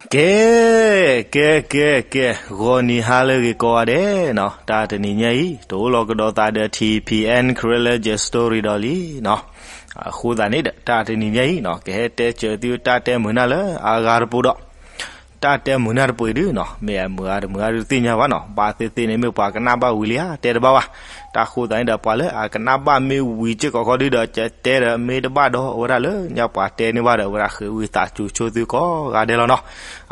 ကဲ ကဲ ကဲ ကဲ, ဂီၤနံၤဟါလၢအဂ့ၤကိးဂၤဒဲးနီၤ, တၢ်တနံၤညါအံၤ တအိၣ်လီၤကဒီးသးဒီး ထံၣ်ဖံးအဲၣ် Karen Legend Story ဒီးလံနီၤ. အဃိသတးန့ၣ်ဒီး တၢ်တနံၤညါအံၤနီၤ ကဟဲတဲစၢၤသုတၢ်တဲမုာ်နၢ်လၢအဂၤတပူၤဒီး တၢ်တဲမုာ်နၢ်တပူၤအံၤဒုနီၤ မ့ၢ်အမုာ်ဂၤတမုာ်ဂၤဒုတသ့ၣ်ညါဘၣ်နီၤ, ဘၣ်သ့ၣ်သ့ၣ်န့ၣ် မ့ၢ်ပှၤကနၣ်ဘၣ်ဝံၤလံဧါ တဲတဘၣ်ဘၣ်. တၢ်အဃိသတးန့ၣ်ဒီး ပှၤလၢအကနၣ်ဘၣ်မ့ၢ်ဝံၤစ့ၢ်ကီးခီဒုဒီး ကတဲဒီးမ့ၢ်တဘၣ်ဒီး အဝဲဒၣ်လၢညါပှၤတဲန့ၢ်ဘၣ်ဒီး အဝဲဒၣ်ဃ့ဝံသးစူၤဆိသုကိးဂၤဒဲးလီၤနီၤ.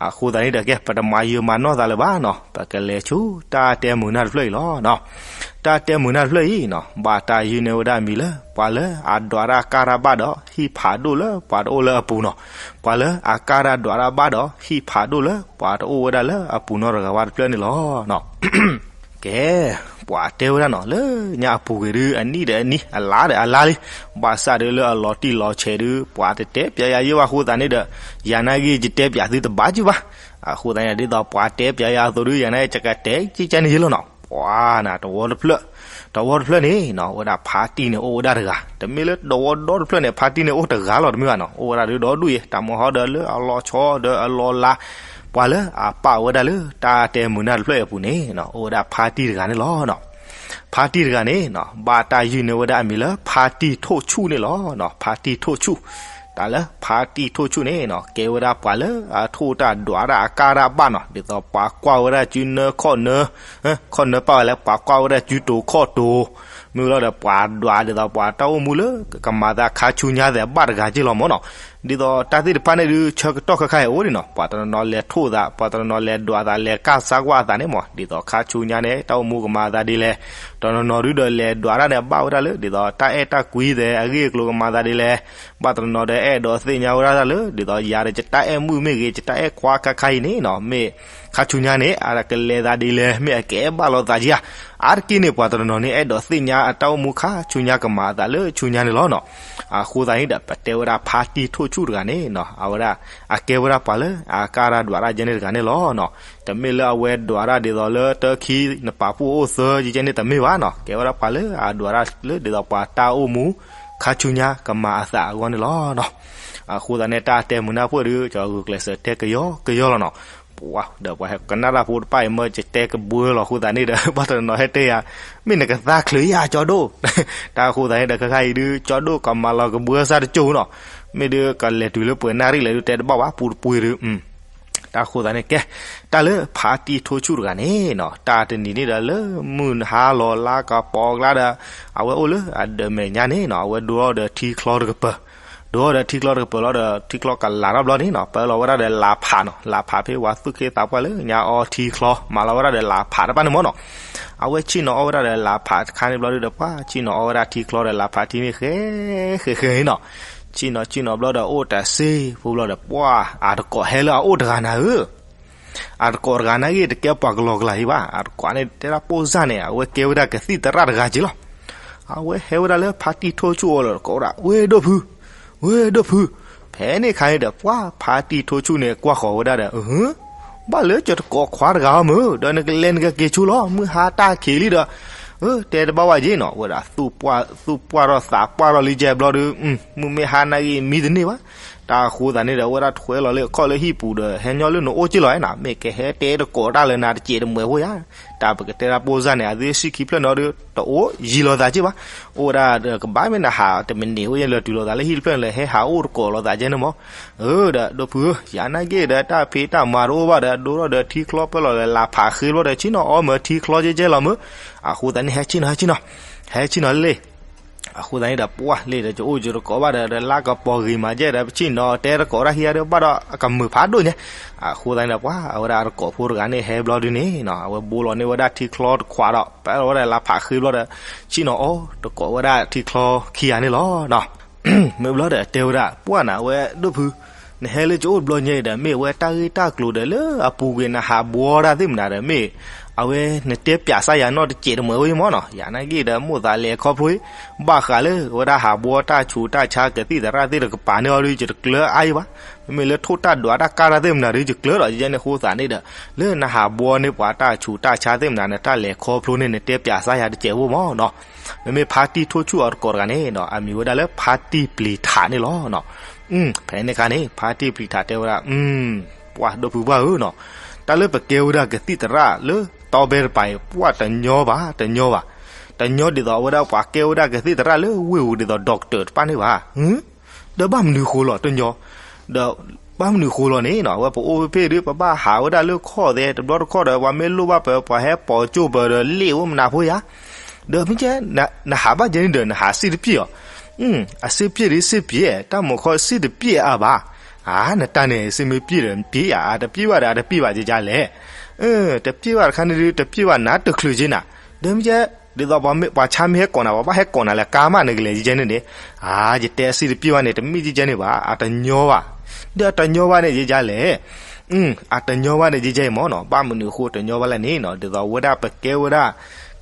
အဃိသတးန့ၣ်ဒီး ကဲ ပတမၤယုာ်မၤနီၢ်သးလၢၤဘၣ်နီၤ, ပကလဲၤဆူတၢ်တဲမုာ်နၢ်တဖျၢၣ်အံၤလီၤနီၤ. တၢ်တဲမုာ်နၢ်တဖျၢၣ်အံၤနီၤ ဘၣ်တၢ်ယုၢ်န့ၢ်ဝဲဒၣ်အမံၤလၢ ပှၤလၢအဒွးတၢ်ကၢ်တၢ်ဘၣ်ဒီး ဟံၣ်ဖးဒိၣ်လၢပှၤတအိၣ်လၢအပူၤနီၤ, ပှၤလၢအကၢ်တၢ်ဒွးတၢ်ဘၣ်ဒီး ဟံၣ်ဖးဒိၣ်လၢပှၤတအိၣ်ဝဲဒၣ်လၢအပူၤနီတဂၤဝဲတဖျၢၣ်န့ၣ်လီၤနီၤ. ကဲ ပှၤတဲဝဲဒၣ်နီၤ လၢညါအပူၤကွံာ်ဒု အနံၣ်ဒီးအနံၣ် အလါဒီးအလါလံ, ဘၣ်ဆၣ်ဒုလၢအလီၤတံၢ်လီၤဆဲးဒု ပှၤတတဲပၠးယၤယ့ၢ်ဘၣ်အဃိသတးန့ၣ်ဒီး ယၤနာ်က့ ယတဲပၠးသုတဘၣ်က့ၢ်ဘၣ်. အဃိသတးန့ၣ် ဒ်သိးပှၤတဲပၠးယၤအသိးဒု ယၤနာ်က့ ယကတဲက့ၤကန့ၣ်ယ့ၢ်လီၤနီၤ. ပှၤနၤ တဝီတဖျၢၣ်, တဝီတဖျၢၣ်န့ၣ်နီၤ အဝဲဒၣ်ဖါတံၢ်န့ၣ်အိၣ်ဝဲဒၣ်တဂၤ, တမ့ၢ်လၢတဝီဒီတဖျၢၣ်န့ၣ် ဖါတံၢ်န့ၣ်အိၣ်တဂၤလီၤ တမ့ၢ်ဘၣ်နီၤ, အိၣ်ဝဲဒၣ်ဒုဒီဒူၣ်အံၤ တၢ်မၤဟီဒီးလၢအလီၤဆီဒီးအလီၤလါ, ပှၤလၢအပာ်ဝဲဒၣ်လၢတၢ်တဲမုာ်နၢ်တဖျၢၣ်အံၤအပူၤန့ၣ်နီၤ အိၣ်ဝဲဒၣ်ဖါတံၢ်တဂၤန့ၣ်လီၤနီၤ. ဖါတံၢ်တဂၤန့ၣ်နီၤ ဘၣ်တၢ်ယုၢ်န့ၢ်ဝဲဒၣ်အမံၤလၢ ဖါတံၢ်ထိၣ်ဆူၣ်န့ၣ်လီၤနီၤ, ဖါတံၢ်ထိၣ်ဆူၣ်. တၢ်လၢဖါတံၢ်ထိၣ်ဆူၣ်န့ၣ်နီၤ ကဲဝဲဒၣ်ပှၤလၢအထိၣ်တၢ်ဒွးတၢ်အကၢ်တၢ်ဘၣ်နီၤ, ဒ်သိးပှၤကွၢ်ဝဲဒၣ်စုနၢခီၣ်နၢ, ခီၣ်နၢပာ်ဝဲလၢ ပှၤကွၢ်ဝဲဒၣ်စုတိၤခီၣ်တိၤ, မ့ၢ်လီၤဒီးပှၤဒွးဒ်သိးပှၤတၢ်အိၣ်မူလၢ ကမၤသးခါဆူညါသ့ၣ်ဘၣ်တဂၤက့ၢ်လီၤမၢ်နီၤ. ဒ်သိးတၢ်သ့ၣ်တဖၣ်န့ၣ်ဒု ဆၢကတီၢ်ခဲခါအံၤအိၣ်ဒံးနီၤ, ပှၤတနီၤနီၤလဲၤထိၣ်သး, ပှၤတနီၤနီၤလဲၤဒွးသး, လဲၤကၢ်စါကွၢ်အသးန့ၣ်မၢ်, ဒ်သိးခါဆူညါန့ၣ် တၢ်အိၣ်မူကမၤသးဒ်လဲၣ်, တနီၤနီၤဒုဒီးလဲၤဒွးတၢ်န့ၣ် ဘၣ်ဝဲဒၣ်လၢ ဒ်သိးတၢ်အဲၣ်တၢ်ကွံသ့ၣ်အဂ့ၢ်အကျိၤကမၤသးဒ်လဲၣ်, ဘၣ်တနီၤနီၤဒီးအဲၣ်ဒိးသ့ၣ်ညါဝဲဒၣ်တၢ်လၢ ဒ်သိးယၤဒီးယတၢ်အဲၣ်မုၣ်မ့ၢ်ဂ့ၤ, ယတၢ်အဲၣ်ခွါခါခါအံၤန့ၣ်နီၤ, မ့ၢ်ခါဆူညါန့ၣ် အကလဲၤသးဒ်လဲၣ်, မ့ၢ်အကအဲၣ်ဘၣ်လိာ်သးက့ဧါ. အါတက့ၢ်န့ၣ် ပှၤတနီၤနီၤန့ၣ် အဲၣ်ဒိးသ့ၣ်ညါအတၢ်အိၣ်မူခါဆူညါကမၤအသးလၢဆူညါန့ၣ်လီၤနီၤ. အဃိသတးန့ၣ်ဒီး ပတဲဝဲဒၣ်ဖါတံၢ်ထိၣ်ဆူၣ်တဂၤန့ၣ်နီၤ, အဝဲဒၣ် အကဲဝဲဒၣ်ပှၤလၢအကၢ်တၢ်ဒွးတၢ်ကဲန့ၣ်တဂၤန့ၣ်လီၤနီၤ. တမ့ၢ်လၢအဝဲဒွးတၢ်ဒ်သိးလၢတၢ်ခံ နပာ်ဖှိၣ်အိၣ်သၢကဲန့ၣ်တမ့ၢ်ဘၣ်နီၤ, ကဲဝဲဒၣ်ပှၤလၢအဒွးတၢ်လၢဒ်သိးပှၤတၢ်အိၣ်မူ ခါဆူညါကမၤအသးအဂီၢ်န့ၣ်လီၤနီၤ. အဃိသတးန့ၣ် တၢ်တဲမုာ်နၢ်ပှၢ်ဒု ကဂုာ်ကျဲးစၢးတဲကယီကယီလီၤနီၤ. ပှၤဒီးပှၤဟဲကနၣ်တၢ်ဖိတဖၣ်အံၤ မ့ၢ်ယတဲကဘှၢလီၤအဃိသတးန့ၣ်ဒီး ဘၣ်တနီၤနီၤဟဲတဲယၤ မ့ၢ်နကသါချုးယၤကၠီဒိၣ်. တၢ်အဃိသတးန့ၣ်ဒီး ခဲခါအံၤဒု ကၠီဒိၣ်ကမၤလီၤကဘှၢစၢ်တကၠိၢ်နီၤ. မ့ၢ်ဒုကလဲၤတုၤလၢပှဲၤနၣ်ရံၣ်လဲၣ်ဒု တဲတဘၣ်ဘၣ် ပူတပှ့ၤဒု တၢ်အဃိသတးန့ၣ် ကဲ တၢ်လၢဖါတံၢ်ထိၣ်ဆူၣ်တဂၤန့ၣ်နီၤ, တၢ်တနံၤန့ၣ်ဒီးလၢ မုၢ်နဟါလီၤလါကပီၤကျါဒီး အဝဲအိၣ်လၢအဒၢးမဲာ်ညါန့ၣ်နီၤ, အဝဲဒိထီၣ်ဒီးထံချီတကပၤ, ဒိထီၣ်ဒီးထံချီတကပၤလီၤဒီး ထံချီကလၤထီၣ်ဘျီန့ၣ်နီၤ, ပၢလီၤဝဲဒၣ်ဒီးလါဖးနီၤ, လါဖးဖဲပှၤသူၣ်က့သးပှၢ်လၢညါအီထံချီ မၤလီၤဝဲဒၣ်ဒီးလါဖးတဖၣ်န့ၣ်မၢ်နီၤ. အဝဲဆ့ၣ်နီၤအီၣ်ဝဲဒၣ်ဒီးလါဖးတခါန့ၣ်ဘျီဒုဒီး ပှၤဆ့ၣ်နီၤအီၣ်ဝဲဒၣ်ထံချီဒီးလါဖးထံန့ၣ် ဃဲ ဃဲ ဃဲနီၤ. ဆ့ၣ်နီၤဆ့ၣ်နီၤဘျီဒီး အိၣ်တၢ်စ့ဖိဘျီဒီး ပှၤအတကိးဟဲလၢအအိၣ်တဂၤနၤဧၢ အတကိးတဂၤနာ်က့ တကဲပှၤကလီကလီအံၤဘၣ်. အတကိးန့ၣ်တဲဒၣ်ပိၢ်စၢ်န့ၣ် အဝဲကဲဝဲဒၣ်ကသံၣ်သရၣ်တဂၤက့လီၤ. အဝဲဟဲဝဲဒၣ်လၢဖါတံၢ်ထိၣ်ဆူၣ်အအိၣ်လီၤဒီးကိးဝဲဒၣ် ဝ့ၢ်ဒိၣ်ဖု, ဝ့ၢ်ဒိၣ်ဖု. ဖဲန့ၣ်အခါန့ၣ်ဒီး ပှၤဖါတံၢ်ထိၣ်ဆူၣ်န့ၣ် ကွၢ်ဃီၤဝဲဒၣ်ဒီး ဘၣ်လၢယတကိးခွါတဂၤအီၤမုၢ် ဒီးနကလဲၤနကက့ၤဆူလီၤ မုၢ်ဟါတၢ်ခံးလံဒီး တဲတဘၣ်ဝဲက့နီၤ ဝဲဒၣ် သူၣ်ပှၢ်ထီၣ်သးပှၢ်ထီၣ်လံကဲဘျီဒီး မုၢ်မ့ၢ်ဟါနာ်က့မံတန့ၢ်ဘၣ်. တၢ်အဃိသတးန့ၣ်ဒီး အဝဲဒၣ်ထွဲလီၤလၢအခီၣ်လၢဟံၣ်ပူၤဒီး ဟဲညီလၢနအိၣ်က့လီၤနၤ မ့ၢ်ကဟဲတဲတကိးတၢ်လၢနၤတစဲးတမှဲၤဖိယါ. တၢ်ပကတဲဒၣ်ပိၢ်စၢ်န့ၣ် အသ့ၣ်ဆံခံဖျၢၣ်န့ၣ်ဒီး တအိၣ်ယံၤလိာ်သးက့ဘၣ်. အိၣ်ဝဲဒၣ်ဒီးကဘၣ်မ့ၢ်နဟးတမံးနံးအိၣ်ယဲလၢတုၤလိာ်သးလၢဟံၣ်တဖျၢၣ်န့ၣ်လၢ ဟဲဟးအိၣ်တကိးလိာ်သးကဲန့ၣ်မး. အၢ ဒီးဒိၣ်ဖုဧၢ ယၤနာ်က့ဒီး တၢ်ဖံးတၢ်မၤတအိၣ်ဘၣ်ဒီး ဒိၣ်ထီၣ်ဒီးထံချီပၢၢ်လီၤဒီး လၢဖးဃ့ဘျီဒီး ဆ့ၣ်နီၤအီၣ်မၢထံချီကဲကဲလီၤမၢ်. အဃိသတးန့ၣ် ဟဲဆ့ၣ်နီၤ ဟဲဆ့ၣ်နီၤ ဟဲဆ့ၣ်နီၤလံ. အဃိသတးန့ၣ်ဒီး ပှၤလံဒီး ယအိၣ်ယတကိးဘၣ်ဒီး လါကပီၤဂ့ၤမးကဲဒီး ပဆ့ၣ်နီၤတဲတကိးတၢ်ဟံၣ်ဒီး ဘၣ်ဒီးအကမုာ်ဖးဒိၣ်ညါ. အဃိသတးန့ၣ်ဒီး ပှၤအဝဲဒၣ်အတကိးဖိတဂၤန့ၣ် ဟဲဘျီဒုန့ၣ် အဝဲဘိလီၤန့ၢ်ဝဲဒၣ်ထံချီတခွးဒီး ပၢလီၤဝဲဒၣ်လၢဖးဃ့ဘျီဒီး ဆ့ၣ်နီၤအီၣ်တကိးဝဲဒၣ်ထံချီခံဂၤန့ၣ်လီၤ. မ့ၢ်ဘျီဒီးတဲဝဲဒၣ် ပှၤနၤ အဝဲဒိၣ်ဖု နဟဲလၢကအိၣ်တဘျီညါအံၤဒီး မ့ၢ်အဝဲတၢ်ဂ့ၢ်တၢ်ကျိၤဒီး လၢအပူၤကွံာ်နဟးဘှီတၢ်သ့ၣ်မနုၤဒီး မ့ၢ်အဝဲနတဲပၠးစၢ်ယၤနီၢ်တစဲးတမှဲၤဝဲမၢ်နီၤ. ယၤနာ်က့ဒီး မိၣ်သးလဲၤခီဖျိ ဘၣ်ဃးလၢအဝဲဒၣ်ဟးဘှီတၢ် ဆူးတၢ်ဆါ ကသံၣ်သရၣ်သ့ၣ်တကပၤန့ၣ်အီၤဒီး ယတကျၢၤအါအံၤဘၣ်. မ့မ့ၢ်လၢထိၣ်တၢ်ဒွးတၢ်ကၢ်တၢ်သ့ၣ်မနုၤဒီး ယကျၢၤဒီး ယဲန့ၣ်အဃိသတးန့ၣ်ဒီး လၢနဟးဘှီန့ၢ်ပှၤတၢ်ဆူးတၢ်ဆါသ့ၣ်မနုၤန့ၣ် တၢ်လဲၤခီဖျိန့ၢ် နတဲပၠးစၢ်ယၤတစဲးဖိမၢ်နီၤ. မ့မ့ၢ်ဖါတံၢ်ထိၣ်ဆူၣ်အီၤတကိးတဂၤန့ၣ် အမံၤဝဲဒၣ်လၢဖါတံၢ်ပျံၤထးန့ၣ်လီၤ. ဖဲန့ၣ်အခါန့ၣ် ဖါတံၢ်ပျံၤထးတဲဝဲဒၣ် ပှၢ်ဒိၣ်ဖုပှၢ်ဧၢနီၤ, တၢ်လၢပကဲဝဲဒၣ်ကသံၣ်သရၣ်လၢတီဘဲတပၤအံၤ ပှၢ်တညီဘၣ်, တညီဘၣ်. တညီဒ်သိးအဝဲဒၣ်ပှၤကဲဝဲဒၣ်ကသံၣ်သရၣ်လၢဝ့ၢ်ပူၤဒ်သိး doctor တဖၣ်န့ၣ်ဘၣ်. ဒီးဘၣ်မနုၤဃိလီၤတညီ, ဒီးဘၣ်မနုၤဃိလီၤန့ၣ်နီၤ, အဝဲပအိၣ်ဖဲဖဲဒီး ပဘၣ်ဟးဝဲဒၣ်လၢခီၣ်သဲ တဘျီတခီၣ်ဒီး ပှၤမ့ၢ်လိၣ်ဘၣ်ပၢၤ ပှၤဟဲပိာ်ကၠိၣ်ပၢၤဒီးလ့ၣ်အိၣ်မနၤဖိယါ ဒီးမ့ၢ်ကဲ နဟးဘၣ်ကဲန့ၣ်ဒီး နဟးစ့ၣ်တပျ့ၢ်အီၤ, အစ့ၣ်ပျ့ၢ်ဒ်စ့ၣ်ပျ့ၢ် တၢ်မုၢ်ခီစ့ၣ်တပျ့ၢ်အါဘၣ်. အါ နတၢ်န့ၣ် စ့ၣ်မ့ၢ်ပျ့ၢ်ဒီးပျ့ၢ်ယါ အတပျ့ၢ်ဘၣ်ဒီး အတပျ့ၢ်ဘၣ်ကကလဲၣ်. တပျ့ၢ်ဘၣ်တခါန့ၣ်ဒီး တပျ့ၢ်ဘၣ်နၤတချုးက့နၤ, ဒီးမ့ၢ်ကဲ ဒ်သိးပှၤဆါမ့ၢ်ဟဲကိးနၤ ပှၤဘၣ်ဟဲကိးနၤလၢကါမး နကလဲၤကကဲန့ၣ်န့ၣ်, အါ ယတဲအစ့ၣ်တပျ့ၢ်ဘၣ်န့ၣ် တမ့ၢ်ကကဲန့ၣ်ဘၣ် အတညီဘၣ်. ဒီးတညီဘၣ်န့ၣ်ကကလဲၣ် အတညီဘၣ်န့ၣ် ကကဲအံၤမ့ၢ်နီၤ, ဘၣ်မနုၤအဃိတညီဘၣ်လဲၣ်န့ၣ်နီၤ, ဒ်သိးဝဲဒၣ်ပကဲဝဲဒၣ်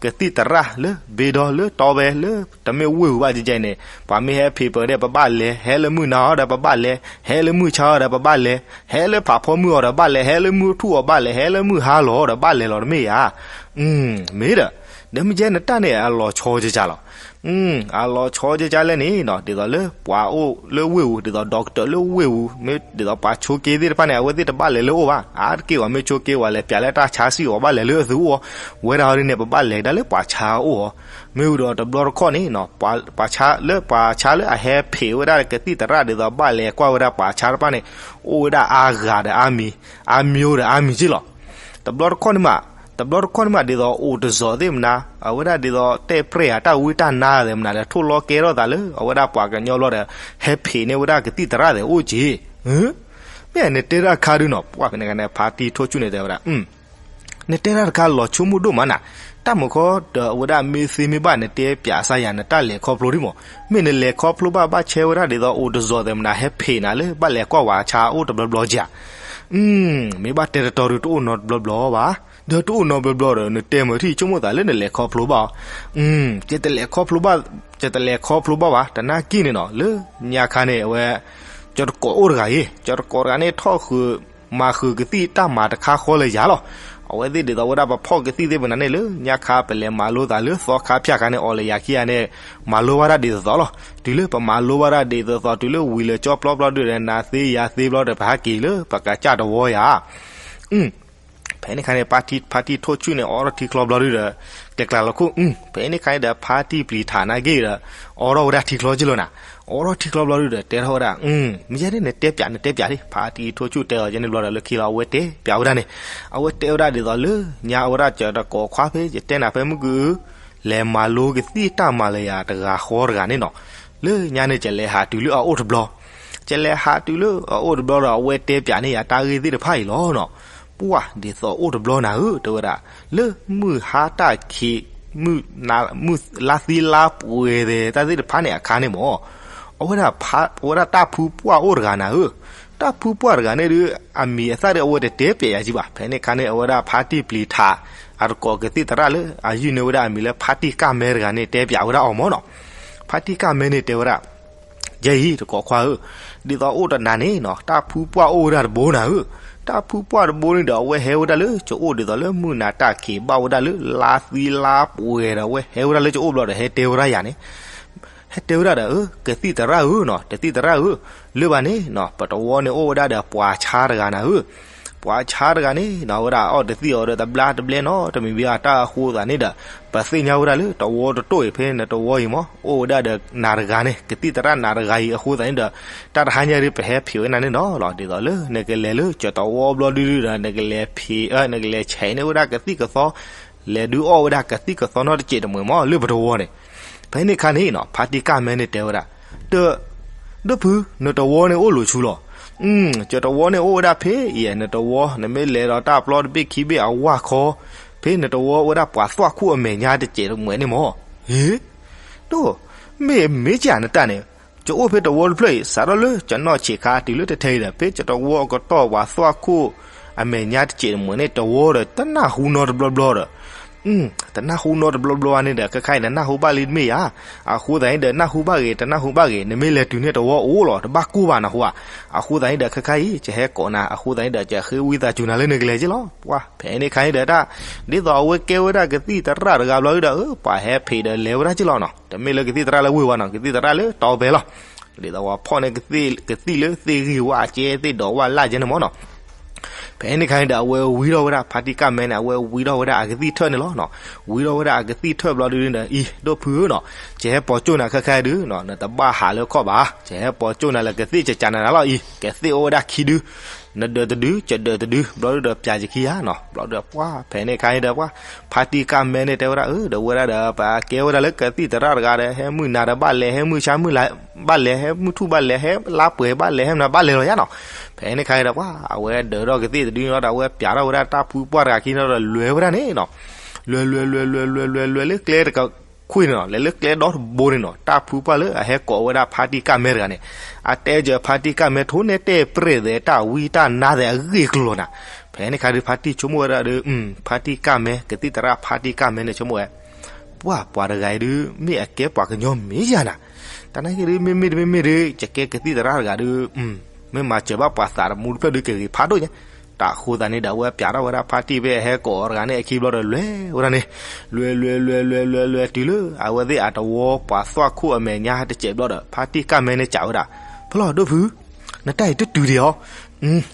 ကသံၣ်သရၣ်လၢဘ့ဒီလၢတီဘဲလၢ တမ့ၢ်ဝ့ၢ်ပူၤဘၣ်ကကဲန့ၣ်, ပှၤမ့ၢ်ဟဲဖံးပၢၤဒီး ပဘၣ်လဲၤ, ဟဲလၢမုၢ်နၤအီၤဒီး ပဘၣ်လဲၤ, ဟဲလၢမုၢ်ဆါအီၤဒီး ပဘၣ်လဲၤ, ဟဲလၢဖးဖီမုၢ်အီၤဒီး ဘၣ်လဲၤ, ဟဲလၢမုၢ်ထူၣ်အီၤဘၣ်လဲၤ, ဟဲလၢမုၢ်ဟါလီၤအီၤဒီး ဘၣ်လဲၤလီၤတမ့ၢ်ဧါ. မ့ၢ်ဒီး, ဒီးမ့ၢ်ကဲနတၢ်န့ၣ် အလီၤဆီကကလီၤ အလီၤဆီကကလဲၣ်န့ၣ်နီၤ, ဒ်သိးလၢပှၤအိၣ်လၢဝ့ၢ်ပူၤ ဒ်သိး doctor လၢဝ့ၢ်ပူၤ မ့ၢ်ဒ်သိးပှၤဆိးက့သ့ၣ်တဖၣ်န့ၣ် အဝဲသ့ၣ်တဘၣ်လဲၤလၢအအိၣ်ဘၣ်. အါတက့ၢ်ပှၤမ့ၢ်ဆိးက့ ပှၤလဲၤပၠးလၢတၢ်ဆါစံၣ်အီၤ ဘၣ်လဲၤလၢအသုးအိၣ်အီၤ, ဝဲဒၣ်ဟီဒ်န့ၣ် ပဘၣ်လဲၤကဒါလၢပှၤဆါအအိၣ်အီၤ. မ့ၢ်ဝံၤဒီးတဘျီတခီၣ်န့ၣ်နီၤ, ပှၤဆါလၢပှၤဆါလၢအဟဲဖံးဝဲဒၣ်ကသံၣ်သရၣ်ဒ်သိး ဘၣ်လဲၤကွၢ်ဝဲဒၣ်ပှၤဆါတဖၣ်န့ၣ်, အိၣ်ဝဲဒၣ်အါဂၤဒီးအါမံၤ, အါမံၤဒီးအါမံၤက့လီၤ. တဘျီတခီၣ်န့ၣ်မး, တဘျီတခီၣ်န့ၣ်မး ဒ်သိးအိၣ်တစီၤသ့ၣ်မနၤ, အဝဲဒၣ်ဒ်သိးတဲပြဲၢ်ယၤတၢ်ဝံတၢ်နါသ့ၣ်မနၤဒီး ထိၣ်လီၤကဲထီၣ်သးလၢ အဝဲဒၣ်ပှၤကညီဘျီဒီး ဟဲဖံးန့ၢ်ဝဲဒၣ်ကသံၣ်သရၣ်သ့ၣ်အိၣ်က့. မ့ၢ်နတဲတၢ်တခါဒုနီၤ, ပှၢ်ဖဲန့ၣ်ခါန့ၣ် ဖါတံၢ်ထိၣ်ဆူၣ်န့ၣ်တဲဝဲဒၣ် နတဲတၢ်တခါလီၤဆိကမိၣ်ဒိၣ်မးနၤ, တၢ်မုၢ်ခီဒီးအဝဲဒၣ်မ့ၢ်သ့မ့ၢ်ဘၣ် နတဲပၠးစၢ်ယၤ နတၢ်လဲၤခီဖျိဒံးမး, မ့ၢ်နလဲၤခီဖျိဘၣ် ဘၣ်ဆဲဝဲဒၣ်ဒ်သိးအိၣ်တစီၤသ့ၣ်မနၤ ဟဲဖံးနၤလၢ ဘၣ်လဲၤကွၢ်ပှၤဆါအိၣ်တဘျီဘျီက့ဧါ. မ့ၢ်ဘၣ်တဲတတီၤဒု တအိၣ်နီတဘျီဘျီဘၣ်, ဒီးတအိၣ်နီတဘျီဘျီဒီး နတဲမုၢ်ထံၣ်ဆိကမိၣ်သးလၢနလဲၤခီဖျိဘၣ်အီၤ, ယတလဲၤခီဖျိဘၣ်, ယတလဲၤခီဖျိဘၣ်ဘၣ် တနာ်က့န့ၣ်နီၤ, လၢညါခါန့ၣ် အဝဲ ကၠီတကိးအိၣ်တဂၤအံၤ, ကၠီတကိးတဂၤန့ၣ် ထီၣ်ဃုာ် မၤဃုာ်ကသံၣ်တၢ်မၤတခါဃီလၢယၤလီၤ. အဝဲသ့ၣ်ဒ်သိးဝဲဒၣ်ပဖီၣ်ကသံၣ်သ့ၣ်မနၤန့ၣ် လၢညါခါပလဲၤမၤလိသးလၢသီခါဖၠၣ်ခါန့ၣ် အီၤလၢယၤခံဂၤန့ၣ် မၤလိဘၣ်တၢ်ဒ်သိးသိးလီၤ. တုၤလၢပမၤလိဘၣ်တၢ်ဒ်သိးသိး တုၤလၢဝံၤလၢကၠီပျီဘျီဒုဒီး နၤသ့ယၤသ့ဘျီဒီး ပဟးက့ၤလၢပကစၢ်တဝီယၤ ဖဲန့ၣ်ခါန့ၣ် ဖါတံၢ်ထိၣ်ဆူၣ်န့ၣ် အိးထီၣ်ထံချီဘျီဒုဒီး ကျဲကျါလီၤခိၣ်, ဖဲန့ၣ်ခါန့ၣ်ဒီး ဖါတံၢ်ပျံၤထးနာ်က့ဒီး အိးထီၣ်ဝဲဒၣ်ထံချီက့လီၤနၤ, အိးထီၣ်ထံချီဘျီဒုဒီး တဲထီၣ်ဝဲဒၣ်, မ့ၢ်ယဲန့ၣ် နတဲပၠး နတဲပၠးဒံး, ဖါတံၢ်ထိၣ်ဆူၣ်တဲအီၤယဲန့ၣ်ဘျီဒီး လၢခံလီၤ အဝဲတဲပၠးဝဲဒၣ်န့ၣ်, အဝဲတဲဝဲဒၣ်ဒ်သိးလၢ ညါအဝဲဒၣ်ကၠီတကိးခွါဖဲ ယတဲနၤဖဲမုၢ်က လဲၤမၤလိကသံၣ်တၢ်မၤလၢယၤတဂၤဃီတဂၤန့ၣ်နီၤ, လၢညါန့ၣ် ကလဲၤဟးတုၤလၢအအိၣ်တဘျီ, ကလဲၤဟးတုၤလၢအအိၣ်တဘျီဒီး အဝဲတဲပၠးန့ၢ်ယၤတၢ်ဂ့ၢ်သ့ၣ်တဖၣ်အံၤလီၤနီၤ. ပှၢ်ဒ်သိးအိၣ်တဘျီနၤဧၢ တဲဝဲဒၣ်, လၢမုၢ်ဟါတၢ်ခံး, မုၢ်လါသံလါပှဲၤသ့ၣ်တၢ်သ့ၣ်တဖၣ်န့ၣ်အခါန့ၣ်မး, အဝဲဒၣ် အဝဲဒၣ်တၢ်ဖုပှၢ်အိၣ်တဂၤနၤဧၢ, တၢ်ဖုပှၢ်တဂၤန့ၣ်ဒီး အမံၤအသၣ်ဒီး အဝဲတတဲပၠးယၤကံဘၣ်. ဖဲန့ၣ်ခါန့ၣ် အဝဲဒၣ်ဖါတံၢ်ပျံၤထး အတကိးကသံၣ်သရၣ်လၢ အယုၢ်န့ၢ်ဝဲဒၣ်အမံၤလၢ ဖါတံၢ်ကၢ်မဲတဂၤန့ၣ် တဲပၠးဝဲဒၣ်အီၤမးနီၤ. ဖါတံၢ်ကၢ်မဲန့ၣ်တဲဝဲဒၣ် ယဲအံၤ တကိးခွါဧၢ, ဒ်သိးအိၣ်တနၤန့ၣ်နီၤ တၢ်ဖုပှၢ်အိၣ်ဝဲဒၣ်တဘိနၤဧၢ, တၢ်ဖုပှၢ်တဘိန့ၣ်ဒီး အဝဲဟဲဝဲဒၣ်လၢကအိၣ်ဒ်သိးလၢမုၢ်နၤတၢ်ခံးဘၣ်ဝဲဒၣ်လၢလါသံလါပှဲၤဒီး အဝဲဟဲဝဲဒၣ်လၢကအိၣ်ဘျီဒီး ဟဲတဲဝဲဒၣ်ယၤန့ၣ်, ဟဲတဲဝဲဒၣ်ဒီး ကသံၣ်သရၣ်ဧၢနီၤ, ကသံၣ်သရၣ်ဧၢ, လၢဘၣ်န့ၣ်နီၤ ပတဝီန့ၣ်အိၣ်ဝဲဒၣ်ဒီးပှၤဆါတဂၤနၤဧၢ, ပှၤဆါတဂၤန့ၣ်နီၤ အဝဲဒၣ်အီၣ်တသံၣ်အီၤဒီးတဘျါတဘျဲနီၤ တမံၤမံၤအတၢ်အဃိသးန့ၣ်ဒီး ပသ့ၣ်ညါဝဲဒၣ်လၢတဝီတတိၢ်အံၤ ဖဲနတဝီအံၤမး အိၣ်ဝဲဒၣ်ဒီးနၤတဂၤန့ၣ် ကသံၣ်သရၣ်နၤတဂၤအံၤအဃိသးန့ၣ်ဒီး တၢ်တဟါညါဒီး ပဟဲဖံးဝဲနၤန့ၣ်နီၤလီၤ. ဒ်သိးလၢနကလဲၤလၢကၠီတဝီဘျီဒုဒုဒီး နကလဲၤဖံး နကလဲၤဆဲးန့ၢ်ဝဲဒၣ်ကသံၣ်ကသီ လဲၤဒုးအီၣ်ဝဲဒၣ်ကသံၣ်ကသီနီတစဲးတမှဲၤမး လၢပတဝီန့ၣ်. ဖဲန့ၣ်ခါန့ၣ်နီၤ ဖါတံၢ်ကၢ်မဲန့ၣ်တဲဝဲဒၣ်, တ ဒိၣ်ဖု နတဝီန့ၣ်အိၣ်လိၤဆူလီၤ. ကၠီတဝီန့ၣ်အိၣ်ဝဲဒၣ်ဖဲအံၤ နတဝီ နမ့ၢ်လဲၤဒီးတၢ်ပျီတဘ့ၣ်ခံဘ့ၣ်အဝၢ်ခီ ဖဲနတဝီဝဲဒၣ်ပှၤသွၣ်ခိၣ်အမဲာ်ညါတစဲးတမှဲၤန့ၣ်မး. ဟ့ ဒိၣ် မ့ၢ်မ့ၢ်ကၢ်နတၢ်န့ၣ် ကအိၣ်ဖဲတဝီတဖျၢၣ်အံၤ စးထီၣ်လၢကနီၢ်ဆံးခါတုၤလၢတထဲအံၤဒီး ဖဲကၠီတဝီအကတီၢ်ပှၤသွၣ်ခိၣ်အမဲာ်ညါတစဲးတမှဲၤန့ၣ် တဝီဒီး တနၢ်ဟူနီတဘျီဘျီဒီး တနၢ်ဟူနီတဘျီဘျီဘၣ်န့ၣ်ဒီး ခဲခါအံၤ နနၢ်ဟူဘၣ်လံတမ့ၢ်ဧါ. အဃိသတးန့ၣ်ဒီး နၢ်ဟူဘၣ်ဂ့ၤ တနၢ်ဟူဘၣ်ဂ့ၤ နမ့ၢ်လဲၤတုၤန့ၣ်တဝီအိၣ်လီၤ တဘၣ်ကိၢ်ဘၣ်နၢ်ဟူဧါ. အဃိသတးန့ၣ်ဒီး ခဲခါအံၤ ကဟဲကိးနၤ အဃိသတးန့ၣ်ဒီး ကဃ့ဝံသးစူၤနၤလၢနကလဲၤက့လီၤ. ပှၤ ဖဲန့ၣ်ခါအံၤဒီးတၢ် ဒ်သိးအဝဲကဲဝဲဒၣ်ကသံၣ်သရၣ်တဂၤဘျီဒီး အၢ ပှၤဟဲဖံးဒီးလဲၤဝဲဒၣ်က့လီၤနီၤ. တမ့ၢ်လၢကသံၣ်သရၣ်လၢဝ့ၢ်ဝဲနီၤ ကသံၣ်သရၣ်လၢတီဘဲလီၤ. ဒ်သိးပှၤဖီၣ်န့ၢ်ကသံၣ်လၢသ့ၣ်ဂံၢ်ဝါအကဲသ့ၣ်ဒီးဝါလၢ်ကဲန့ၣ်မးနီၤ. ဖဲန့ၣ်ခါန့ၣ်ဒီး အဝဲဝံထီၣ်ဝဲဒၣ် ဖါတံၢ်ကၢ်မဲန့ၣ် အဝဲဝံထီၣ်ဝဲဒၣ်အကသံၣ်ထၢၣ်န့ၣ်လီၤနီၤ. ဝံထီၣ်ဝဲဒၣ်အကသံၣ်ထၢၣ်ဘျီဒုန့ၣ်ဒီး အံၤ ဒိၣ်ဖုဧၢနီၤ, ယဟဲပိာ်ကၠိၣ်နၤခဲခါဒုနီၤ, နတဘၣ်ဟးလၢခီၣ်ဘၣ်, ယဟဲပိာ်ကၠိၣ်နၤလၢကသံၣ်ကကးနၤနၤလီၤအံၤ, ကသံၣ်အိၣ်ဝဲဒၣ်ခံဒု, နဒၢးတဒု ယဒၢးတဒု ဘျီဒုဒီးပျးယခံဧါနီၤ. ဘျီဒုပှၢ် ဖဲန့ၣ်ခါန့ၣ်ဒီးပှၢ် ဖါတံၢ်ကၢ်မဲန့ၣ်တဲဝဲဒၣ် အၢ ဒီးဝဲဒၣ်ဒီး ပကဲဝဲဒၣ်လၢကသံၣ်သရၣ်တဂၤဒီး ဟဲမုၢ်နၤဒီးဘၣ်လဲၤ, ဟဲမုၢ်ဆါမုၢ်လါဘၣ်လဲၤ, ဟဲမုၢ်ထူၣ်ဘၣ်လဲၤ, ဟဲလါပှဲၤဘၣ်လဲၤ, ဟဲမနၤဘၣ်လဲၤလီၤယါနီၤ. ဖဲန့ၣ်ခါန့ၣ်ဒီးပှၢ် အဝဲဒၢးထီၣ်ကသံၣ်တဒုန့ၣ်လီၤဒီး အဝဲပျးထီၣ်ဝဲဒၣ်တၢ်ဖုပှၢ်တဂၤခံန့ၣ်ဒီး လဲၤဝဲဒၣ်န့ၣ်နီၤ. လဲၤလဲၤလဲၤလဲၤလဲၤလဲၤလဲၤလၢကျဲတခွံန့ၣ်နီၤ, လဲၤလၢကျဲဒီတဘိန့ၣ်နီၤ, တၢ်ဖုပှၢ်လၢအဟဲကိးဝဲဒၣ်ဖါတံၢ်ကၢ်မဲတဂၤန့ၣ် အတဲစၢၤဖါတံၢ်ကၢ်မဲထိၣ်နဲတဲပြဲၢ်သဲး တၢ်ဝံတၢ်နါသဲးအဂ့ၢ်အကျိၤနၤ. ဖဲန့ၣ်ခါဒုး ဖါတံၢ်ဆိကမိၣ်ဝဲဒၣ်ဒီး ဖါတံၢ်ကၢ်မဲ ကသံၣ်သရၣ်ဖါတံၢ်ကၢ်မဲန့ၣ် ဆိကမိၣ်ဝဲ ပှၢ်ပှၤတဂၤအံၤဒုး မ့ၢ်အကဲပှၤကညီမ့ၢ်ယၤနၤ, တၢ်နာ်က့ဒုး မ့မ့ၢ်တမ့မ့ၢ်ဒုး ယကဲကသံၣ်သရၣ်တဂၤဒုး မ့ၢ်မၤစၢၤဘၣ်ပှၤသးတမူတဖျၢၣ်ဒုး ကဂ့ၤဖးဒိၣ်ညါ. တၢ်ဃိသးန့ၣ်ဒီး အဝဲပျးထီၣ်ဝဲဒၣ်ဖါတံၢ်ဖဲအဟဲကိးအီၤတဂၤန့ၣ်အခံဘျီဒီး လဲၤဝဲဒၣ်န့ၣ်, လဲၤလဲၤလဲၤလဲၤလဲၤလဲၤလဲၤတုၤလၢ အဝဲသ့ၣ်အတဝီပှၤသွၣ်ခိၣ်အမဲာ်ညါတစဲးဘျီဒီး ဖါတံၢ်ကၢ်မဲန့ၣ်စံးဝဲဒၣ်, ဖဲလီၤဒိၣ်ဖု နတၢ်အံၤတတုၤဒံးဧါ.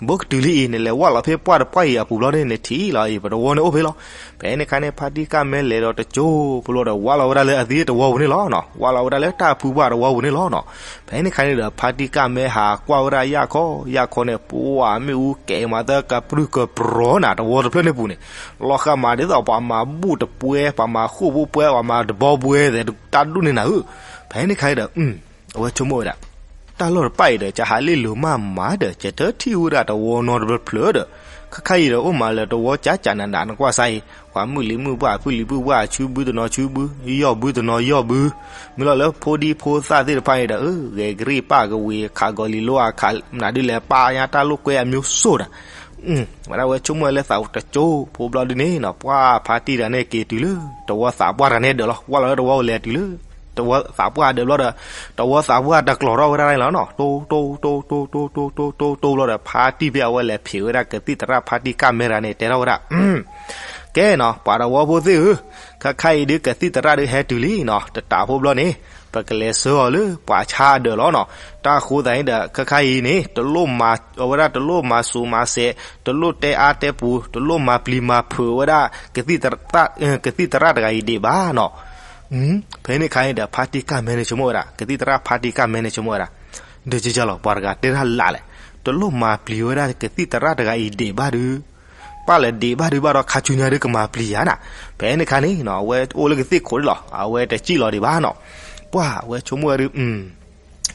ဘိကတုၤလံအံၤ နလဲၤဝဲလီၤဖဲပှၢ်တပှၢ်အံၤအပူၤဘျီန့ၣ် နထံၣ်လီၤအံၤ ပတဝီန့ၣ်အိၣ်ဖဲလီၤ. ဖဲန့ၣ်ခါန့ၣ် ဖါတံၢ်ကၢ်မဲလဲၤဒီးတကၠိဖိလီၤဒီး ဝးလီၤဝဲဒၣ်လၢအသံတဝီပူၤန့ၣ်လီၤနီၤ, ဝးလီၤဝဲဒၣ်လၢတၢ်ဖုပှၢ်တဝီပူၤန့ၣ်လီၤနီၤ. ဖဲန့ၣ်ခါန့ၣ်ဒီး ဖါတံၢ်ကၢ်မဲဟးကွၢ်ဝဲဒၣ်ယၣ်ခီ, ယၣ်ခီန့ၣ် ပှၢ်မ့ၣ်အူကဲးမးသၢကပြုၢ်ကပြီၤနၤ တဝီတဖျၢၣ်န့ၣ်ပူၤန့ၣ်, လီၤဃာ်မးဒ်သိးပှၤမၤဘူၣ်တပွဲ, ပှၤမၤဃိၣ်ဖိပွဲ, ပှၤမၤတဘီပွဲသဲးတၢ်ဒူၣ်န့ၣ်နၤဧၢ. ဖဲန့ၣ်ခါန့ၣ်ဒီး အဝဲဆိကမိၣ်ဝဲဒၣ်, တၢ်လီၢ်တဖၣ်အံၤဒီး ကဟးလ့ၢ်လိၤမးမးဒီး ကတထံၣ်ဝဲဒၣ်တဝီနီတဖျၢၣ်ဒီး, ခဲခါအံၤဒီး အိၣ်မးလၢတဝီကကးနးနး နကွၢ်စါအံၤ, ပှၤမုၢ်လံၤမုၢ်ပှၢ် ဖုလံၤဖုပှၢ် ဆူဘုတနီၤဆူဘု, ယီၢ်ဘုတနီၤယီၢ်ဘု, မ့ၢ်လီၤလၢဖိဒံဖိသၣ်သ့ၣ်တဖၣ်န့ၣ်ဒီး အဂဲၤကရံၣ်ပၢ်ကဝံၤ ခးဂီၤလံၤလိအခး မနုၤဒ်လဲၣ် ပၢ်ညါတၢ်လိာ်ကွဲအမျိုးစုံဒီး ဝဲဒၣ်ဝဲဆိကမိၣ်လၢသးတကၠိဖိဘျီဒုန့ၣ်နီၤ, ပှၢ်ဖါတံၢ်တဂၤန့ၣ်က့ၤတုၤလၢ တဝီသးပှၢ်တဂၤန့ၣ်ဒၢးလီၤ, ဝးလီၤလၢတဝီအိၣ်လဲၤတုၤလၢ တဝီသးပှၢ်ဒၢးဘျီဒီး, တဝီသးပှၢ်တကျိၤထီၣ်ဝဲဒၣ်န့ၣ်လီၤနီၤ, တိတိတိတိတိတိတိတိတိဘျီဒီး ဖါတံၢ်ဖဲအဝဲလဲၤဖံးဝဲဒၣ်ကသံၣ်သရၣ်ဖါတံၢ်ကၢ်မဲတဂၤန့ၣ် တဲထီၣ်ဝဲဒၣ် ကဲနီၤ ပှၤတဝီဖိသ့ၣ်ဧၢ, ခဲခါအံၤဒုးကသံၣ်သရၣ်ဒုးဟဲတုၤလံနီၤ, တတးဖိဘျီန့ၣ် ပကလဲၤဆှၢအီၤလၢပှၤဆါအဒၢးလီၤနီၤ. တၢ်ဃိသးန့ၣ်ဒီး ခဲခါအံၤန့ၣ် တလိၣ်မၤ အဝဲဒၣ်တလိၣ်မၤစူၤမၤစဲး တလိၣ်တဲအါတဲပူၤ တလိၣ်မၤပျံၤမၤဖုးဝဲဒၣ် ကသံၣ်သရၣ်တဂၤအံၤဒံးဘၣ်နီၤ. ဖဲန့ၣ်ခါန့ၣ်ဒီး ဖါတံၢ်ကၢ်မဲန့ၣ်ဆိကမိၣ်ဝဲဒၣ် ကသံၣ်သရၣ်ဖါတံၢ်ကၢ်မဲန့ၣ်ဆိကမိၣ်ဝဲဒၣ် ဒီးကလီၤ ပှၤတဂၤတဲတၢ်လၢ်လဲၣ်, တလိၣ်မၤပျံၤဝဲဒၣ်ကသံၣ်သရၣ်တဂၤအံၤဒံးဘၣ်ဒုး, ပၢ်လဲၤဒံးဘၣ်ဒုးဘၣ်ဒီး ခါဆူညါဒုးကမၤပျံၤယၤနၤ. ဖဲန့ၣ်ခါန့ၣ်နီၤ အဝဲအိၣ်လၢကသ့ၣ်ခိၣ်ဒၣ်လီၤ အဝဲတစံၣ်လီၤဒံးဘၣ်နီၤ. ပှၢ်အဝဲဆိကမိၣ်ဝဲဒုး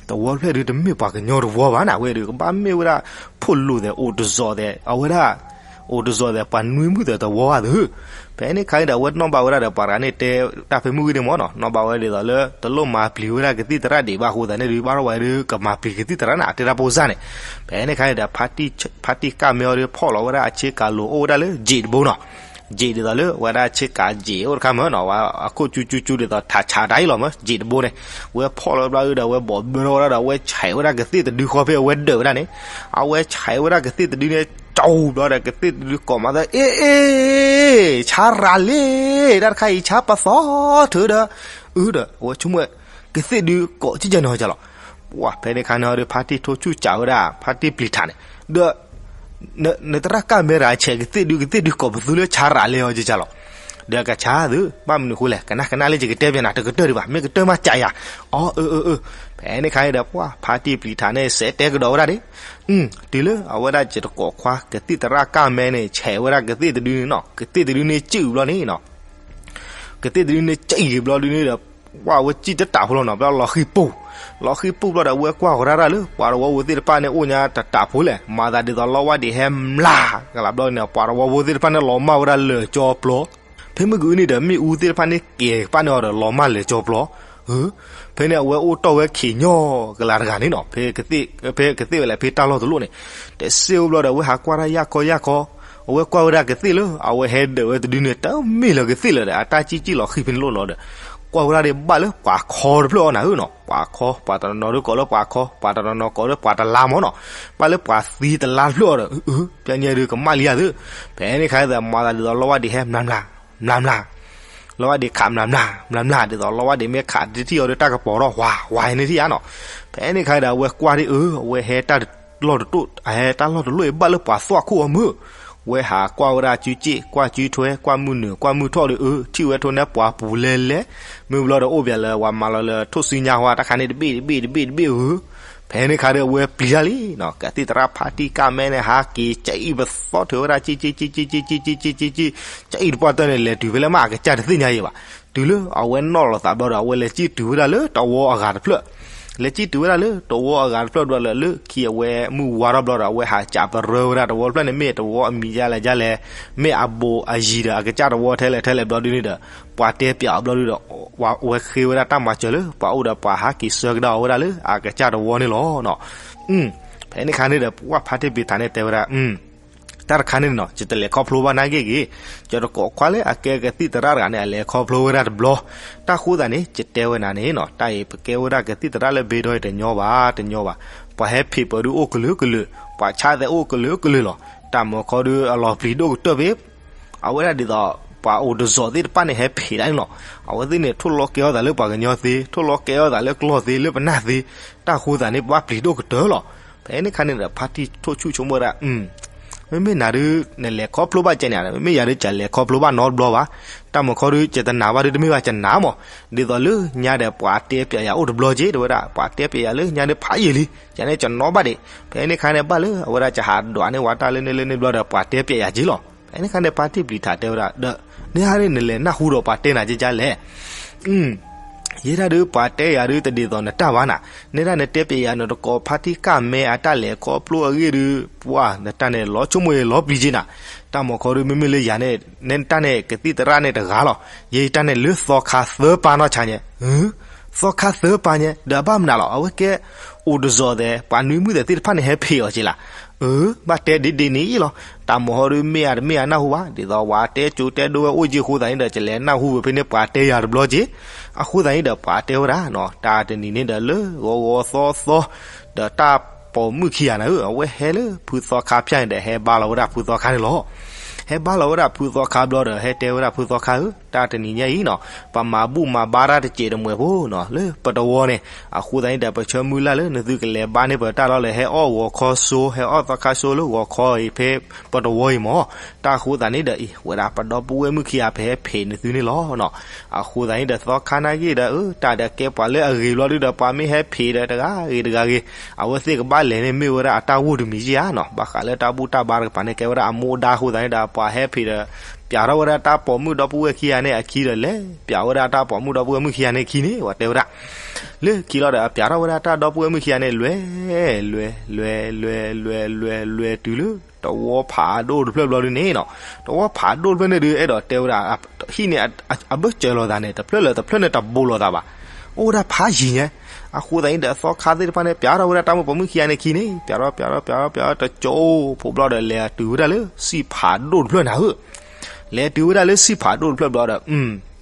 တဝီဖျၢၣ်ဒုး တမ့ၢ်ပှၤကညီတဝီဘၣ်နၤ, အဝဲဒုး ကဘၣ်မ့ၢ်ဝဲဒၣ် ဖိၣ်လိာ်သဲးအိၣ်တစီၤသဲး အဝဲဒၣ် အိၣ်တစီၤသဲး ပှၤနွံမုၣ်သဲးတဝီဘၣ်သု. ဖဲန့ၣ်ခါန့ၣ်ဒီး အဝဲနီၣ်ဘၣ်ဝဲဒၣ်ဒီး ပှၤတဂၤန့ၣ်တဲတၢ်ဖဲမုၢ်ဂ့ၤန့ၣ်မ့ၢ်နီၤ, နီၣ်ဘၣ်ဝဲဒ်သိးလၢ တလိၣ်မၤပျံၤဝဲဒၣ်ကသံၣ်သရၣ်ဒံးဘၣ်အဃိသတးန့ၣ်ဒုး ဘၣ်ထီၣ်ဝဲဒုး ကမၤပျံၤကသံၣ်သရၣ်နၤ တဲတၢ်ဖိစၢ်န့ၣ်. ဖဲန့ၣ်ခါန့ၣ်ဒီး ဖါတံၢ်ကၢ်မဲအီၤဒုး ဖီၣ်လီၤဝဲဒၣ်အဆ့ကၤလိၤအိၣ်ဝဲဒၣ်လၢ ယံာ်တဘိနီၤ, ယံာ်ဒ်သိးလၢအဝဲဒၣ်ဆ့ကၤယံာ်အိၣ်တခါမ့ၢ်နီၤ, အခိၣ်ကၠူကၠူကၠူဒ်သိးထးဆးတၢ်အံၤလီၤမ့ၢ် ယံာ်တဘိန့ၣ်. ဝဲဖီၣ်လီၤဘျီဒုးဒီး အဝဲဘီၣ်ဘၢထီၣ်ဝဲဒၣ်ဒီး အဝဲဆဲးဝဲဒၣ်ကသံၣ်တဒုဃီဖဲအဝဲဒၢးဝဲဒၣ်န့ၣ်, အဝဲဆဲးဝဲဒၣ်ကသံၣ်တဒုန့ၣ် ကၠီဘျီဒီး ကသံၣ်တဒုကိးမၤသး အ့ အ့ ဆါရၤလ့, တၢ်တခါအံၤဆါပသီထုးဒီး, အၢဒီး အဝဲဆိကမိၣ် ကသံၣ်ဒုကိးကကဲန့ၣ်လီၤ. ပှၢ်ဖဲန့ၣ်ခါန့ၣ်ဒီး ဖါတံၢ်ထိၣ်ဆူၣ်စးဝဲဒၣ် ဖါတံၢ်ပျံၤထးန့ၣ်, ဒီး နသရၣ်ကၢ်မဲတဂၤဆဲးကသံၣ်ဒု ကသံၣ်ဒုကိးပသူလၢဆါရၤလ့အီၤကလီၤ. ဒီးကဆါသု ဘၣ်မနုၤအဃိလဲၣ် ကနၣ်ကနၣ်လၢယကတဲပျဲနၤ တကတၢၢ်ဒံးဘၣ် မ့ၢ်ကတၢၢ်မးကးယၤ. အီ အၢ အၢ အၢ. ဖဲန့ၣ်ခါန့ၣ်ဒီး ပှၢ်ဖါတံၢ်ပျံၤထးန့ၣ် စဲးတဲကဒီးဝဲဒၣ်ဒ် တုၤလၢအဝဲဒၣ်ယတကိးခွါ ကသံၣ်သရၣ်ကၢ်မဲန့ၣ် ဆဲးဝဲဒၣ်ကသံၣ်တဒုန့ၣ်နီၤ, ကသံၣ်တဒုန့ၣ်စံၣ်ဘျီန့ၣ်နီၤ, ကသံၣ်တဒုန့ၣ်စံၣ်ဘျီဒုန့ၣ်ဒီး ပှၢ်ဝဲစံၣ်တတးဖိလီၤနီၤ, ဘျီလီၤဃံပူၤ, လီၤဃံပူၤဘျီဒီး အဝဲကွၢ်ဃီၤတၢ်လၢ ပှၤတဝီဖိသ့ၣ်တဖၣ်န့ၣ် အိၣ်ညါတတးဖိလဲၣ်, မၤသးဒ်သိးလီဝါဒံးဟဲမျးကလးဘျီန့ၣ် ပှၤတဝီဖိသ့ၣ်တဖၣ်န့ၣ် လီၤမၢ်ဝဲဒၣ်လၢာ်ကၠီပျီ ဖဲမုၢ်ကအုန့ၣ်ဒီး မ့ၣ်အူသ့ၣ်တဖၣ်န့ၣ် ကဲၤကပၣ်န့ၢ်အီၤဒီး လီၤမၢ်လၢာ်ကၠီပျီ, ဖဲန့ၣ် အဝဲအိၣ်တီၢ်ဝဲခံးညီကလးတဂၤန့ၣ်နီၤ, ဖဲကသ့ၣ်ဝဲလဲၣ် ဖဲတၢ်လီၢ်တလီၢ်န့ၣ်, တစ့အိၣ်ဘျီဒီး အဝဲဟးကွၢ်တၢ်ယၢ်ခီယၢ်ခီ, အဝဲကွၢ်ဝဲဒၣ်ကသ့ၣ်လၢ အဝဲဟဲဒၢးဝဲတဒုန့ၣ် တမ့ၢ်လၢကသ့ၣ်လၢၤဒီး အတၢ်စံၣ်စံၣ်လီၤဃံဖဲန့ၣ်လိၣ်လီၤဒီး ကွၢ်ဝဲဒၣ်ဒ်ဘၣ်လၢပှၤခီတဖျၢၣ်အီၤနၤဧၢနီၤ, ပှၤခီ ပှၤတနီၤနီၤဒုးကိးလၢပှၤခီ, ပှၤတနီၤနီၤကိးလၢပှၤတလါမ့ၢ်နီၤ, ဘၣ်လၢပှၤသံတလါတဖျၢၣ်အီၤဒီး ပျဲညါဒုးကမၣ်လံဧါသု, ဖဲန့ၣ်ခါအံၤ မၤသးဒ်သိးလီဝါဒံးဟဲမျးမျး, မျးမျး, လီဝါဒံးခးမျးမျး, မျးမျး ဒ်သိးလီဝါဒံးမ့ၢ်ခးတထံၣ်အီၤဒီး တၢ်ကပီၤထီၣ်ဝါ ဝါန့ၣ်ထံၣ်ဧါနီၤ, ဖဲန့ၣ်ခါအံၤဒီး အဝဲကွၢ်ဒ်အၢ အဝဲဟဲတၢ် လီၢ်တတိၢ် အဟဲတၢ်လီၢ်တလီၢ်အံၤဘၣ်လၢပှၤသွၣ်ခိၣ်အီၤမုၢ်, ဝဲဟးကွၢ်ဝဲဒၣ်စုစ့ၣ် ကွၢ်စုထွဲ ကွၢ်မုၢ်နုာ် ကွၢ်မုၢ်ထီၣ်ဒီး အၢ ထံၣ်ဝဲထိန့ၣ်ပှၤပူၤလဲလဲ, မ့ၢ်ဘျီဒီးအိၣ်ပၠးလၢ ပှၤမၤလီၤလၢထိၣ်စုညါဝါတၢ်ခါန့ၣ် တဘ့ၣ်တဘ့ၣ်တဘ့ၣ်တဘ့ၣ်ဧၢ, ဖဲန့ၣ်ခါဒီးအဝဲပျံၤတၢ်လံနီၤ, ကသံၣ်သရၣ်ဖါတံၢ်ကၢ်မဲန့ၣ် ဟးက့ၤကၠံၣ်ပသီထုးဝဲဒၣ် ကၠံၣ်ကၠံၣ်ကၠံၣ်ကၠံၣ်ကၠံၣ်ကၠံၣ်ကၠံၣ်ကၠံၣ်ကၠံၣ်ကၠံၣ် ကၠံၣ်တပှၢ်တၢၢ်န့ၣ် လဲၤတုၤဖဲလဲၣ်မးအကစၢ်တသ့ၣ်ညါအံၤဘၣ်, တုၤလၢအဝဲနီၣ်လီၤသးဘျီဒီး အဝဲလဲၤကၠံၣ်တုၤဝဲဒၣ်လၢတဝီအဂၤတဖျၢၣ် လဲၤကၠံၣ်တုၤဝဲဒၣ်လၢတဝီအဂၤတဖျၢၣ်ဘျီလၢ လၢခံအဝဲမုၢ်ဝါထီၣ်ဘျီဒီး အဝဲဟးကးပရၢဝဲဒၣ်တဝီတဖျၢၣ်န့ၣ် မ့ၢ်တဝီအမံၤဒ်လဲၣ်ဒ်လဲၣ်, မ့ၢ်အဘူးအယံၤဒီးအကစၢ်တဝီထဲလဲၣ်ထဲလဲၣ်ဘျီဒုန့ၣ်ဒီး ပှၤတဲပၠးအီၤဘျီဒုဒီး အဝဲဃ့ဝဲဒၣ်တၢ်မၤစၢၤလၢ ပှၤအိၣ်ဒီးပှၤဟးက့ၤဆှၢကဒါအီၤဝဲဒၣ်လၢအကစၢ်တဝီန့ၣ်လီၤ. ဖဲန့ၣ်ခါန့ၣ်ဒီး ပှၤဖါတံၢ်ပျံၤထးန့ၣ်တဲဝဲဒၣ် တၢ်တခါန့ၣ်နီၤ ယတလဲၤခီဖျိဘၣ်နာ်က့ဂ့ၤ, ယတကိးခွါလၢအကဲကသံၣ်သရၣ်တဂၤန့ၣ် အလဲၤခီဖျိဝဲဒၣ်တဘျီ, တၢ်ဃိသးန့ၣ် ယတဲဝဲနၤန့ၣ်နီၤ တၢ်အံၤပကဲဝဲဒၣ်ကသံၣ်သရၣ်လၢဘ့ဒီအံၤတညီဘၣ် တညီဘၣ်, ပှၤဟဲဖံးပၢၤဒုအိၣ်ကလုာ်ကလုာ်, ပှၤဆါသဲးအိၣ်ကလုာ်ကလုာ်လီၤ, တၢ်မၤခီဒုအလီၤပျံၤဒိၣ်ကတၢၢ်ဖဲ အဝဲဒၣ်ဒ်သိး ပှၤအိၣ်တစီၤသ့ၣ်တဖၣ်န့ၣ် ဟဲဖံးဒၣ်န့ၣ်လီၤ, အဝဲသ့ၣ်န့ၣ် ထိၣ်လီၤကဲအီၣ်သးလၢပှၤကညီသ့, ထိၣ်လီၤကဲအီၣ်သးလၢကျီၢ်သ့, လၢပနၢ်သ့, တၢ်ဃိသးန့ၣ် ပဘၣ်ပျံၤဒိၣ်ကတၢၢ်လီၤ. ဖဲန့ၣ်ခါန့ၣ်ဒီး ဖါတံၢ်ထိၣ်ဆူၣ်ဆိကမိၣ်ဝဲဒၣ် မ့မ့ၢ်နၤဒုး နလဲၤခီဖျိဘၣ်ကဲန့ၣ်, မ့မ့ၢ်ယၤဒုး ယလဲၤခီဖျိဘၣ်နီတဘျီဘၣ်, တၢ်မၤခီဒုး ယတနာ်ဘၣ်ဒုး တမ့ၢ်ဘၣ်ယနာ်မး, ဒ်သိးလၢညါဒီး ပှၤတဲပၠးယၤအိၣ်တဘျီက့ တဲဝဲဒၣ် ပှၤတဲပၠးယၤလၢညါဒုးဖးယံာ်လံ, ယၤန့ၣ်ယနီၣ်ဘၣ်ဒံး, ဖဲန့ၣ်ခါန့ၣ်ဘၣ်လၢ အဝဲဒၣ်ယဟးဒွးန့ၢ်ဝဲတၢ်လၢန့ၣ်လၢန့ၣ်ဘျီဒီး ပှၤတဲပၠးယၤက့လီၤ. ဖဲန့ၣ်ခါန့ၣ် ဖါတံၢ်ပျံၤထးတဲဝဲဒၣ် ဒီး န့ၣ်ဟါန့ၣ် နလဲၤနၢ်ဟူဒီးပှၤတဲနၤကကလဲၣ် ယဲဒၣ်ဒုး ပှၤတဲယၤဒုး တဒ်သိးနတၢ်ဘၣ်နၤ, နဲဒၣ်နတဲပၠးယၤ နတကိးဖါတံၢ်ကၢ်မဲအတၢ်လဲၤခီဖျိအဂ့ၢ်ဒုး ပှၤနတၢ်န့ၣ် လီၤဆိကမိၣ်အံၤလီၤပျံၤက့နၤ, တၢ်မၤခီဒုး မ့မ့ၢ်လၢယၤန့ၣ် နဲနတၢ်န့ၣ် ကသံၣ်သရၣ်န့ၣ်တဂၤလီၤ, ယဲယတၢ်န့ၣ် လၢသီခါသၢပၢ်နီၢ်ဆါညါ သီခါသၢပၢ်ညါ ဒီးအဘၣ်မနုၤလီၤ, အဝဲကဲ အိၣ်တစီၤသဲး ပှၤနွံမုၣ်သဲးသ့ၣ်တဖၣ်န့ၣ် ဟဲဖံးအီၤက့လီၤ, အၢ ဘၣ်တဲဒ်ဒ်န့ၣ်လီၤ, တၢ်မၤဟီဒုး မ့ၢ်အတမ့ၢ်အနၢ်ဟူဘၣ်, ဒ်သိးပှၤတဲကၠိတဲဒိဝဲအိၣ်က့အဃိသတးန့ၣ်ဒီး ယလဲၤနၢ်ဟူဝဲဖဲန့ၣ် ပှၤတဲယၤတဘျီက့, အဃိသတးန့ၣ်ဒီး ပှၤတဲဝဲဒၣ်နီၤ တၢ်တနံၤန့ၣ်ဒီးလၢဂီၤဂီၤသီသီ ဒီးတၢ်ပိာ်မုၣ်ခံဂၤန့ၣ် အဝဲဟဲလၢဖုသီခါဖၠၣ်န့ၣ်ဒီး ဟဲဘါလီၤဝဲဒၣ်ဖုသီခါန့ၣ်လီၤ. ဟဲဘါလီၤဝဲဒၣ်ဖုသီခါဘျီဒီး ဟဲတဲဝဲဒၣ်ဖုသီခါဧၢ, တၢ်တနံၤညါအံၤနီၤ ပမၤဘူၣ်မၤဘါတၢ်တစဲးတမှဲၤဖိနီၤ လၢပတဝီန့ၣ်, အဃိသတးန့ၣ်ဒီး ပဆၢမုၢ်လၢ်လၢနသုကလဲၤဘါန့ၢ်ပတၢ်လီၤလၢ ဟဲအီၣ်ဂီၤခီစိ ဟဲအီၣ်သီခါစိလၢဂီၤခီအံၤ ဖဲပတဝီအံၤမး, တၢ်အဃိသတးန့ၣ်ဒီးအံၤ ဝဲဒၣ်ပဒီပုၢ်ဝဲၢ်မုၣ်ခံဂၤ ပဟဲဖံးနသုန့ၣ်လီၤနီၤ. အဃိသတးန့ၣ်ဒီး သီခါနာ်က့ဒီး အၢ တၢ်ဒီးကဲပှၤလၢအဂ့ၤဘျီဒုဒီး ပှၤမ့ၢ်ဟဲဖံးဒီးတဂၤဂ့ၤတဂၤဂ့ၤ အဝဲသ့ၣ်ကဘၣ်လဲၤန့ၣ် မ့ၢ်ဝဲဒၣ်အတၢ်ဂိၢ်တမံၤက့ဧါနီၤ. ဘၣ်ဃးလၢတၢ်ဘူၣ်တၢ်ဘါတကပၤန့ၣ် ကဲဝဲဒၣ်အမူအဒါအဃိသတးန့ၣ်ဒီး ပှၤဟဲဖံးဒီး ပျးထီၣ်ဝဲဒၣ်တၢ်ပိာ်မုၣ်ဒီပုၢ်ဝဲၢ်ခံဂၤန့ၣ်အခံဒီး လဲၤပျးဝဲဒၣ်တၢ်ပိာ်မုၣ်ဒီပုၢ်ဝဲၢ်မုၣ်ခံဂၤန့ၣ်အခံန့ၣ် ပှၤတဲဝဲဒၣ် လၢခံလီၤဒီး အပျးထီၣ်ဝဲဒၣ်တၢ်ဒီပုၢ်ဝဲၢ်မုၣ်ခံဂၤန့ၣ် လွဲ လွဲ လွဲ လွဲ လွဲ လွဲ လွဲ တုၤလၢ တဝီဖးဒိၣ်တဖျၢၣ်ဘျီဒုန့ၣ်နီၤ. တဝီဖးဒိၣ်တဖျၢၣ်န့ၣ်ဒု အဲၣ်ဒိးတဲဝဲဒၣ် ဟံၣ်န့ၣ် အဘၢၣ်စၢၤလိာ်သးန့ၣ် တဖျၢၣ်လၢတဖျၢၣ်န့ၣ် တဘူးလိာ်သးဘၣ်. အိၣ်ဝဲဒၣ်ဖးယံၤညါ အဃိသတးန့ၣ်ဒီး သီခါသ့ၣ်တဖၣ်န့ၣ် ပျးထီၣ်ဝဲဒၣ်တၢ်မုၣ်ပိာ်မုၣ်ခံဂၤန့ၣ်ခံန့ၣ် ပျးထီၣ် ပျးထီၣ် ပျးထီၣ် ပျးထီၣ် တကၠိဖိဘျီဒီး လဲၤတုၤဝဲဒၣ်လၢစံၣ်ဖးဒိၣ်တဖျၢၣ်နၤဧၢ. လဲၤတုၤဝဲဒၣ်လၢစံၣ်ဖးဒိၣ်တဖျၢၣ်ဘျီဒီး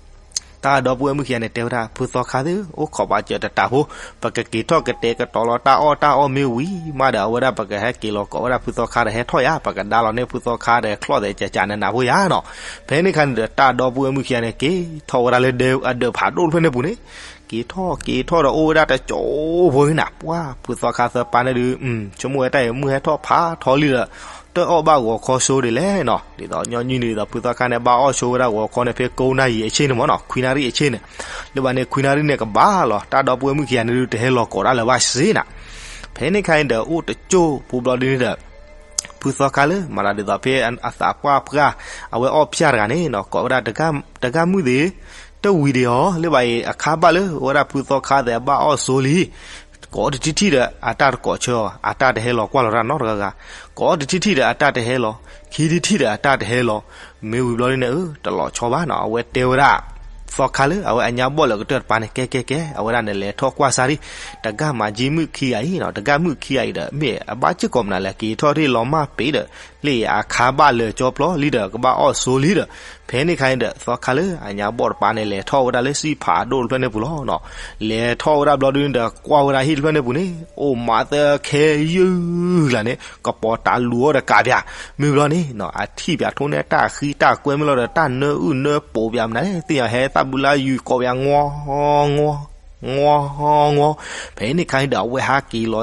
တၢ်ဒီပုၢ်ဝဲၢ်မုၣ်ခံဂၤန့ၣ် တဲဝဲဒၣ် ဖုသီခါသ့ၣ်ဧၢ, အိၣ်ခိးပာ်စၢၤတတးဖိ, ပကက့ၤထီၣ်ကတဲာ်ကတီၤလီၤတၢ်အီၣ်တၢ်အီမ့ၢ်ဝံၤမးဒီး အဝဲဒၣ်ပကဟဲက့ၤလီၤကိးဝဲဒၣ်ဖုသီခါဒီး ဟဲထီၣ်ယၤ, ပကဒါလီၤန့ၢ်ဖုသီခါဒီး ချီၣ်သဲးကကးနးနးဖိယၤနီၤ. ဖဲန့ၣ်ခါန့ၣ်ဒီး တၢ်ဒီပုၢ်ဝဲၢ်မုၣ်ခံဂၤန့ၣ် က့ၤထီၣ်ဝဲဒၣ်လၢဒဲအဒၢးဖးဒိၣ်တဖျၢၣ်န့ၣ်ပူၤန့ၣ်, က့ၤထီၣ်က့ၤထီၣ်ဒီး အိၣ်ဝဲဒၣ်တကၠိဖိန့ၣ်နၤ, ပှၤဖုသီခါသၢပၢ်န့ၣ်ဒု ဆိကမိၣ်ဝဲတၢ်အံၤ မုၢ်ဟဲထီၣ်ဖးထီလံဒီး တအီၣ်ဘၣ်ဂီၤခီစိဒ်လဲၣ်နီၤ. ဒ်သိးညီနုၢ်န့ၣ်ဒ်သိး ဖုသီခါန့ၣ် ဘၣ်အီၣ်ဆိဝဲဒၣ်ဂီၤခီန့ၣ် ဖဲကိးနၣ်ရံၣ်အဆ့ၣ်န့ၣ်မးနီၤ, ခွံနၣ်ရံၣ်အဆ့ၣ်န့ၣ်, လၢဘၣ်န့ၣ် ခွံနၣ်ရံၣ်န့ၣ်ကဘၣ်လီၤ. တၢ်ဒီပုၢ်ဝဲၢ်မုၣ်ခံဂၤန့ၣ်ဒု တဟဲလီၤကိးတၢ်လၢၤဘၣ်စ့နၤ. ဖဲန့ၣ်ခါန့ၣ်ဒီး အိၣ်တကၠိဖိဘျီဒုန့ၣ်ဒီး ဖုသီခါလၢ မၤတၢ်ဒ်သိးဖဲအသးပှၢ်ပှၢ် အဝဲအီၣ်ဖၠၣ်တဂၤန့ၣ်နီၤ ကိးဝဲဒၣ် တဂၤမုၣ်သ့ၣ် တဝံၤဒံးအီၤ လၢဘၣ်အံၤ အခါဘၣ်လၢ အဝဲဒၣ်ဖုသီခါသ့ၣ်အဘၣ်အီၣ်ဆိလံ ကိးတထံၣ်ထံၣ်ဒီး အတၢ်တကိးဆၢအီၤ, အတၢ်တဟဲလီၤကွၢ်လီၤတၢ်နီတဂၤဂၤ, ကိးတထံၣ်ထံၣ်ဒီး အတၢ်တဟဲလီၤ, ခံထံၣ်ထံၣ်ဒီး အတၢ်တဟဲလီၤ, မ့ၢ်ဝံၤဘျီဒုန့ၣ် အၢ တလီၤဆီဘၣ်နီၤ, အဝဲတဲဝဲဒၣ် သီခါလၢ အဝဲအညါဘီၣ်လၢကတၢၢ်တပၤန့ၣ် ကဲကဲကဲ အဝဲဒၣ်နလဲၤထီၣ်ကွၢ်စၢ်ဒံး တဂၤမၤကၠံမုၣ်ခံဂၤအံၤနီၤ, တဂၤမုၣ်ခံဂၤအံၤဒီး မ့ၢ်အဘၣ်စ့ၢ်ကီးမနုၤလဲၣ် က့ၤထီၣ်ထံၣ်လီၤမၢ်ပ့ၤဒီး လၢအခါဘၣ်လၢာ်ကၠီပျီလံဒီး ကဘၣ်အီၣ်ဆိလံဒီး ဖဲန့ၣ်ခါန့ၣ်ဒီး သီခါလၢအညါဘီၣ်တပၤန့ၣ် လဲၤထီၣ်ဝဲဒၣ်လၢစံၣ်ဖးဒိၣ်တဖျၢၣ်န့ၣ်ပူၤလီၤနီၤ, လဲၤထီၣ်ဝဲဒၣ်ဘျီဒုန့ၣ်ဒီး ကွၢ်ဝဲဒၣ်ဟံၣ်တဖျၢၣ်န့ၣ်ပူၤန့ၣ် အိၣ်မးသၢခဲယုၢ်လၢ်န့ၣ် ကပီၤတၢ်လူၤအီၣ်ဒီးကးပၠး, မ့ၢ်ဘျီန့ၣ်နီၤ အထံၣ်ပၠးထိၣ်န့ၢ်တၢ်ဃံတၢ်ကွဲမ့ၢ်လီၤဒီး တၢ်နၢအုၣ်နၢပိာ်ပၠးမနုၤလဲၣ် သ့ၣ်ညါဟဲသၣ်ဘုလါယုၤကိးပၠး ငီ ငီ ငီ ငီ, ဖဲန့ၣ်ခါန့ၣ်ဒီး အဝဲဟးက့ၤလီၤ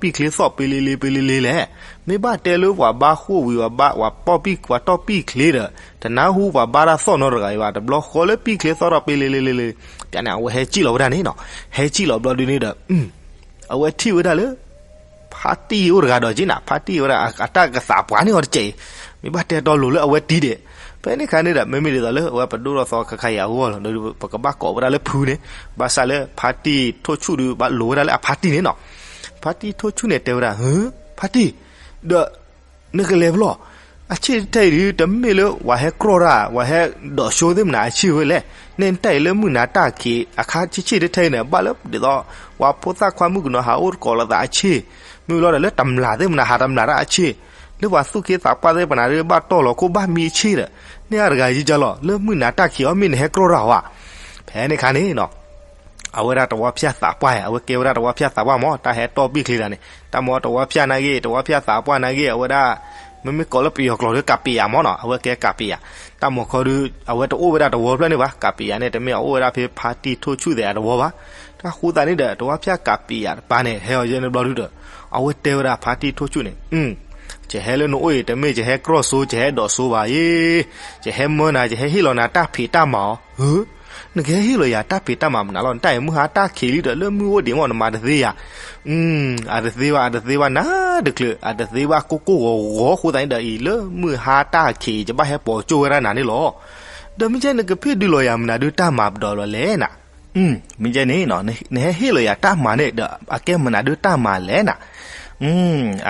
ပှၤတီၢ်ပံာ်ချ့သီၣ်ပ့လ့လ့ပ့လ့လ့လဲၣ်. မ့ၢ်ဘၣ်တဲလၢပှၤဘါဃိၣ်ဝံၤ ပှၤဘါ ပှၤပီၢ်ပံာ် ပှၤတီၢ်ပံာ်ချ့ဒီး တနၢ်ဟူပှၤဘါတၢ်သီၣ်နီတဂၤအံၤဘၣ်. တဘျီဃီလၢပံာ်ချ့သီၣ်ထီၣ်ပ့လ့လ့လ့လ့ ပျဲန့ၣ် အဝဲဟဲစံၣ်လီၤဝဲဒၣ်န့ၣ်နီၤ. ဟဲစံၣ်လီၤဘျီဒုန့ၣ်ဒီး အဝဲထံၣ်ဝဲဒၣ်လၢ ဖါတံၢ်အိၣ်တဂၤဒီးက့နၤ, ဖါတံၢ်ဝဲဒၣ် အတၢ်ကသးပှၢ်န့ၢ်အီၤတကဲးအံၤ, မ့ၢ်ဘၣ်တဲတီလိၤလၢအဝဲတံၢ်ဒဲး. ဖဲန့ၣ်ခါန့ၣ်ဒီး မ့မ့ၢ်ဒ်သိးလၢအဝဲပဒိၣ်ထီၣ်သီခါခါအံၤအဂီၢ်လီၤ, ဒီးပကဘၣ်ကိးဝဲဒၣ်လၢဖုန့ၣ်, ဘၣ်ဆၣ်လၢဖါတံၢ်ထိၣ်ဆူၣ်ဒီး ဘၣ်လိၤဝဲဒၣ်လၢအဖါတံၢ်န့ၣ်နီၤ. ဖါတံၢ်ထိၣ်ဆူၣ်န့ၣ်တဲဝဲဒၣ်, ဟၢ ဖါတံၢ်, ဒီး နကလဲၤဖဲလဲၣ်, အဆ့ၣ်တထံအံၤဒုး တမ့ၢ်လၢပှၤဟဲကြီၣ်တၢ် ပှၤဟဲဒိးစိသ့ၣ်မနၤအဆ့ၣ်ဝဲလဲၣ်, န့ၣ်နတၢ်အံၤလၢမုၢ်နၤတၢ်ခံး အခါဆ့ၣ်ဆ့ၣ်တထံအံၤန့ၣ် ဘၣ်လၢဒ်သိး ပှၤဖိသၣ်ခွါမုၣ်ကနီၤဟးအိၣ်တကိးလိာ်သးအဆ့ၣ်, မ့ၢ်လီၤဒီးလၢတမျၢ်သ့ၣ်မနၤဟးတမျၢ်တၢ်အဆ့ၣ်, လၢပှၤသူၣ်က့သးပှၢ်သ့ၣ်မနၤဒီးဘၣ်တီၢ်လီၤခိၣ်ဘၣ်မံအဆ့ၣ်ဒီး, န့ၣ်အတဂၤယံကလီၤ လၢမုၢ်နၤတၢ်ခံးအီၤမ့ၢ်နဟဲကြီၣ်တၢ်ဧါ. ဖဲန့ၣ်ခါန့ၣ်နီၤ အဝဲဒၣ်တဝီဖၠၣ်သးပှၢ်ဧါ, အဝဲကဲဝဲဒၣ်တဝီဖၠၣ်သးပှၢ်မး, တၢ်ဟဲတီၢ်ပံာ်ချ့တၢ်န့ၣ် တၢ်မ့ၢ်တဝီဖၠၣ်နာ်က့ တဝီဖၠၣ်သးပှၢ်နာ်က့ အဝဲဒၣ် မ့မ့ၢ်ကိးလၢပယီၤကျိာ်ဒီး ကးပ့းယၤမးနီၤ, အဝဲကဲကးပ့းယၤ, တၢ်မ့ၢ်ခီဒီး အဝဲတအိၣ်ဝဲဒၣ်တဝီဖျၢၣ်န့ၣ်ဘၣ်, ကးပ့းယၤန့ၣ် တမ့ၢ်အအိၣ်ဝဲဒၣ်ဖဲဖါတံၢ်ထိၣ်ဆူၣ်သ့ၣ်အတဝီဘၣ်. တၢ်ဃိသတးန့ၣ်ဒီး တဝီဖၠၣ်ကးပ့းယၤတပၤန့ၣ် ဟဲအီၤယဲန့ၣ်ဘျီဒုဒီး အဝဲတဲဝဲဒၣ်ဖါတံၢ်ထိၣ်ဆူၣ်န့ၣ် ယဟဲလၢနအိၣ်အံၤ တမ့ၢ်ယဟဲကြီၣ်စိ ယဟဲဒိးစိဘၣ်အံၤ, ယဟဲမၢနၤ ယဟဲဟ့ၣ်လီၤနၤတၢ်ဖံးတၢ်မၤအီၤ, နကဟဲဟ့ၣ်လီၤယၤတၢ်ဖံးတၢ်မၤမနုၤလီၤ, နတၢ်အံၤမုၢ်ဟါတၢ်ခံးလံဒီး လၢမုၢ်အိၣ်ဒံးမး နမၤတသ့ယၤ, အတသ့ဘၣ် အတသ့ဘၣ်နၤတချုး အတသ့ဘၣ်ကိၢ်ကိၢ်ဂီၤဂီၤအဃိသတးန့ၣ်ဒီးအံၤ လၢမုၢ်ဟါတၢ်ခံးအံၤ ယဘၣ်ဟဲပိာ်ကၠိၣ်ဝဲဒၣ်နၤန့ၣ်လီၤ. ဒီးမ့ၢ်ကဲနကဖ့ၣ်ဒုးလီၤယၤမနုၤဒုးတၢ်မၤပဒီးလီၤလဲၣ်နၤ, မ့ၢ်ကဲန့ၣ် နဟဲဟ့ၣ်လီၤယၤတၢ်မၤန့ၣ်ဒီး အကဲမနုၤဒုးတၢ်မၤလဲၣ်နၤ,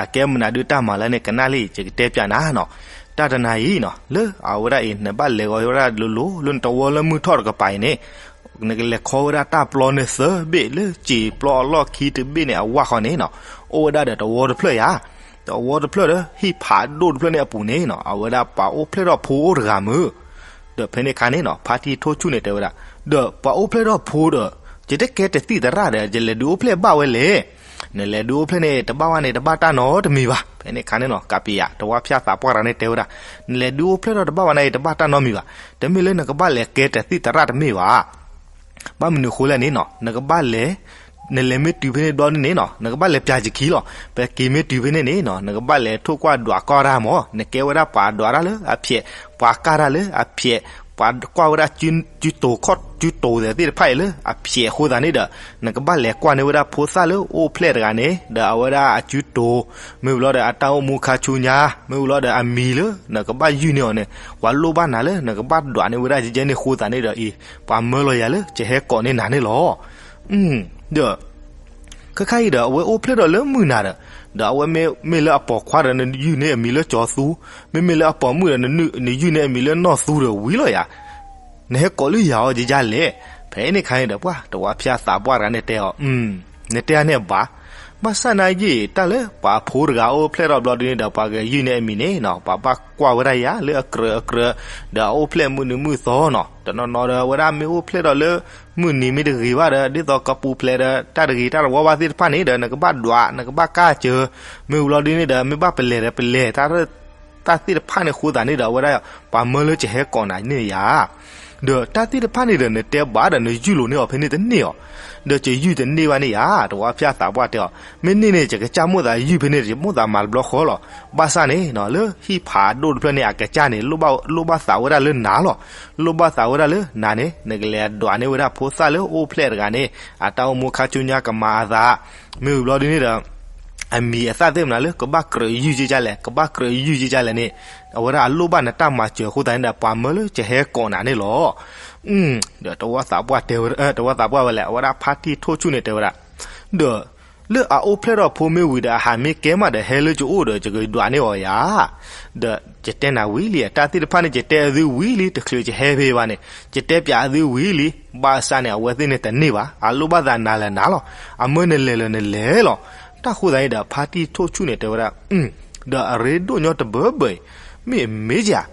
အကဲမနုၤဒုးတၢ်မၤလဲၣ်န့ၣ် ကနၣ်လံ ယကတဲပၠးနၤနီၤ, တၢ်တနၤအံၤနီၤ လၢအဝဲဒၣ်အံၤ နဘၣ်လဲၤဂီၤဝဲဒၣ်လိၤလိၤ လၢနတဝီလၢမုၢ်ထီၣ်တကပၤအံၤန့ၣ် နကလဲၤခီဝဲဒၣ်တၢ်ပျီန့ၣ်သၢဘ့ၣ် လၢစံာ်ပျီအလီၢ်ခံတဘ့ၣ်န့ၣ်အဝၢ်ဃီန့ၣ်နီၤ, အိၣ်ဝဲဒၣ်ဒီးတဝီတဖျၢၣ်ယၤ, တဝီတဖျၢၣ်ဒီး ဟံၣ်ဖးဒိၣ်တဖျၢၣ်န့ၣ်အပူၤန့ၣ်နီၤ အဝဲဒၣ်ပှၤအိၣ်ဖျဲၣ်ထီၣ်ဖိအိၣ်တဂၤမုၢ်, ဒီးဖဲန့ၣ်ခါန့ၣ်နီၤ ဖါတံၢ်ထိၣ်ဆူၣ်န့ၣ်တဲဝဲဒၣ်, ဒီးပှၤအိၣ်ဖျဲၣ်ထီၣ်ဖိဒီး ယတကဲတသံၣ်သရၣ်ဒီး ယလဲၤဒုးအိၣ်ဖျဲၣ်ဘၣ်ဝဲလဲၣ်, နလဲၤဒုးအိၣ်ဖျဲၣ်န့ၣ် တဘၣ်ဝဲန့ၣ် တဘၣ်တၢ်နီတမံၤဘၣ်. ဖဲန့ၣ်ခါန့ၣ်နီၤ ကးပ့းယၤ တဝီဖၠၣ်သးပှၢ်တဂၤန့ၣ်တဲဝဲဒၣ်, နလဲၤဒုးအိၣ်ဖျဲၣ်ထီၣ်တဘၣ်ဝဲန့ၣ် တဘၣ်တၢ်နီတမံၤဘၣ်. တမ့ၢ်လၢနကဘၣ်လဲၤကဲတသံၣ်သရၣ်တမ့ၢ်ဘၣ်. ဘၣ်မနုၤအဃိလဲၣ်န့ၣ်နီၤ နကဘၣ်လဲၤ, နလဲၤမ့ၢ်တုၤဖဲန့ၣ်ဘျီဒုန့ၣ်နီၤ နကဘၣ်လဲၤပၠးယခံလီၤ. ပက့ၤမ့ၢ်တုၤဖဲန့ၣ်န့ၣ်နီၤ နကဘၣ်လဲၤထိၣ်ကွၢ်ဒွးကီၢ်တၢ်မး, နကဲဝဲဒၣ်ပှၤဒွးတၢ်လၢအဖျဲး, ပှၤကၢ်တၢ်လၢအဖျဲး, ပှၤကွၢ်ဝဲဒၣ် စုတိၤခီၣ်စုတိၤသ့ၣ်တဖၣ်အံၤလၢအဖျဲးအဃိသတးန့ၣ်ဒီး နကဘၣ်လဲၤကွၢ်န့ၢ်ဝဲဒၣ်ဖိသၣ်လၢအိၣ်ဖျဲၣ်တဂၤန့ၣ် ဒီးအဝဲဒၣ်အစုတိၤ မ့ၢ်ဝံၤလီၤဒီးအတၢ်အိၣ်မူခါဆူညါ မ့ၢ်ဝံၤလီၤဒီးအမံၤလၢနကဘၣ်ယုၢ်န့ၢ်အီၤန့ၣ် ပှၤလိၣ်ဘၣ်နၤလၢနကဘၣ်ဒွးန့ၢ်ဝဲဒၣ်ကဲန့ၣ်အဃိသတးန့ၣ်ဒီးအံၤ ပှၤမၢလီၤယၤလၢကဟဲကိးန့ၢ်နၤန့ၣ်လီၤ. ဒီး ခဲခါအံၤဒီး အဝဲအိၣ်ဖျဲၣ်ထီၣ်လၢမုၢ်နၤဒီး, ဒီးအဝဲမ့မ့ၢ်လၢအပိာ်ခွါဒီး နယုၢ်န့ၢ်အမံၤလၢကၠီၤသူ, မ့မ့ၢ်လၢအပိာ်မုၣ်ဒီး နယုၢ်န့ၢ်အမံၤလၢနီၢ်သူဒီးဝံၤလီၤယၤ, နဟဲကိးလၢယၤအီၤဒ်လဲၣ်. ဖဲန့ၣ်ခါန့ၣ်ဒီး ပှၤတဝီဖၠၣ်သးပှၢ်တဂၤန့ၣ်တဲအီၤ, နတဲအါန့ၢ်အဘၣ်, ဘၣ်ဆၣ်နာ်က့ တၢ်လၢပှၤဖိတဂၤအိၣ်ဖျဲၣ်ထီၣ်ဘျီဒ်န့ၣ်ဒီး ပှၤကယုၢ်န့ၢ်အမံၤန့ၣ်နီၤ ပှၤဘၣ်ကွၢ်ဝဲဒၣ်ယၤလၢအကြၢးအကြၢး, ဒီးအအိၣ်ဖျဲၣ်မုၢ်နံၤမုၢ်သီနီၤ. တနီၤနီၤဒီး အဝဲဒၣ်မ့ၢ်အိၣ်ဖျဲၣ်ထီၣ်လၢ မုၢ်နံၤမ့ၢ်တဂ့ၤဘၣ်ဒီး ဒ်သိးကပူၤဖျဲးဒီး တၢ်တဂ့ၤတၢ်တဝီဘၣ်သ့ၣ်တဖၣ်န့ၣ်ဒီး နကဘၣ်ဒွး နကဘၣ်ကၢ်စၢၤ, မ့ၢ်ဝံၤဘျီဒ်န့ၣ်ဒီး မ့ၢ်ဘၣ်ပလဲၤဒီးပလဲၤ တၢ်သ့ၣ်တဖၣ်န့ၣ်အဃိသတးန့ၣ်ဒီး အဝဲဒၣ် ပှၤမၢလၢကဟဲကိးနၤန့ၢ်ယၤ ဒီးတၢ်သ့ၣ်တဖၣ်န့ၣ်ဒီး နတဲဘၣ်ဒီး နယုၢ်လိာ်န့ၢ်အီၤဖဲန့ၣ်တန့ၢ်အီၤ, ဒီးကယုၢ်တန့ၢ်ဘၣ်န့ၣ်ယၤ, တဝီဖၠၣ်သးပှၢ်တဲအီၤ, မ့ၢ်န့ၢ်န့ၣ် ယကစၢ်မိၣ်သးယုၢ်ဖဲန့ၣ် ယမိၣ်သးမၤတဘျီဃီလီၤ. ဘၣ်ဆၣ်န့ၣ် လၢဟံၣ်ဖးဒိၣ်တဖျၢၣ်န့ၣ် အကစၢ်န့ၣ် လိၣ်ဘၣ်သးဝဲဒၣ်လၢနၤလီၤ. လိၣ်ဘၣ်သးဝဲဒၣ်လၢနၤန့ၣ် နကလဲၤဒွးန့ၢ်ဝဲဒၣ်ဖိသၣ်လၢအိၣ်ဖျဲၣ်တဂၤန့ၣ် အတၢ်အိၣ်မူခါဆူညါကမၤအသး, မ့ၢ်ဝံၤဘျီဒ်န့ၣ်ဒီး အမံၤအသၣ်သ့ၣ်မနုၤလၢ ကဘၣ်ကြၢးယုၢ်က့ၤဒ်လဲၣ်, ကဘၣ်ကြၢးယုၢ်က့ၤဒ်လဲၣ်န့ၣ်, အဝဲဒၣ်အလိၣ်ဘၣ်နတၢ်မၤစၢၤအဃိသတးန့ၣ်ဒီး ပှၤမၢလၢကဟဲကိးနၤန့ၣ်လီၤ. ဒီးတဝီသးပှၢ်တဲဝဲ, တဝီသးပှၢ်ဝဲလဲၣ်, အဝဲဒၣ်ဖါတံၢ်ထိၣ်ဆူၣ်န့ၣ်တဲဝဲဒၣ်, ဒီး လၢအအိၣ်ဖျဲၣ်ထီၣ်ဖိမ့ၢ်ဝံၤဒီး အဟးမ့ၢ်ကဲမးဒီး ဟဲလၢကအိၣ်ဒီး ယကဒွးန့ၢ်အီၤယၤ ဒီးယတဲနၤဝံၤလံ, တၢ်သ့ၣ်တဖၣ်န့ၣ် ယတဲအသုဝံၤလံ, တချုးယဟဲဖဲဘၣ်န့ၣ် ယတဲပၠးအသုဝံၤလံ. ဘၣ်ဆၣ်န့ၣ် အဝဲသ့ၣ်န့ၣ်တန့ၢ်ဘၣ်, အလိၣ်ဘၣ်သးနၤလၢနၤလီၤ. အမၢနလဲၤလၢနလဲၤလီၤ. တၢ်ဃိသတးန့ၣ်ဒီး ဖါတံၢ်ထိၣ်ဆူၣ်န့ၣ်တဲဝဲဒၣ်, ဒီးအရ့ဒိၣ်ညီတဘၢဘၢအံၤ, မ့ၢ်အမ့ၢ်ယၤ,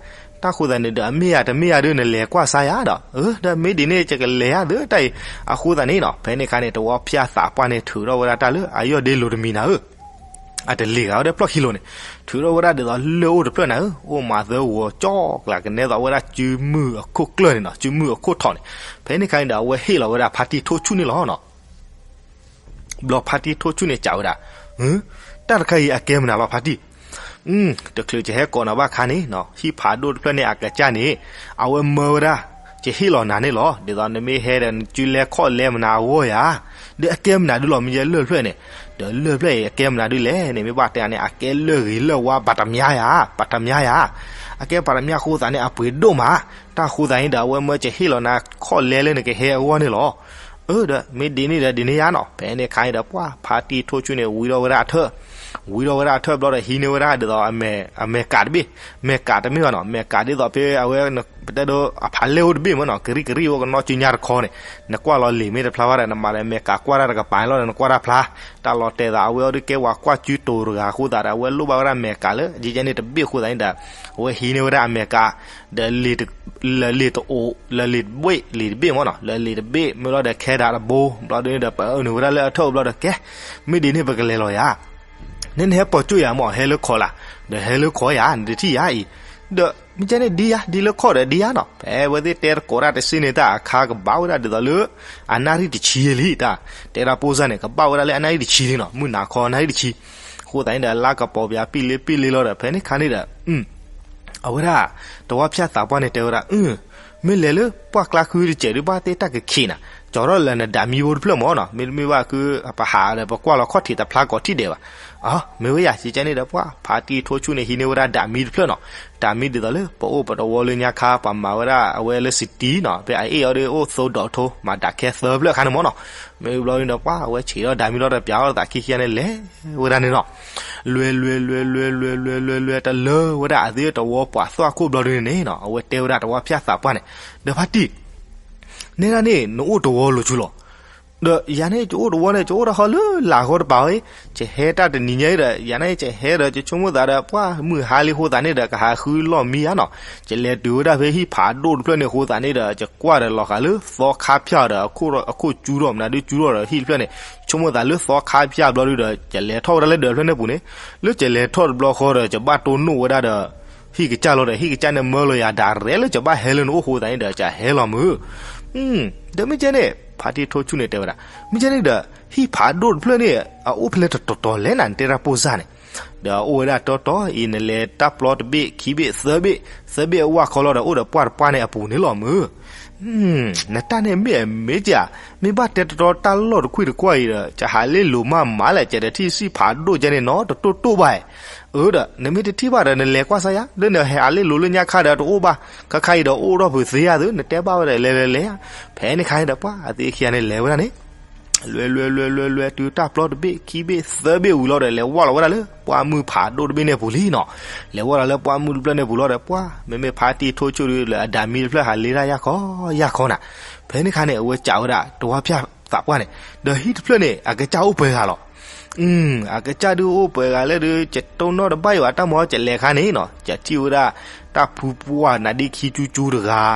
တၢ်ဃိသတးန့ၣ်ဒီး အမ့ၢ်ယၤတမ့ၢ်ယၤဒီး နလဲၤကွၢ်စါယၤဒီး, ဒီးမ့ၢ်ဒ်န့ၣ် ယကလဲၤယၤဒီးတၢ်အံၤ. အဃိသတးန့ၣ်နီၤ ဖဲန့ၣ်အခါန့ၣ် တဝီဖၠၣ်သးပှၢ်န့ၣ် ထုးထီၣ်ဝဲဒၣ်တၢ်လၢအယီၢ်ဒ့လိၤတမံၤနၤဧၢ အတလ့ၤဂၤဝဲဒၣ်ဖျီၣ်ခံလိၤန့ၣ်, ထုးထီၣ်ဝဲဒၣ်ဒ်သိးလၢၢ်အိၣ်တဖျၢၣ်နၤဧၢ, အိၣ်မးသၢဂီၤကၠီကျး ကနဲသိးဝဲဒၣ်စုမုၢ်အခိၣ်ကျၢၢ်န့ၣ်နီၤ, စုမုၢ်အခိၣ်ထီးန့ၣ်. ဖဲန့ၣ်အခါန့ၣ်ဒီး အဝဲဟ့ၣ်လီၤဝဲဒၣ်ဖါတံၢ်ထိၣ်ဆူၣ်န့ၣ်လီၤနီၤ. ဘျီဖါတံၢ်ထိၣ်ဆူၣ်န့ၣ်စံးဝဲဒၣ်, တၢ်တခါအံၤအကဲမနုၤလီၤဖါတံၢ်, တချုးယဟဲကိးနၤဘၣ်ခါန့ၣ်နီၤ, ဟံၣ်ဖးဒိၣ်တဖျၢၣ်န့ၣ်အကစၢ်န့ၣ်, အဝဲမၢဝဲဒၣ်, ယဟ့ၣ်လီၤနၤန့ၣ်လီၤ. ဒ်သိးနမ့ၢ်ဟဲဒီး နစုလဲခီၣ်လဲမနၤအဂီၢ်ယၤ, ဒီးအကဲမနုၤဒုလီၤ မ့ၢ်ယဲလၢၢ်တဖျၢၣ်န့ၣ်, ဒီးလၢၢ်တဖျၢၣ်အံၤအကဲမနုၤဒုလဲၣ်န့ၣ် မ့ၢ်ဘၣ်တဲန့ၣ် အကဲလၢၢ်ဂ့ၤလၢၢ်ဝါ ပတမၠါယၤ, ပတမၠါယၤ, အကဲပတမၠါအဃိသတးန့ၣ် အပှ့ၤဒိၣ်မး, တၢ်ဃိသတးန့ၣ်ဒီး အဝဲမၢယဟ့ၣ်လီၤနၤခီၣ်လဲလၢနကဟဲအဂီၢ်န့ၣ်လီၤ. အၢ ဒီးမ့ၢ်ဒ်န့ၣ်ဒီး ဒ်န့ၣ်ယါနီၤ. ဖဲန့ၣ်အခါန့ၣ်ဒီး ပှၤဖါတံၢ်ထိၣ်ဆူၣ်န့ၣ် ဝံထီၣ်ဝဲဒၣ်အထၢၣ်, ဝံထီၣ်ဝဲဒၣ်အထၢၣ်ဘျီဒီး ဟံးန့ၢ်ဝဲဒၣ်ဒ်သိး အမဲာ်ကးတဘ့ၣ်, မဲာ်ကးတမ့ၢ်ဘၣ်နီၤ, မဲာ်ကးဒ်သိးဖဲအဝဲ ပတဲဒိ အဖးလဲၢ်အိၣ်တဘ့ၣ်မ့ၢ်နီၤ, ကရံၣ်ကရံၣ်အိၣ်ကနီၣ်စုညါတခီန့ၣ်, နကွၢ်လီၤလံာ်မ့ၢ်တဖျါဘၣ်ဒီး နမၤဒီးမဲာ်ကးကွၢ်တၢ်တကပၤန့ၣ်လီၤဒီး နကွၢ်တၢ်ဖျါ, တၢ်လီၤတဲာ်သး အဝဲအီၤဒုးကဲဝဲကွၢ်စုတိၤတဂၤအဃိသတးဒီး အဝဲလိၣ်ဘၣ်ဝဲဒၣ်မဲာ်ကးလၢ ယဲယဲန့ၣ်တဘ့ၣ်အဃိသတးန့ၣ်ဒီး အဝဲဟံးန့ၢ်ဝဲဒၣ်အမဲာ်ကး ဒီးလံာ်တ လၢလံာ်တအိၣ် လၢလံာ်တဘ့ၣ် လံာ်တဘ့ၣ်မ့ၢ်နီၤ, လၢလံာ်တဘ့ၣ် မ့ၢ်လီၤဒီးခဲဒၣ်တဘိ ဘျီဒ်န့ၣ်ဒီး ပအၢနုာ်ဝဲဒၣ်လၢအထၢၣ်အိၣ်ဘျီဒီး ကဲ မ့ၢ်ဒ်န့ၣ်ပကလဲၤလီၤယၤ, နနဟဲပိာ်ကၠိၣ်ယၤမ့ၢ် ဟဲလၢခီၣ်လၢ်, ဒီးဟဲလၢခီၣ်ယၤ နတထံၣ်ယၤအံၤ, ဒီးမ့ၢ်ကဲန့ၣ်ဒ်ယၤ ဒ်လၢခီၣ်ဒီးဒ်ယၤနီၤ, ဖဲအဝဲသ့ၣ်တဲတကိးတၢ်တစ့ၢ်န့ၣ် တၢ်အခါကဘၣ်ဝဲဒၣ်ဒ်သိးလၢ အနၣ်ရံၣ်တဆံလံတၢ်, တဲဒၣ်ဖိစၢ်န့ၣ် ကဘၣ်ဝဲဒၣ်လၢအနၣ်ရံၣ်တဆံလံနီၤ, မုၢ်နၤခီအနၣ်ရံၣ်တဆံ အဃိသတးန့ၣ်ဒီး လါကပီၤပယၤပံၣ်လ့ပံၣ်လ့လီၤဒီး ဖဲန့ၣ်ခါန့ၣ်ဒီး အဝဲဒၣ် တဝီဖၠၣ်သးပှၢ်န့ၣ်တဲဝဲဒၣ်, မ့ၢ်လဲၤလၢပှၢ်ကျါဃုတစဲးဒုး ဘၣ်သ့ၣ်တၢ်ကခံးနၤ, ကၠီထီၣ်လၢနဒးမံဖိတဖျၢၣ်မ့ၢ်နီၤ, မ့တမ့ၢ်ဘၣ်ဃု ပဟးဒီးပကွၢ်လီၤခီၣ်ထံးတဖျါကိးထံၣ်ဒဲးဘၣ်, မ့ၢ်ဝဲယၤ ကကဲန့ၣ်ဒီး ပှၤဖါတံၢ်ထိၣ်ဆူၣ်န့ၣ် ဟံးန့ၢ်ဝဲဒၣ်ဒးမံတဖျၢၣ်နီၤ, ဒးမံဒ်သိးလၢ ပအိၣ်ပတဝီလၢညါခါ ပှၤမၤဝဲဒၣ်အဝဲလၢစတံနီၤ, ဖဲအအ့ၣ်အီၤဒီးအိၣ်သိဒီးထိ မၤဒးခဲသၢဖျၢၣ်အခါန့ၣ်မ့ၢ်နီၤ, မ့ၢ်ဘျီဒ်န့ၣ်ဒီး ပှၤအဝဲဆံးထီၣ်ဒးမံလီၤဒီး ပၠးအီၣ်သးခံခံဂၤန့ၣ် လဲၤဝဲဒၣ်န့ၣ်နီၤ လွဲလွဲလွဲလွဲလွဲလွဲလွဲတလၢဝဲဒၣ်အသ့တဝီပှၤသွၣ်ခိၣ်ဘျီဒ်န့ၣ်န့ၣ်နီၤ, အဝဲတဲဝဲဒၣ်တဝီဖၠၣ်သးပှၢ်န့ၣ်, ဒီးဖါတံၢ် နဲဒၣ်န့ၣ် နအိၣ်တဝီလိၤဆူလီၤ, ဒီးယၤန့ၣ် ယအိၣ်တဝီန့ၣ် ယအိၣ်တၢ်ဟီလၢလာ်ဂီၢ်တပၤဝဲ, ယဟဲတၢ်တနံၤညါဒီး ယၤန့ၣ် ယဟဲဒီး ယဆိကမိၣ်သးဒီး ပှၤမုၢ်ဟါလံအဃိသတးန့ၣ်ဒီး ကဟးဃုလီၢ်မံယါနီၤ, ယလဲၤတုၤဝဲဒၣ်ဖဲဟံၣ်ဖးဒိၣ်တဖျၢၣ်န့ၣ်အဃိသတးန့ၣ်ဒီး ယကွၢ်ဒီးလီၤဃာ်လၢသီခါဖၠၣ်ဒီး အခိၣ်ကၠူထီၣ်မနုၤဒုကၠူထီၣ်ဒီးဟံၣ်တဖျၢၣ်န့ၣ်, ဆိကမိၣ်သးလၢသီခါဖၠၣ်ဘျီဒုဒီး ယလဲၤထီၣ်ဝဲဒၣ်လၢဒၢးဖျၢၣ်န့ၣ်ပူၤန့ၣ်, လၢယလဲၤထီၣ်တဘျီဃီဒီး ယဘၣ်တိၢ်နီၣ်ဝဲဒၣ်ဒီး ဟံၣ်ကစၢ်လီၤဒီး ဟံၣ်ကစၢ်န့ၣ်မၢလီၤယၤဒၣ်ရဲၣ်လၢယဘၣ်ဟဲလၢနအိၣ်အဃိသတးန့ၣ်ဒီး ယဟဲလီၤမုၢ်, ဒီးမ့ၢ်ကဲန့ၣ် ဖါတံၢ်ထိၣ်ဆူၣ်န့ၣ်တဲဝဲဒၣ်, မ့ၢ်ကဲန့ၣ်ဒီး ဟံၣ်ဖးဒိၣ်တဖျၢၣ်န့ၣ် အအိၣ်ဖဲလဲၣ်တတီၤတီၤလဲၣ်နၤ နတဲတၢ်ပိၢ်စၢ်န့ၣ် ဒီးအိၣ်ဝဲဒၣ်တီတီအံၤ နလဲၤတၢ်ပျီတဘ့ၣ် ခံဘ့ၣ် သၢဘ့ၣ်, သၢဘ့ၣ်အဝၢ်ခီလီၤဒီး အိၣ်ဒီးပှၢ်တပှၢ်န့ၣ်အပူၤန့ၣ်လီၤမုၢ်. နတၢ်န့ၣ်မ့ၢ်အမ့ၢ်ကၢ်, မ့ၢ်ဘၣ်တဲတတီတၢ်လီၢ်တကွံာ်တကွၢ်အံၤဒီး ကဟးလ့လိာ်မးမးလဲၣ်, ကတထံၣ်စံၣ်ဖးဒိၣ်ကဲန့ၣ်နီတတိၢ်တိၢ်ဘၣ်. အၢဒီး နမ့ၢ်တထံၣ်ဘၣ်ဒီး နလဲၤကွၢ်စါယၤ, လၢနဟဲဟးလ့လိာ်လၢညါခါဒီးတအိၣ်ဘၣ်, ခါခါအံၤဒီးအိၣ်ထီၣ်ဖုးသ့ဧါသု, နတဲဘၣ်ဝဲဒီး လဲၤလဲၤလဲၤဧါ. ဖဲန့ၣ်ခါန့ၣ်ဒီး ပှၢ်အသ့ခံဂၤန့ၣ်လဲၤဝဲဒၣ်န့ၣ် လွဲလွဲလွဲလွဲလွဲ တုၤတၢ်ပျီတဘ့ၣ် ခံဘ့ၣ် သၢဘ့ၣ်ဝံၤလီၤဒီး လဲၤဝဲလီၤဝဲဒၣ်လၢပှၢ်မုၢ်ဖးဒိၣ်တဘ့ၣ်န့ၣ်အပူၤလံနီၤ. လဲၤဝဲလီၤလၢပှၢ်မုၢ်တဖျၢၣ်န့ၣ်ပူၤလီၤဒီး ပှၢ်မ့မ့ၢ်ဖါတံၢ်ထိၣ်ဆူၣ်ဒီး လၢအဒၣ်မံတဖျၢၣ်ဟးလ့တၢ်ယၢ်ခီယၢ်ခီနၤ. ဖဲန့ၣ်ခါန့ၣ် အဝဲစံးဝဲဒၣ်တဝါဖၠၣ်သးပှၢ်န့ၣ်, ဒီးဟံၣ်တဖျၢၣ်န့ၣ် အကစၢ်အိၣ်ပှဲၤဂၤလီၤ. အကစၢ်ဒုးအိၣ်ပှဲၤဂၤလၢဒုး ကတိၢ်နီၣ်တဘၣ်ယံၤဘၣ်, တၢ်မၤအီၤကလဲၤခါန့ၣ်နီၤ, ကထံၣ်ဝဲဒၣ် တၢ်ဖုပှၢ်နါဒ့ခံကၠူကၠူတဂၤ,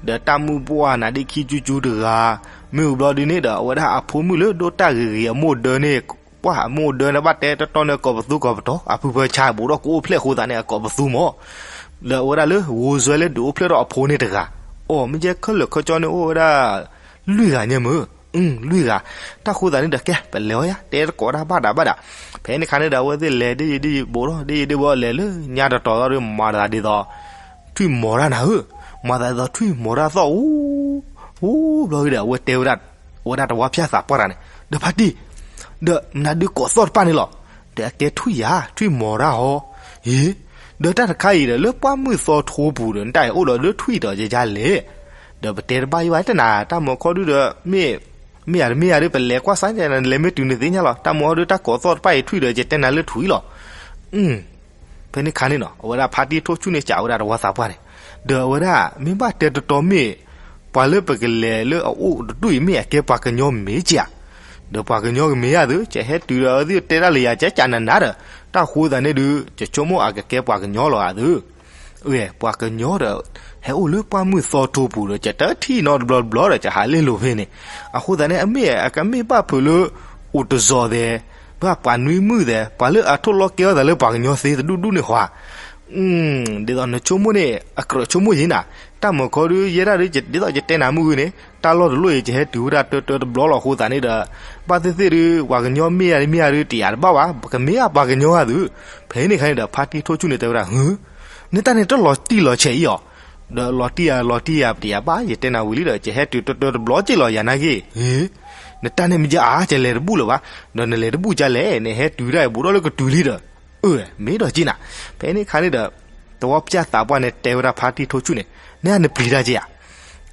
ဒီးတၢ်မုၣ်ပှၢ်နါဒ့ခံကၠူကၠူတဂၤ, မ့ၢ်ဝံၤဘျီဒုန့ၣ်ဒီး အဝဲဒၣ်အဖိမုၣ်လၢဒိၣ်တၢ်ဂ့ၤဂ့ၤအမိၢ်ဒၢန့ၣ်, ပှၢ်အမိၢ်ဒၢန့ၣ် ဘၣ်တဲတတီန့ၣ်အကိးပသူကိးပတီၤ, အဖုဖၢဆါဘူးဒီးကအိၣ်ဖျဲၣ်အဃိသတးန့ၣ် အကိးပသူမး. ဒီးအဝဲဒၣ်လၢဂိၤစွဲလၢဒုးအိၣ်ဖျဲၣ်ထီၣ်အဖိန့ၣ်တဂၤ, အိၣ်မ့ၢ်ကဲခဲလၢာ်ခဲဆ့န့ၣ်အိၣ်ဝဲဒၣ် လွံၢ်ဂၤညါမုၢ်, လွံၢ်ဂၤ, တၢ်ဃိသတးန့ၣ်ဒီး ကဲပလဲၤအီၤယၤ တဲတကိးတၢ်ဘၣ်ဒးဘၣ်ဒး. ဖဲန့ၣ်ခါန့ၣ်ဒီး အဝဲသ့ၣ်လဲၤဒ်ယံၤဒ်ယံၤဘူးထီၣ် ဒ်ယံၤဒ်ဘူး လဲၤလၢညါတတီၤသီဒီး မၤသးဒ်သိး ထွံၣ်မီၤတၢ်နၤဧၢ, မၤသးဒ်သိးထွံၣ်မီၤတၢ်သီၣ်အူ, အူဘျီဒီး အဝဲတဲဝဲဒၣ်, အဝဲဒၣ်တဝါဖၠၣ်သးပှၢ်တဂၤန့ၣ် ဒီးဖါတံၢ်, ဒီးမနုၤဒုးကိးသီၣ်တဖၣ်န့ၣ်လီၤ, ဒီးအကဲထွံၣ်ယၤ ထွံၣ်မီၤတၢ်ဟီ, အ့ ဒီးတၢ်တခါအံၤဒီး လၢပှၢ်မုၢ်သီထိပူၤဒီး နတၢ်အံၤအိၣ်ဒီးလၢထွံၣ်ဒီးယယါလဲၣ်, ဒီးပတဲတဘၣ်ယံၤဘၣ်တနၤ တၢ်မၤခီဒုဒီး မ့ၢ် မ့ၢ်ယၤတမ့ၢ်ယၤဒီး ပလဲၤကွၢ်စါယၤ နလဲၤမ့ၢ်တုၤနသ့ၣ်ညါလီၤ, တၢ်မၤခီဒုတၢ်ကိးသီၣ်တဖၣ်အံၤထွံၣ်ဒီး ယတဲနၤလၢထွံၣ်လီၤ. ဖဲန့ၣ်ခါန့ၣ်နီၤ အဝဲဒၣ်ဖါတံၢ်ထိၣ်ဆူၣ်န့ၣ် စံးဝဲဒၣ်တဝါသးပှၢ်န့ၣ်, ဒီးအဝဲဒၣ် မ့ၢ်ဘၣ်တဲတတီမ့ၢ် ပှၤလၢပကလဲၤလၢအအိၣ်တဒူၣ်အံၤ မ့ၢ်အကဲပှၤကညီမ့ၢ်ကဧါ, ဒီးပှၤကညီကမ့ၢ်ဧါသု, ကဟဲတုၤဒီးအဝဲသ့ၣ်တဲတၢ်လၢယၤ ကကနၤနၤဒီး တၢ်ဃိသတးန့ၣ်ဒုး ကဆိကမိၣ်အကကဲပှၤကညီလီၤဧါသု. ပှၤကညီဒီး ဟဲအိၣ်လၢပှၢ်မုၢ်သီထိပူၤဒီး ကတထံၣ်နီတဘျီတဘျီဒီး ကဟးလ့လိာ်ဖဲန့ၣ်, အဃိသတးန့ၣ် အမ့ၢ်အကမ့ၢ်ဘၣ်ဖုးလၢ အိၣ်တစီၤသဲး, ဘၣ်ပှၤနွံမုၣ်သဲး, ပှၤလၢအထိၣ်လီၤကဲထီၣ်သးလၢပှၤကညီသ့တဒူၣ်ဒူၣ်န့ၣ်ဟီဧါ. ဒ်သိးနဆိကမိၣ်န့ၣ် အကြၢးဆိကမိၣ်ယံၤနၤ, တၢ်မၤခီဒု ယဲဒၣ်ဒု ဒ်သိးယတဲနၤမုၢ်ဂ့ၤန့ၣ် တၢ်လီၢ်တလီၢ်အံၤ ကဟဲတုၤဝဲဒၣ်တၢတၢတဘျီလီၤအဃိသတးန့ၣ်ဒီး ဘၣ်သ့ၣ်သ့ၣ်ဒု ပှၤကညီမ့ၢ်ယၤတမ့ၢ်ယၤဒု တယာ်တဘၣ်ဘၣ်, ပကမ့ၢ်အပှၤကညီဧါသု. ဖဲန့ၣ်ခါန့ၣ်ဒီး ဖါတံၢ်ထိၣ်ဆူၣ်န့ၣ်တဲဝဲဒၣ်, နတၢ်န့ၣ်တလီၤတံၢ်လီၤဆဲးအံၤအီၤ, ဒီးလီၤတံၢ်ယၤ လီၤတံၢ်ယၤ ပတယာ်ဘၣ်, ယတဲနၤဝံၤလံဒီး ကဟဲတုၤတၢတၢတဘျီက့ၢ်လီၤ ယၤနာ်က့ၢ်, နတၢ်န့ၣ်မ့ၢ်ယါအါ ကလဲၤတဘူၣ်လၢၤဘၣ်, ဒီးနလဲၤတဘူၣ်ကလဲၣ်, နဟဲတုၤဒၣ်အံၤဘူးဒီးလၢကတုၤလံဒီး အၢ မ့ၢ်ဒီးက့ၢ်နၤ. ဖဲန့ၣ်ခါန့ၣ်ဒီး တဝီဖၠၣ်သးပှၢ်န့ၣ်တဲဝဲဒၣ်ဖါတံၢ်ထိၣ်ဆူၣ်န့ၣ်, နနပျံၤတၢ်က့ၢ်ဧါ,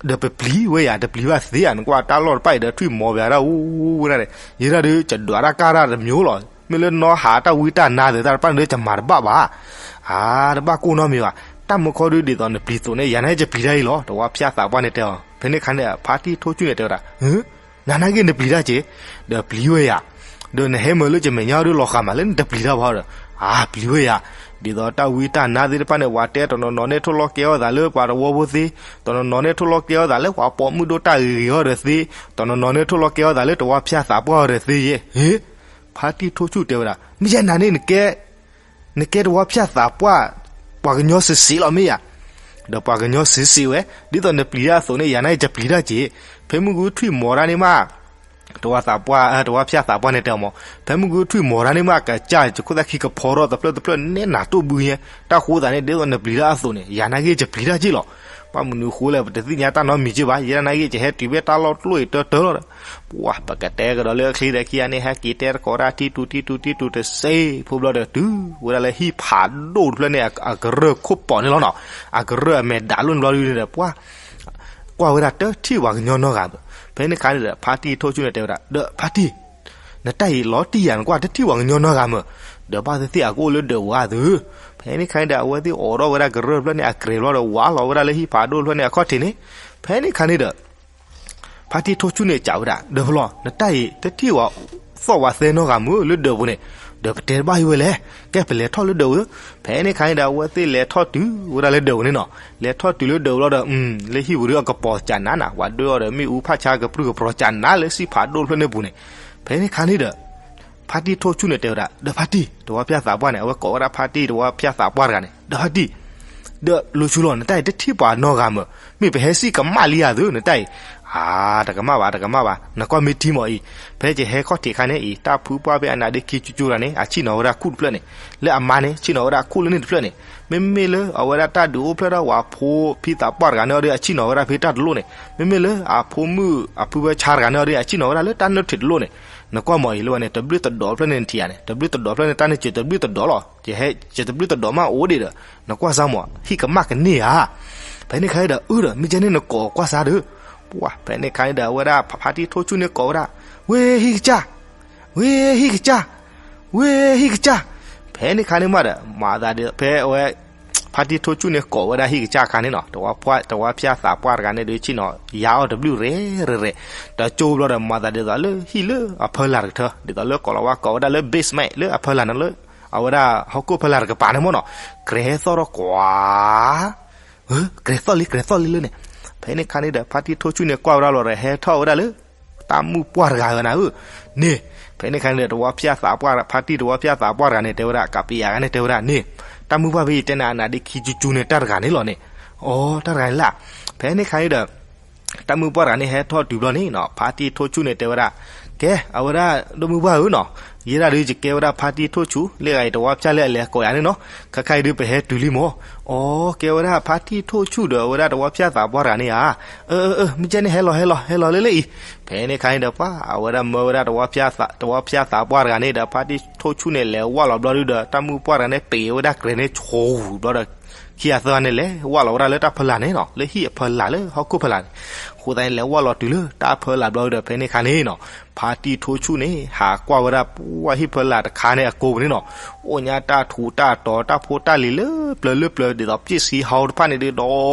ဒီးပပျံၤဝဲယၤ တပျံၤဘၣ်သ့ဧါ, နကွၢ်တၢ်လီၢ်တဖၣ်အံၤဒီး ထွံၣ်မီၤဘၣ်ဒၣ်အူဝဲဒၣ်န့ၣ်, ယဲဒၣ်ဒု ကဒွးတၢ်ကၢ်တၢ်တမျိုးလီၤ, မ့ၢ်လၢနီၢ်ဟးတၢ်ဝံတၢ်နါသ့ၣ်တဖၣ်န့ၣ်ဒီး ကမၤတဘၣ်ဘၣ်, အါ တဘၣ်ကိၢ်နီတမံၤဘၣ်, တၢ်မၤခီဒု ဒ်သိးနပျံၤသိးန့ၣ် ယၤန့ၣ်ကပျံၤတၢ်အံၤလီၤ, တဝီဖၠၣ်သးပှၢ်န့ၣ်တဲအီၤ. ဖဲန့ၣ်ခါန့ၣ် ဖါတံၢ်ထိၣ်ဆူၣ်န့ၣ်တဲဝဲဒၣ် နနာ်က့ၢ်နပျံၤတၢ်က့ၢ်, ဒီးပျံၤဝဲယၤ, ဒီးနဟဲမၤလၢကမဲာ်ညါဒီးလီၤဃာ်မးလၢနတပျံၤတၢ်ဘၣ်ဒီး, အါ ပျံၤဝဲယၤ, ဒ်သိးတၢ်ဝံတၢ်နါသ့ၣ်တဖၣ်န့ၣ် ပှၤတဲတနီၤနီၤန့ၣ် ထိၣ်လီၤကဲထီၣ်သးလၢပှၤတဝီဖိသ့, တနီၤနီၤန့ၣ် ထိၣ်လီၤကဲထီၣ်သးလၢပှၤပိာ်မုၣ်ဒိၣ်တၢ်ဂ့ၤဂ့ၤအီၤဒီးသ့, တနီၤနီၤန့ၣ် ထိၣ်လီၤကဲထီၣ်သးလၢတဝီဖၠၣ်သးပှၢ်အီၤဒီးသ့ယဲ, ဟ့, ဖါတံၢ်ထိၣ်ဆူၣ်တဲဝဲဒၣ် မ့ၢ်ယဲနၤန့ၣ် နကဲတဝီဖၠၣ်သးပှၢ်, ပှၤကညီစံးစ့းလီၤမ့ၢ်ယၤ, ဒီးပှၤကညီစံးစ့းဝဲ, ဒ်သိးနပျံၤတၢ်အသိးန့ၣ် ယၤန့ၣ်ကပျံၤတၢ်က့ၢ်, ဖဲမုၢ်ဂုၢ်ထွံၣ်မီၤတၢ်န့ၣ်မး, တဝီသးပှၢ်, တဝီဖၠၣ်သးပှၢ်န့ၣ်တဲအီၤမး, ဖဲမုၢ်ဂုၢ်ထွံၣ်မီၤတၢ်န့ၣ်မး ကစၢ်ယခိၣ်သၣ်ခံကဖီထီၣ်တဖျၢၣ်တဖျၢၣ်နဲနၤတိၢ်ဘုညါ, တၢ်ဃိသတးန့ၣ် ဒ်သိးနပျံၤတၢ်အသိးန့ၣ် ယၤနာ်က့ၢ်ကပျံၤတၢ်က့ၢ်လီၤ. ဘၣ်မနုၤဃိလဲၣ် ပတသ့ၣ်ညါတၢ်နီတမံၤက့ၢ်ဘၣ်, ယဲဒၣ်နာ်က့ၢ် ကဟဲတုၤဖဲတၢ်လီၢ်တလီၢ်အံၤတၢတၢလီၤဒီး ပှၤပကတဲကဒီးလၢအချ့ဒီးခံဂၤန့ၣ် ဟဲက့ၤတဲတကိးတၢ်ထံတူၤထံတူၤထံတူၤတစဲး ဖိဘျီဒီးတုၤဝဲဒၣ်လၢဟံၣ်ဖးဒိၣ်တဖျၢၣ်န့ၣ် အကရၢၢ်ခိၣ်ပီၤန့ၣ်လီၤနီၤ, အကရၢၢ်အမဲာ်ဒၣ်လိၣ်န့ၣ်ဘျီဒုန့ၣ်ဒီး ပှၤကွၢ်ဝဲဒၣ်တထံၣ်ပှၤကညီနီတဂၤဘၣ်. ဖဲန့ၣ်ခါန့ၣ်ဒီး ဖါတံၢ်ထိၣ်ဆူၣ်န့ၣ်တဲဝဲဒၣ် ဒီးဖါတံၢ် နတၢ်အံၤလီၤတံၢ်ယၤ နကွၢ်တထံၣ်ပှၤကညီနီတဂၤမး, ဒီးဘၣ်သ့ၣ်သ့ၣ်အကအိၣ်လၢဒၢးဝဲအသု. ဖဲန့ၣ်ခါန့ၣ်ဒီး အဝဲသ့ၣ်အိးထီၣ်ဝဲဒၣ်ကရၢၢ်တဖျၢၣ်န့ၣ် အကြဲးဘျီဒီး ဝးလီၤဝဲဒၣ်လၢဟံၣ်ဖးဒိၣ်တဖျၢၣ်န့ၣ် အခီၣ်ထံးန့ၣ်. ဖဲန့ၣ်ခါန့ၣ်ဒီး ဖါတံၢ်ထိၣ်ဆူၣ်န့ၣ်စံးဝဲဒၣ် ဒီးဖလီၤ နတၢ်အံၤ တထံၣ်ဝဲသီၣ်ဝဲသဲနီတဂၤမး လၢဒၢးပူၤန့ၣ်, ဒီးပတဲတဘၣ်ယံၤဝဲလဲၣ်, ကဲပလဲၤထီၣ်လၢဒၢးပူၤ. ဖဲန့ၣ်ခါန့ၣ်ဒီး အဝဲသ့ၣ်လဲၤထီၣ်တုၤဝဲဒၣ်လၢဒၢးပူၤန့ၣ်နီၤ, လဲၤထီၣ်တုၤလၢဒၢးပူၤလီၤဒီး လၢဟံၣ်ပူၤဒီးအကပီၤကနၤနၤ, ပှၤဒွဲၣ်အီၤဒီးမ့ၣ်အူဖးဆါကပြုၢ်ကပြီၤကနၤ လၢဟံၣ်ဖးဒိၣ်တဖျၢၣ်န့ၣ်ပူၤန့ၣ်. ဖဲန့ၣ်ခါန့ၣ်ဒီး ဖါတံၢ်ထိၣ်ဆူၣ်န့ၣ်တဲဝဲဒၣ် ဒီးဖါတံၢ် တဝီဖၠၣ်သးပှၢ်န့ၣ်, အဝဲကိးဝဲဒၣ်ဖါတံၢ် တဝီဖၠၣ်သးပှၢ်တဂၤန့ၣ် ဒီးဖါတံၢ်, ဒီးလိၤဆူလီၤ နတၢ်အံၤတထံၣ်ပှၤနီတဂၤမး, မ့ၢ်ပဟဲစံၣ်ကမၣ်လံဧါသု နတၢ်အံၤ အါ, တကမၣ်ဘၣ် တကမၣ်ဘၣ်, နကွၢ်မ့ၢ်ထံမီၤအံၤ, ဖဲယဟဲခီၣ်ထံးအခါန့ၣ်အံၤ တၢ်ဖုပှၢ်ဖဲအနါဒ့ခံကၠူကၠူတဂၤန့ၣ် အဆ့ၣ်နီၤဝဲဒၣ်ခူၣ်တဖျၢၣ်န့ၣ်, လၢအမါန့ၣ် ဆ့ၣ်နီၤဝဲဒၣ်ခူၣ်လၢန့ၣ်တဖျၢၣ်န့ၣ်, မ့မ့ၢ်လၢအဝဲဒၣ်တၢ်ဒုးအိၣ်ဖျဲၣ်ထီၣ်ဝဲအဖိဖံသးပှၢ်တဂၤန့ၣ်အီၤဒီး အဆ့ၣ်နီၤဝဲဒၣ်ဖဲတၢ်တလိၣ်န့ၣ်, မ့မ့ၢ်လၢအဖိမုၣ်အဖုဖၢဆါတဂၤန့ၣ်အီၤဒီး အဆ့ၣ်နီၤဝဲဒၣ်လၢတၢ်နၢၣ်ထံးတလိၣ်န့ၣ်, နကွၢ်မီၤအံၤလၢဝဲန့ၣ် တဘျုးတဒီးဖျၢၣ်န့ၣ်နထံၣ်ဧါန့ၣ်, တဘျုးတဒီးဖျၢၣ်န့ၣ် တၢ်န့ၣ်စၢၤတဘျုးတဒီးလီၤ, ယဟဲစၢၤတဘျုးတဒီးမးအိၣ်ဒံးဒီး, နကွၢ်စၢ်မီၤ ဟံၣ်ကမၣ်ကန့ၢ်ဧါ. ဖဲန့ၣ်ခါဒီး အၢဒီး မ့ၢ်ကဲန့ၣ်နကိးကွၢ်စၢ်ဒီး, ပှၤ ဖဲန့ၣ်ခါန့ၣ်ဒီး အဝဲဒၣ်ဖါတံၢ်ထိၣ်ဆူၣ်န့ၣ်ကိးဝဲဒၣ်, ဝ့ၢ်ဟံၣ်ကစၢ်, ဝ့ၢ်ဟံၣ်ကစၢ်, ဝ့ၢ်ဟံၣ်ကစၢ်. ဖဲန့ၣ်ခါန့ၣ်မးဒီး မၤသးဒ်ဖဲအဝဲ ဖါတံၢ်ထိၣ်ဆူၣ်န့ၣ်ကိးဝဲဒၣ်ဟံၣ်ကစၢ်အခါန့ၣ်နီၤ, တဝၣ်ဖၠၣ်သးပှၢ်တဂၤန့ၣ်ဒီး ဆ့ၣ်နီၤယါအီၤတဘျုးရဲၣ်ရဲၣ်, တကၠိဘျီဒီး မၤသးဒ်သိးလၢဟံၣ်လၢအဖၢလာ်တကထၢ, ဒ်သိးလၢကိးလီၤဝါကိးဝဲဒၣ်လၢ basement လၢအဖၢလာ်န့ၣ်လၢ အဝဲဒၣ်ဟီၣ်ခိၣ်ဖၢလာ်တကပၤန့ၣ်မ့ၢ်နီၤ, ကြဲၤဟဲသီၣ်ထီၣ်ကွၢ် ကြဲၤသီၣ်လံ ကြဲၤသီၣ်လံလၢန့ၣ်. ဖဲန့ၣ်ခါန့ၣ်ဒီး ဖါတံၢ်ထိၣ်ဆူၣ်န့ၣ်ကွၢ်ဝဲဒၣ်လီၤဒီး ဟဲထီၣ်ဝဲဒၣ်လၢ တၢ်မုၣ်ပှၢ်တဂၤဝဲနၤဧၢ, န့ၣ်. ဖဲန့ၣ်ခါန့ၣ်ဒီး တဝၣ်ဖၠၣ်သးပှၢ် ဖါတံၢ်တဝၣ်ဖၠၣ်သးပှၢ်တဂၤန့ၣ် တဲဝဲဒၣ် ကးပယၤဂၤန့ၣ် တဲဝဲဒၣ်န့ၣ်, တၢ်မုၣ်ပှၢ်ဖဲအံၤတဲနၤ အနါဒ့ခံကၠူကၠူန့ၣ် တၢ်တဂၤန့ၣ်လီၤန့ၣ်. အိ တၢ်တဂၤန့ၣ်လၢ်. ဖဲန့ၣ်ခါန့ၣ်ဒီး တၢ်မုၣ်ပှၢ်တဂၤန့ၣ် ဟဲထီၣ်တုၤဘျီန့ၣ်နီၤ, ဖါတံၢ်ထိၣ်ဆူၣ်န့ၣ်တဲဝဲဒၣ်, ကဲ အဝဲဒၣ် ဒိၣ်မုၣ်ပှၢ်ဧၢနီၤ, ယဲဒၣ်ဒုးယကဲဝဲဒၣ်ဖါတံၢ်ထိၣ်ဆူၣ် လၢဂၤအံၤတဝၣ်ဖၠၣ်လၢအလဲၤကိးယၤန့ၣ်နီၤ, ခဲခါအံၤဒုးပဟဲတုၤလံမၢ်. အိ ကဲဝဲဒၣ်ဖါတံၢ်ထိၣ်ဆူၣ်ဒီး အဝဲဒၣ်တဝၣ်ဖၠၣ်သးပှၢ်တဂၤန့ၣ်ဧါ. အၢ အၢ အၢ မ့ၢ်ကဲန့ၣ် ဟဲလီၤ ဟဲလီၤ ဟဲလီၤလၢလၢအံၤ. ဖဲန့ၣ်ခါန့ၣ်ဒီး ပှၤ အဝဲဒၣ်မၢဝဲဒၣ်တဝၣ်ဖၠၣ်သးပှၢ်တဂၤန့ၣ်ဒီး ဖါတံၢ်ထိၣ်ဆူၣ်န့ၣ် လဲၤဝၢ်လီၤဘျီဒုးဒီး တၢ်မုၣ်ပှၢ်တဂၤန့ၣ် ပ့ၤဝဲဒၣ်ကြဲးန့ၣ်ဆိဝံၤဘျီဒီး ခံဂၤသၢဂၤန့ၣ် လဲၤဝၢ်လီၤဝဲဒၣ်လၢတၢ်ဖၢလာ်န့ၣ်နီၤ, လၢဟံၣ်အဖၢလာ်လၢဟီၣ်ခိၣ်ဖၢလာ်န့ၣ်. အဃိသတးန့ၣ် လဲၤဝၢ်လီၤတုၤလၢတၢ်ဖၢလာ်ဘျီဒုးဒီး ဖဲန့ၣ်ခါန့ၣ်နီၤ, ဖါတံၢ်ထိၣ်ဆူၣ်န့ၣ် ဟးကွၢ်ဝဲဒၣ်ပှၤဟံၣ်ဖၢလာ်တခါန့ၣ်အကိာ်ပူၤန့ၣ်နီၤ, အိၣ်ညါတၢ်ထူးတၢ်တီၤ တၢ်ဖိတၢ်လံၤလၢပျၢၤလၢပျၢၤ ဒ်သိးပျ့ၣ်ဆံဟီတဖၣ်န့ၣ်ဒီး ဒီ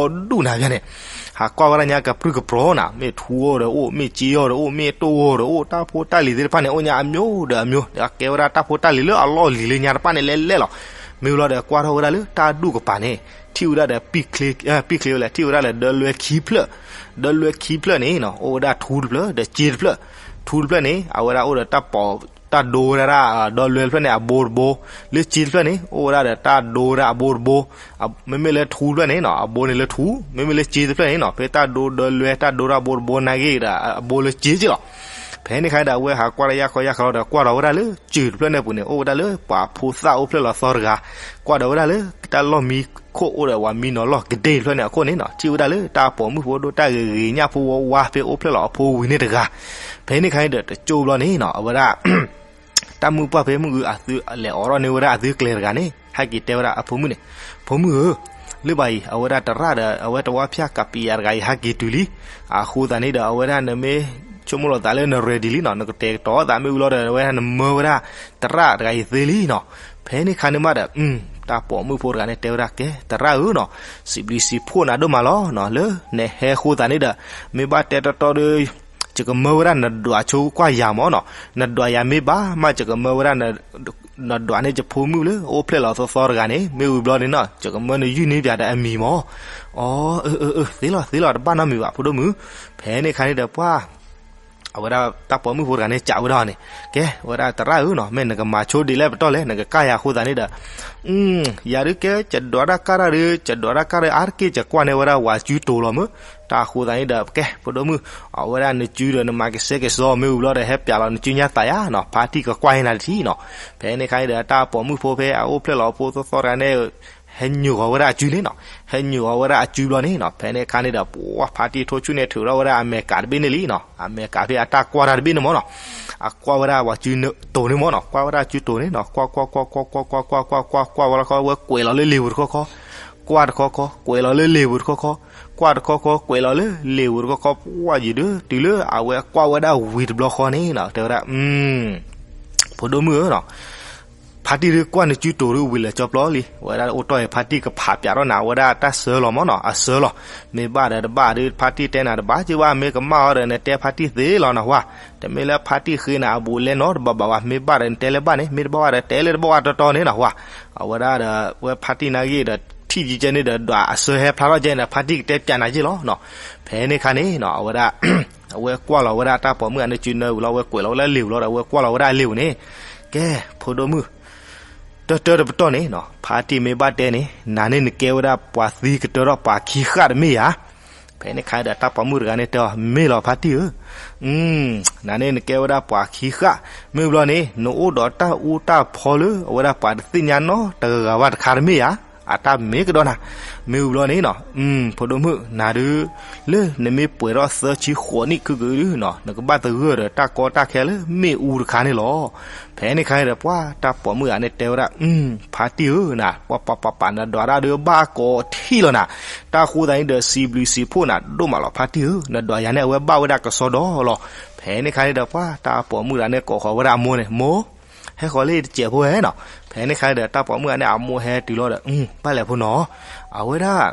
ဒူၣ်နၤယါန့ၣ် ဟးကွၢ်ဝဲဒၣ်ညါကပြုၢ်ကပြီၤနၤ, မ့ၢ်ထူအီၤဒီးအိၣ်, မ့ၢ်စ့အီၤဒီးအိၣ်, မ့ၢ်တိၢ်အီၤဒီးအိၣ်, တၢ်ဖိတၢ်လံၤသ့ၣ်တဖၣ်န့ၣ် အိၣ်ညါအမျိုးဒီးအမျိုး, ကဲဝဲဒၣ်တၢ်ဖိတၢ်လံၤလၢအလီၢ်လံၤလၢညါတဖၣ်န့ၣ် လဲၤလဲၤလီၤ. မ့ၢ်ဝံၤလီၤဒီးကွၢ်ထီၣ်ဝဲဒၣ်လၢတၢ်ဒူၣ်ကပၤန့ၣ်, ထံၣ်ဝဲဒၣ်ဒီး ပံၣ်ချ့ဝဲလဲၣ်, ထံၣ်ဝဲဒၣ်လၢဒၢလွဲခံဖျၢၣ်, ဒၢလွဲခံဖျၢၣ်န့ၣ်နီၤ, အိၣ်ဝဲဒၣ်ထူတဖျၢၣ် ဒီးစ့တဖျၢၣ်, ထူတဖျၢၣ်န့ၣ် အဝဲဒၣ်အိၣ်ဒီးတၢ်ပိာ်, တၢ်ဒိဝဲဒၣ်ဒၢလွဲတဖျၢၣ်န့ၣ် အဘိတဘိ, လၢစ့တဖျၢၣ်န့ၣ် အိၣ်ဝဲဒၣ်ဒီးတၢ်ဒိဝဲဒၣ်အဘိတဘိ, မ့မ့ၢ်လၢထူတဖျၢၣ်န့ၣ်နီၤ အဘိန့ၣ်လၢထူ, မ့မ့ၢ်လၢစ့တဖျၢၣ်န့ၣ်နီၤ ဖဲတၢ်ဒိဒၢလွဲတၢ်ဒိတၢ်ဘိတဘိနာ်က့ဒီး အဘိလၢစ့က့လီၤ. ဖဲန့ၣ်ခါဒီး အဝဲဟးကွၢ်လၢယၢ်ခီယၢ်ခီလီၤဒီး ကွၢ်ဒီးဝဲဒၣ်လၢစ့တဖျၢၣ်န့ၣ်အပူၤန့ၣ် အိၣ်ဝဲဒၣ်လၢပှၤဖိသၣ်အိၣ်ဖျဲၣ်လီၤသီတဂၤ, ကွၢ်ဒီးဝဲဒၣ်လၢတၢ်လီၢ်မံခိၣ်အိၣ်ဒီးပှၤမံနီၤလီၢ်ကဒ့တဖျၢၣ်န့ၣ်အခိၣ်န့ၣ်နီၤ ထံၣ်ဝဲဒၣ်လၢတၢ်ပိာ်မုၣ်ဖိဒိၣ်တၢ်ဂ့ၤဂ့ၤညၣ်ဖိဝါဝါဖဲအိၣ်ဖျဲၣ်လီၤအဖိဝံၤန့ၣ်တဂၤ. ဖဲန့ၣ်ခါန့ၣ်ဒီး တကၠိဘျီန့ၣ်နီၤ အဝဲဒၣ် တၢ်မုၣ်ပှၢ်ဖဲမုၢ်ဂုၤအသုလဲၤအိးထီၣ်န့ၢ်ဝဲဒၣ်အသုကျဲတဂၤန့ၣ် ဟဲက့ၤတဲဝဲဒၣ်အဖိမုၣ်န့ၣ်, ဖိမုၣ်ဧၢ, လၢဘၣ်အံၤ အဝဲဒၣ်တရၣ်ဒီး အဝဲတဝါဖၠၣ်ကးပံယၤတဂၤအံၤ ဟဲက့ၤတုၤလံ. အဃိသတးန့ၣ်ဒီး အဝဲဒၣ်နမ့ၢ်ဆိကမိၣ်လီၤသးလၢန ready လံနီၤ, နကတဲာ်ကတီၤသးမ့ၢ်ဝံၤလီၤဒီး အဝဲဒၣ်နမၢဝဲဒၣ်တရၣ်တဂၤအံၤသ့လံနီၤ. ဖဲန့ၣ်ခါန့ၣ်မးဒီး တၢ်ပိာ်မုၣ်ဖိတဂၤန့ၣ် တဲဝဲဒၣ် ကဲ တရၣ်ဧၢနီၤ, စံးဘျုးစံးဖှိၣ်နၤဒိၣ်မးလီၤနီၤ, လၢနဟဲအဃိသတးန့ၣ်ဒီး မ့ၢ်ဘၣ်တဲတီတီဒီး ယကမၢဝဲဒၣ်နဒွးဆိကွၢ်ယၤမၢ်နီၤ, နဒွးယၤမ့ၢ်ဘၣ်မး ယကမၢဝဲဒၣ် နဒွးန့ၢ်ယဖိမုၣ်လၢအအိၣ်ဖျဲၣ်လီၤသီသီတဂၤန့ၣ် မ့ၢ်ဝံၤဘျီန့ၣ်နီၤ ယကမၢနယုၢ်န့ၢ်ပၠးဒီးအမံၤမၢ်. အၢ အၢ အၢ သ့လီၤ သ့လီၤ တဘၣ်နီတမံၤဘၣ် ဖိဒိၣ်မုၣ်. ဖဲန့ၣ်ခါန့ၣ်ဒီးပှၤ အဝဲဒၣ်တၢ်ပိာ်မုၣ်ဖိတဂၤန့ၣ် စံးဝဲဒၣ်န့ၣ်, ကဲ အဝဲဒၣ်တရၣ်ဧၢနီၤ, မ့ၢ်နကမၤဆိဒ်လဲၣ်ပတီၢ်လဲၣ် နကကၢ်ယၤအဃိသတးန့ၣ်ဒီး ယၤဒုးကဲ ယဒွးတၢ်ကၢ်တၢ်ဒီး ယဒွးတၢ်ကၢ်ဒီး အါတက့ၢ် ယကွၢ်န့ၢ်ဝဲဒၣ်ဝၤစုတိၤလီၤမၢ်. တၢ်အဃိသတးန့ၣ်ဒီး ကဲ ဖိဒိၣ်မုၣ် အဝဲဒၣ်နစုဒီးနမၤကစဲကစီမ့ၢ်ဝံၤဘျီဒီး ဟဲပၠးလီၤနစုညါသးယါနီၤ, ဖါတံၢ်ကကွၢ်ယဲနၤတထံၣ်နီၤ. ဖဲန့ၣ်ခါန့ၣ်ဒီး တၢ်ပိာ်မုၣ်ဖိဖဲအအိၣ်ဖျဲၣ်လီၤဖိသီသီတဂၤန့ၣ် ဟဲညိးဃီၤဝဲဒၣ်အစုန့ၣ်နီၤ, ဟဲညိးဃီၤဝဲဒၣ်အစုဘျီန့ၣ်နီၤ ဖဲန့ၣ်ခါန့ၣ်ဒီး ပှၤဖါတံၢ်ထိၣ်ဆူၣ်န့ၣ် ထုးထီၣ်ဝဲဒၣ်အမဲာ်ကးတဘ့ၣ်န့ၣ်လံနီၤ, အမဲာ်ကးဖဲအတၢ်ကွၢ်တၢ်တဘ့ၣ်န့ၣ်မၢ်နီၤ, အကွၢ်ဝဲဒၣ်ဝၤစုတိၤန့ၣ်မၢ်နီၤ, ကွၢ်ဝဲဒၣ်စုတိၤန့ၣ်နီၤ ကွၢ် ကွၢ် ကွၢ် ကွၢ် ကွၢ် ကွၢ် ကွၢ် ကွၢ် ကွၢ် ကွၢ် ကွၢ်ဝဲလီၤခီ ဝဲကွဲးလီၤလၢလ့ၤပူၤတခီခီ, ကွၢ်တခီခီ ကွဲးလီၤလၢလ့ၤပူၤတခီခီ, ကွၢ်တခီခီ ကွဲးလီၤလၢလ့ၤပူၤတခီခီ, ပှၤယံၤဒုး တုၤလၢအဝဲကွၢ်ဝဲဒၣ်ဝံၤတဘျီဃီန့ၣ်နီၤ တဲဝဲဒၣ် ဖိဒိၣ်မုၣ်ဧၢနီၤ, ဖါတံၢ်ဒုးကွၢ်နစုတိၤဒုးဝံၤလၢာ်ကၠီပျီလံ, ဝဲဒၣ်အိၣ်တီၢ်အံၤ ဖါတံၢ်ကဖးပၠးထီၣ်နၤ အဝဲဒၣ်တၢ်ဆၢလီၤမၢ်နီၤ, အဆၢလီၤ. မ့ၢ်ဘၣ်ဒီးတဘၣ်ဒုး ဖါတံၢ်တဲနၤတဘၣ်က့ဘၣ်, မ့ၢ်ကမၣ်အီၤဒီးနတဲဖါတံၢ်သ့လီၤနီၤဝဲ, တမ့ၢ်လၢဖါတံၢ်ဃ့နၤအဘူးလဲနီတဘၣ်ဘၣ်ဝဲ, မ့ၢ်ဘၣ်ဒီးနတဲလၢဘၣ်န့ၣ်, မ့ၢ်တဘၣ်ဘၣ်ဒီးတဲလၢတဘၣ်ဘၣ်တီတီန့ၣ်နီၤဝဲ. အဝဲဒၣ်ဒီး ဝဲဖါတံၢ်နာ်ဂ့ၤဒီး ထံၣ်ကကဲန့ၣ်ဒီး ဒွးအဆၢဟဲဖျါထီၣ်ကဲန့ၣ်ဒီး ဖါတံၢ်ကတဲပၠးနၤက့လီၤနီၤ. ဖဲန့ၣ်ခါန့ၣ်နီၤ အဝဲဒၣ် အဝဲကွၢ်လီၤဝဲဒၣ်တၢ်ပိာ်မုၣ်အနစုနၢဝံၤလီၤ, အဝဲကွဲးလီၤဝဲဒၣ်လ့ၤပူၤလီၤဒီး အဝဲကွၢ်လီၤဝဲဒၣ်လ့ၤပူၤန့ၣ်, ကဲ ဖိဒိၣ်မုၣ်, တၢတၢတပတီၢ်န့ၣ်နီၤ ဖါတံၢ်မ့ၢ်ဘၣ်တဲန့ၣ် နၤန့ၣ်နကဲဝဲဒၣ်ပှၤသံကတၢၢ်ထီၣ်ပှၤခံဃၣ်တမ့ၢ်ဧါ. ဖဲန့ၣ်ခါဒီးတၢ်ပိာ်မုၣ်တဂၤန့ၣ်တဲအီၤ, မ့ၢ်လီၤဖါတံၢ်ဧၢ, နၤန့ၣ်နကဲဝဲဒၣ်ပှၤခံဃၣ်, မ့ၢ်ဘျီန့ၣ် နအိၣ်ဒီးတၢ်အူတၢ်ဖီလၢအဝဲဒၣ်ပှၤတသ့ၣ်ညါနီတဂၤဂၤဘၣ်တခါတမ့ၢ်ဧါ, အတၢ်မ့ၢ်ကဒီးနၤ, မ့ၢ်ဘျီန့ၣ်နီၤ, ဖိဒိၣ်မုၣ်နၤဒုး လၢနမ့ၢ်ပှဲၤထီၣ်သၢဆံဃိးနံၣ်ခုကဒုနီၤ နကဘၣ်သဂၢၢ်ဒီးတၢ်ကီတၢ်ခဲလၢမ့ၣ်အူတခါန့ၣ်လီၤ. ဖဲန့ၣ်ခါန့ၣ်ဒီးပှၤတၢ်ပိာ်မုၣ်ဂၤန့ၣ်တဲဝဲဒၣ်, ဖါတံၢ်ဧၢနၤ, ပှၤပှၤပှၤပှၤနဒွးတၢ်ဒုးဘၣ်ကိးထံၣ်လီၤနၤ, တၢ်ဃိသးန့ၣ်ဒီး စံးဘျုးစံးဖှိၣ်နၤဒိၣ်မးလီၤ ဖါတံၢ်ဧၢ, နဒွးယၤန့ၣ် အဝဲဘၣ်ဝဲဒၣ်ကစီဒီလီၤ. ဖဲန့ၣ်ခါန့ၣ်ဒီးပှၤတၢ်ပိာ်မုၣ်ဂၤန့ၣ်ကိးဃီၤဝဲဒၣ်အမိၢ်န့ၣ်, မိၢ်, ဟဲဃီၤလၢတစဲးဖိဝဲနီၤ. ဖဲန့ၣ်ခါန့ၣ်ဒီးတၢ်ပိာ်မုၣ်ဂၤန့ၣ်အမိၢ်ဟဲတုၤလီၤဒီး, ဘၣ်လဲၣ်ဖိနီၤ, အဝဲဒၣ်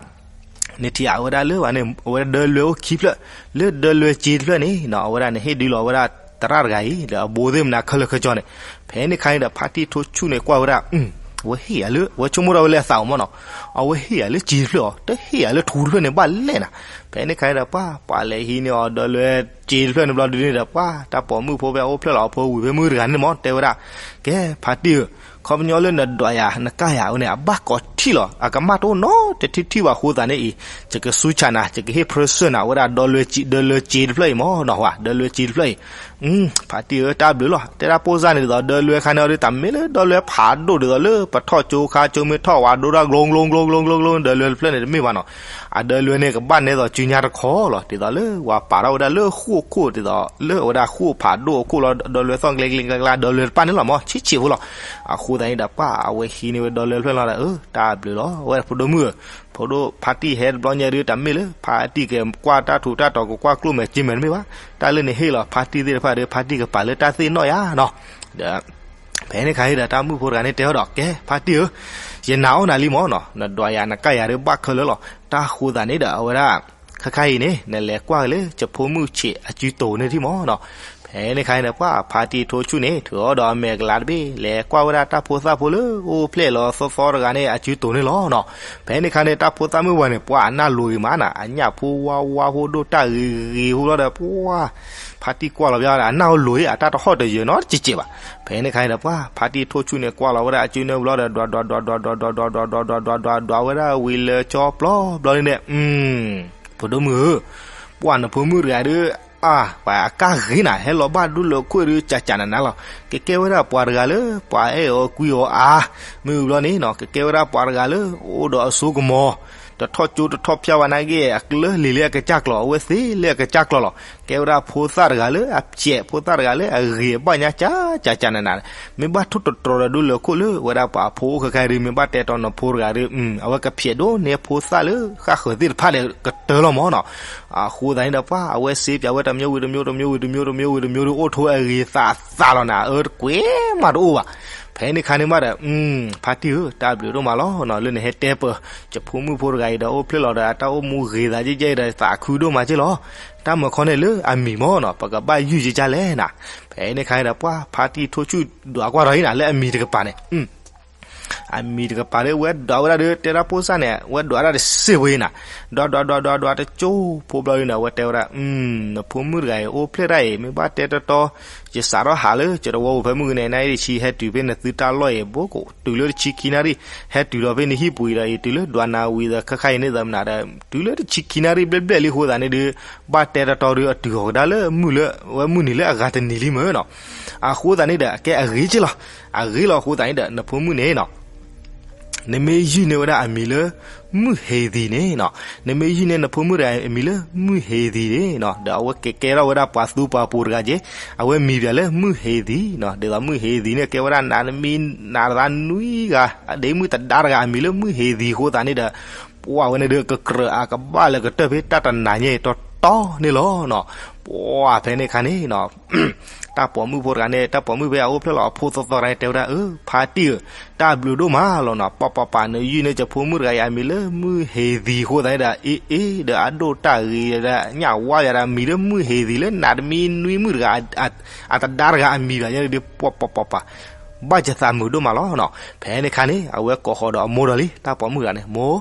နထံၣ်အဝဲဒၣ်လၢဝဲန့ၣ် အဝဲဒၣ်ဒၢလွဲအိၣ်ခံဖျၢၣ်, လၢဒၢလွဲစ့တဖျၢၣ်န့ၣ်နီၤ အဝဲဒၣ်နဟ့ၣ်ဒုးလီၤဝဲဒၣ်သရၣ်တဂၤအံၤ လၢအဘိသ့ၣ်မနုၤခဲလၢာ်ခဲဆ့န့ၣ်. ဖဲန့ၣ်ခါန့ၣ်ဒီးဖါတံၢ်ထိၣ်ဆူၣ်န့ၣ်ကွၢ်ဝဲဒၣ်, အဝဲဟ့ၣ်ယၤလၢ အဝဲဆိကမိၣ်ထီၣ်ဝဲလၢအသးအိၣ်မးနီၤ, အဝဲဟ့ၣ်ယၤလၢစ့တဖျၢၣ်အီၤ တဟ့ၣ်ယၤလၢထူတဖျၢၣ်န့ၣ်ဘၣ်လဲၣ်နၤ. ဖဲန့ၣ်ခါန့ၣ်ဒီးပှၤ ပှၤလဲၤဟံးန့ၢ်အီၤဒၢလွဲစ့တဖျၢၣ်န့ၣ်ဘျီဒုန့ၣ်ဒီးပှၤ တၢ်ပိာ်မုၣ်ဖိဖဲအအိၣ်ဖျဲၣ်လီၤအဖိဝံၤဖဲမုၢ်တဂၤန့ၣ်မး တဲဝဲဒၣ်, ကဲ ဖါတံၢ်ဧၢ, ခီပညီလၢနဒွးယၤနကၢ်ယၤဝဲန့ၣ် အဘၣ်ကိးထံၣ်လီၤ အကမၣ်တအိၣ်နီတထံၣ်ထံၣ်ဘၣ်အဃိသတးန့ၣ်အံၤ ယကဆူၣ်ဆးနၤ ယကဟ့ၣ်ဖြၢၣ်စၢၢ်နၤ အဝဲဒၣ်ဒၢလွဲစ့တဖျၢၣ်အံၤမးနီၤ, ဒၢလွဲစ့တဖျၢၣ်အံၤ. ဖါတံၢ်ဧၢ တၢ်ဘျုးလီၤ တဲဒၣ်ဖိစၢ်န့ၣ်ဒ်သိးဒၢလွဲခါန့ၣ်အီၤဒုး တမ့ၢ်လၢဒၢလွဲဖးဒိၣ်ဒ်သိးလၢပထီၣ်ကၠိခါကၠိမ့ၢ်ထီၣ်ဝဲဒိၣ်ဒၣ် ကလိကလိကလိကလိကလိ ဒၢလွဲတဖျၢၣ်န့ၣ်တမ့ၢ်ဘၣ်နီၤ. အဒၢလွဲန့ၣ်ကဘၣ်နဲသိးစုညါတခီလီၤ ဒ်သိးလၢပှၤပာ်ထီၣ်ဝဲဒၣ်လၢဃိၣ်ခိၣ်ဒ်သိးလၢအဝဲဒၣ်ဃိၣ်ဖးဒိၣ်အခိၣ်လီၤ ဒၢလွဲသီၣ်ကျဲကျဲကျဲကျဲ ဒၢလွဲတပၣ်န့ၣ်လီၤမး ဆံးဆံးဖိလီၤ. အဃိသတးန့ၣ်ဒီးပှၤ အဝဲဟံးန့ၢ်ဝဲဒၢလွဲတဖျၢၣ်လီၤဒီး အၢ တၢ်ဘျုးလီၤ အဝဲဖိဒိၣ်မုၣ်ဧၢ, ဖိဒိၣ်ဖါတံၢ်ဟဲတဘျီညါဒုး တမ့ၢ်လၢဖါတံၢ်ကကွၢ်တၢ်ထူးတၢ်တီၤ ကကွၢ်ကျိၣ်မဲာ်စ့မဲာ်တမ့ၢ်ဘၣ်, တၢ်လၢနဟ့ၣ်လီၤဖါတံၢ်သ့ၣ်တဖၣ်ဒီး ဖါတံၢ်ကပာ်လၢတၢ်သ့ၣ်နီၣ်ယါနီၤ. ဒီး ဖဲန့ၣ်ခါအံၤဒီးတၢ်မုၣ်ဖိတဂၤန့ၣ်တဲအီၤဒီး ကဲ ဖါတံၢ်ဧၢ, ယနာ်အီၣ်နၤလံမးနီၤ, နဒွးယၤနကၢ်ယၤဒုးဘၣ်ခဲလၢာ်လီၤ. တၢ်ဃိသတးန့ၣ်ဒီးအဝဲဒၣ် ခဲခါအံၤန့ၣ် နလဲၤကွၢ်က့ၤလၢယဖိမုၣ်ဆံးအစုတိၤန့ၣ်ထံၣ်မးနီၤ. ဖဲန့ၣ်ခါအံၤဒီးပှၤဖါတံၢ်ထိၣ်ဆူၣ်န့ၣ် ထုးအီၤဒီးအမဲာ်ကလၤတဘ့ၣ် လဲၤကွၢ်ဝဲဒၣ်တၢ်ဖိသၣ်ဖိလၢအိၣ်ဖျဲၣ်လီၤသီသီတဂၤန့ၣ် အစုတိၤန့ၣ်လီၤနီၤ. ဖဲန့ၣ်ခါန့ၣ် တၢ်ဖိသၣ်မုၣ်ဝဲန့ၣ် ပှၤအနၢ်လိၤဂ့ၤမးနီၤ, အညၣ်ဖိဝါဝါဖိဒိၣ်တၢ်ဂ့ၤဂ့ၤဖိဘျီဒီး ပှၤ ဖါတံၢ်ကွၢ်လီၤဘၣ် အနၢ်အိၣ်လိၤအံၤ အတၢ်တဟီၣ်တယၢၤနီတစဲးစဲးဘၣ်. ဖဲန့ၣ်ခါန့ၣ်ဒီးပှၤ ဖါတံၢ်ထိၣ်ဆူၣ်န့ၣ်ကွၢ်လီၤဝဲဒၣ်အစုန့ၣ်ဘျီဒီး ဒွးဒွးဒွးဒွးဒွးဒွးဒွးဒွးဒွးဒွးဒွးဒွးဒွးဝဲဒၣ်ဝံၤလၢကၠီပျီဘျီန့ၣ် ဖိဒိၣ်မုၣ်ဧၢ, ပှၤနဖိမုၣ်တဂၤဒုး အါ ပှၤအကၢ်ဂ့ၤနၤ ဟဲလီၤဘၣ်ဒူလၢခိၣ်ဒုး ကၠးကၠးနးနးလီၤ. ကကဲဝဲဒၣ်ပှၤတဂၤလၢ ပှၤအဲၣ်အီၤကွံအီၤအါ, မ့ၢ်ဝံၤဘျီန့ၣ်နီၤ ကကဲဝဲဒၣ်ပှၤတဂၤလၢ အိၣ်ဒီးအစိကမီၤ, တထီၣ်ကၠိတထီၣ်ဖၠၣ်ဘၣ်နာ်က့ အကျၢလံၤလၢအကစၢ်ကျီၤ အဝဲသ့လၢအကစၢ်ကျီၤလီၤ. ကဲဝဲဒၣ်ဖိသၣ်တဂၤလၢအဖျဲး ဖိသၣ်တဂၤလၢအဂ့ၤအဘၣ်ညါ ကၠးကၠးကၠးနးနး, မ့ၢ်ဘၣ်ထိၣ်တတြီၤဒီးဒူလၢခိၣ်လၢ ဝဲဒၣ်ပှၤအဖိအိၣ်ခဲခါဒုး မ့ၢ်ဘၣ်တဲတီနဖိတဂၤဒုး အဝဲကဖျဲးဒိၣ်န့ၢ်ဖိသၣ်လၢဃၣ်ဃၢၤသ့ၣ်တဖၣ်ဒီးကတၢၢ်လီၤမးနီၤ. အဃိသတးန့ၣ်ဒီးပှၤ အဝဲစ့ပၠးဝဲတမံၤဝံၤတမံၤတမံၤဝံၤတမံၤတမံၤဝံၤတမံၤဒုး အိၣ်ထိးအဂ့ၤသးသးလီၤနၤ အၢတကွဲးမးတအိၣ်ဘၣ်. ဖဲန့ၣ်ခါန့ၣ်မးဒီး ဖါတံၢ်ဧၢ တၢ်ဘျုးဒိၣ်မးလီၤနီၤ လၢနဟဲတဲပၢၤ ယဖိမုၣ်ဖိတဂၤအံၤဒီး အိၣ်ဖျဲၣ်လီၤဒီး အတၢ်အိၣ်မူဂ့ၤသးကဲကဲအံၤဒီး သးခုဒိၣ်မးက့လီၤ. တၢ်မၤခီန့ၣ်လၢအမံၤမးနီၤ ပကဘၣ်ယုၢ်ကကၢ်လဲၣ်နၤ. ဖဲန့ၣ်ခါန့ၣ်ဒီးပှၤ ဖါတံၢ်ထိၣ်ဆူၣ်ဒွးကွၢ်ထီၣ်အံၤနၤ လၢအမံၤတကပၤန့ၣ် အမံၤတကပၤလၢဝဲဒွးဝဲဒၣ်ဒီး တဲဒၣ်ဖိစၢ်န့ၣ် ဝဲဒွးဒၣ်တစ့ၢ်ဖိအံၤနၤ, ဒွးဒွးဒွးဒွးဒွးတကၠိဖိဘျီဒုန့ၣ် အဝဲတဲဝဲဒၣ် နဖိမုၣ်တဂၤအံၤ အိၣ်ဖျဲၣ်တၢ်အံၤ မ့ၢ်ဘၣ်တဲတီတီ ယစးထီၣ်ဟးလၢ ကတဝီပူၤဖဲမုၢ်ကနဲၣ်နၣ်ရံၣ်တဆံ ဟဲတုၤဖဲနသုတၢ်လီၢ်အံၤ ဘိကိးတုၤလၢတဆံခံနၣ်ရံၣ် ဟဲတုၤလီၤဖဲနဟံၣ်ပူၤအံၤဒီးအံၤ တုၤလၢဒွးနၤဝံၤဒီး ခဲခါအံၤန့ၣ်သးမနၤဒီး တုၤလၢတဆံခံနၣ်ရံၣ်ဘျဲၣ်ဘျဲၣ်လံအဃိသတးန့ၣ်ဒီး ဘၣ်တဲတီတီဒီး အတုၤအီၤကဒါလၢမုၢ်လၢ ဝဲမုၢ်နံၤလၢအဂၤတနံၤလံမ့ၢ်နီၤ. အဃိသတးန့ၣ်ဒီး အကဲအဂ့ၤက့လီၤ. အဂ့ၤလီၤအဃိသတးန့ၣ်ဒီး နဖိမုၣ်န့ၣ်နီၤ နမ့ၢ်ယုၢ်န့ၢ်ဝဲဒၣ်အမံၤလၢ မုၢ်ဟ့ၤသံန့ၣ်နီၤ, နမ့ၢ်ယုၢ်န့ၢ်နဖိမုၣ်တဂၤအမံၤလၢ မုၢ်ဟ့ၤသံန့ၣ်နီၤ, ဒီးအဝဲကကဲထီၣ်ဝဲဒၣ်ပှၤသူပှၤပူၤတဂၤက့, အဝဲမံၤပၠးလၢ မုၢ်ဟ့ၤသံနီၤ, ဒ်သိးမုၢ်ဟ့ၤသံန့ၣ် ကဲဝဲဒၣ်နးနမံၤနးတသးနွံဂၤ, ဒ်မုၢ်သဒါတဂၤအမံၤလၢ မုၢ်ဟ့ၤသံအဃိသတးန့ၣ်ဒီး ပှၤဝဲန့ၣ်ဒီးကကြၢးအကဘၣ်လၢကတၢၢ်ဖဲတၢ်တနၤညါအံၤတီတီန့ၣ်လီၤနီၤ. ပှၤဖဲန့ၣ်ခါန့ၣ်နီၤ တၢ်ပိာ်မုၣ်ဖိတဂၤန့ၣ် တၢ်ပိာ်မုၣ်ဖဲအအိၣ်ဖျဲၣ်လီၤအဖိသီသီတဂၤန့ၣ် တဲဝဲဒၣ် အၢ ဖါတံၢ်ဧၢ, တၢ်ဘျုးဒိၣ်မးလီၤနီၤ, ပှၤပှၤပှၤနယုၢ်န့ၢ်ယဖိမုၣ်တဂၤအံၤအမံၤလၢမုၢ်ဟ့ၤသံအဃိသတးန့ၣ်ဒီး အ့ၣ်အ့ၣ် ဒီးအဒိၣ်တၢ်ဂ့ၤဒီး ညၣ်ဝါယၤဒီးအမံၤလၢမုၢ်ဟ့ၤသံလၢနးတမံၤနွံမုၣ်တဂၤ အသဒါတဂၤအမံၤဘၣ်ယဲဒီး ပှၤပှၤပှၤပှၤ ဘၣ်ယသးမုာ်ဒိၣ်မးလီၤနီၤ. ဖဲန့ၣ်ခါန့ၣ် အဝဲကိးဃီၤဒီးအမိၢ်ဒီးလံ တၢ်ပိာ်မုၣ်တဂၤန့ၣ် မိၢ်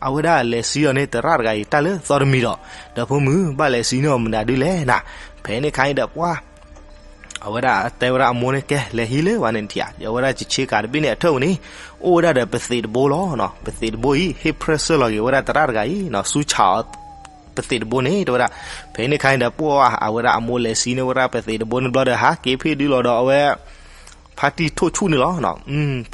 အဝဲဒၣ်လဲၤစံၣ်အီၤန့ၣ် သရၣ်တဂၤအံၤ တၢ်လၢသီတမံၤဒီး ဒီးဖိမုၣ် ဘၣ်လဲၤစံၣ်န့ၢ်အီၤမနုၤဒုလဲၣ်နၤ. ဖဲန့ၣ်ခါအံၤဒီးပှၤ အဝဲဒၣ်တဲဝဲဒၣ်အမိၢ်န့ၣ် ကဲ လဲၤဟံးလၢဝဲန့ၣ်ထံၣ်ဧါ, အဝဲဒၣ်ယဆ့ကၤတဘ့ၣ်န့ၣ် အထၢၣ်ဝဲန့ၣ် အိၣ်ဝဲဒၣ်ဒီးပသံးတဘိလီၤနီၤ. ပသံးတဘိအံၤ ဟ့ၣ်ဖြၢၣ်စၢၢ်လီၤက့ၤဝဲဒၣ်သရၣ်တဂၤအံၤနီၤ, ဆူၣ်ဆးအီၤ ပသ့းတဘိန့ၣ် တဲဝဲဒၣ်. ဖဲန့ၣ်ခါန့ၣ်ဒီး ပှၢ်အဝဲဒၣ်အမိၢ်လဲၤစံးန့ၢ်ဝဲဒၣ်ပသ့းတဘိန့ၣ်ဘျီဒီး ဟးက့ၤဖ့ၣ်ဒုလီၤဒီးအဝဲ ဖါတံၢ်ထိၣ်ဆူၣ်န့ၣ်လီၤ.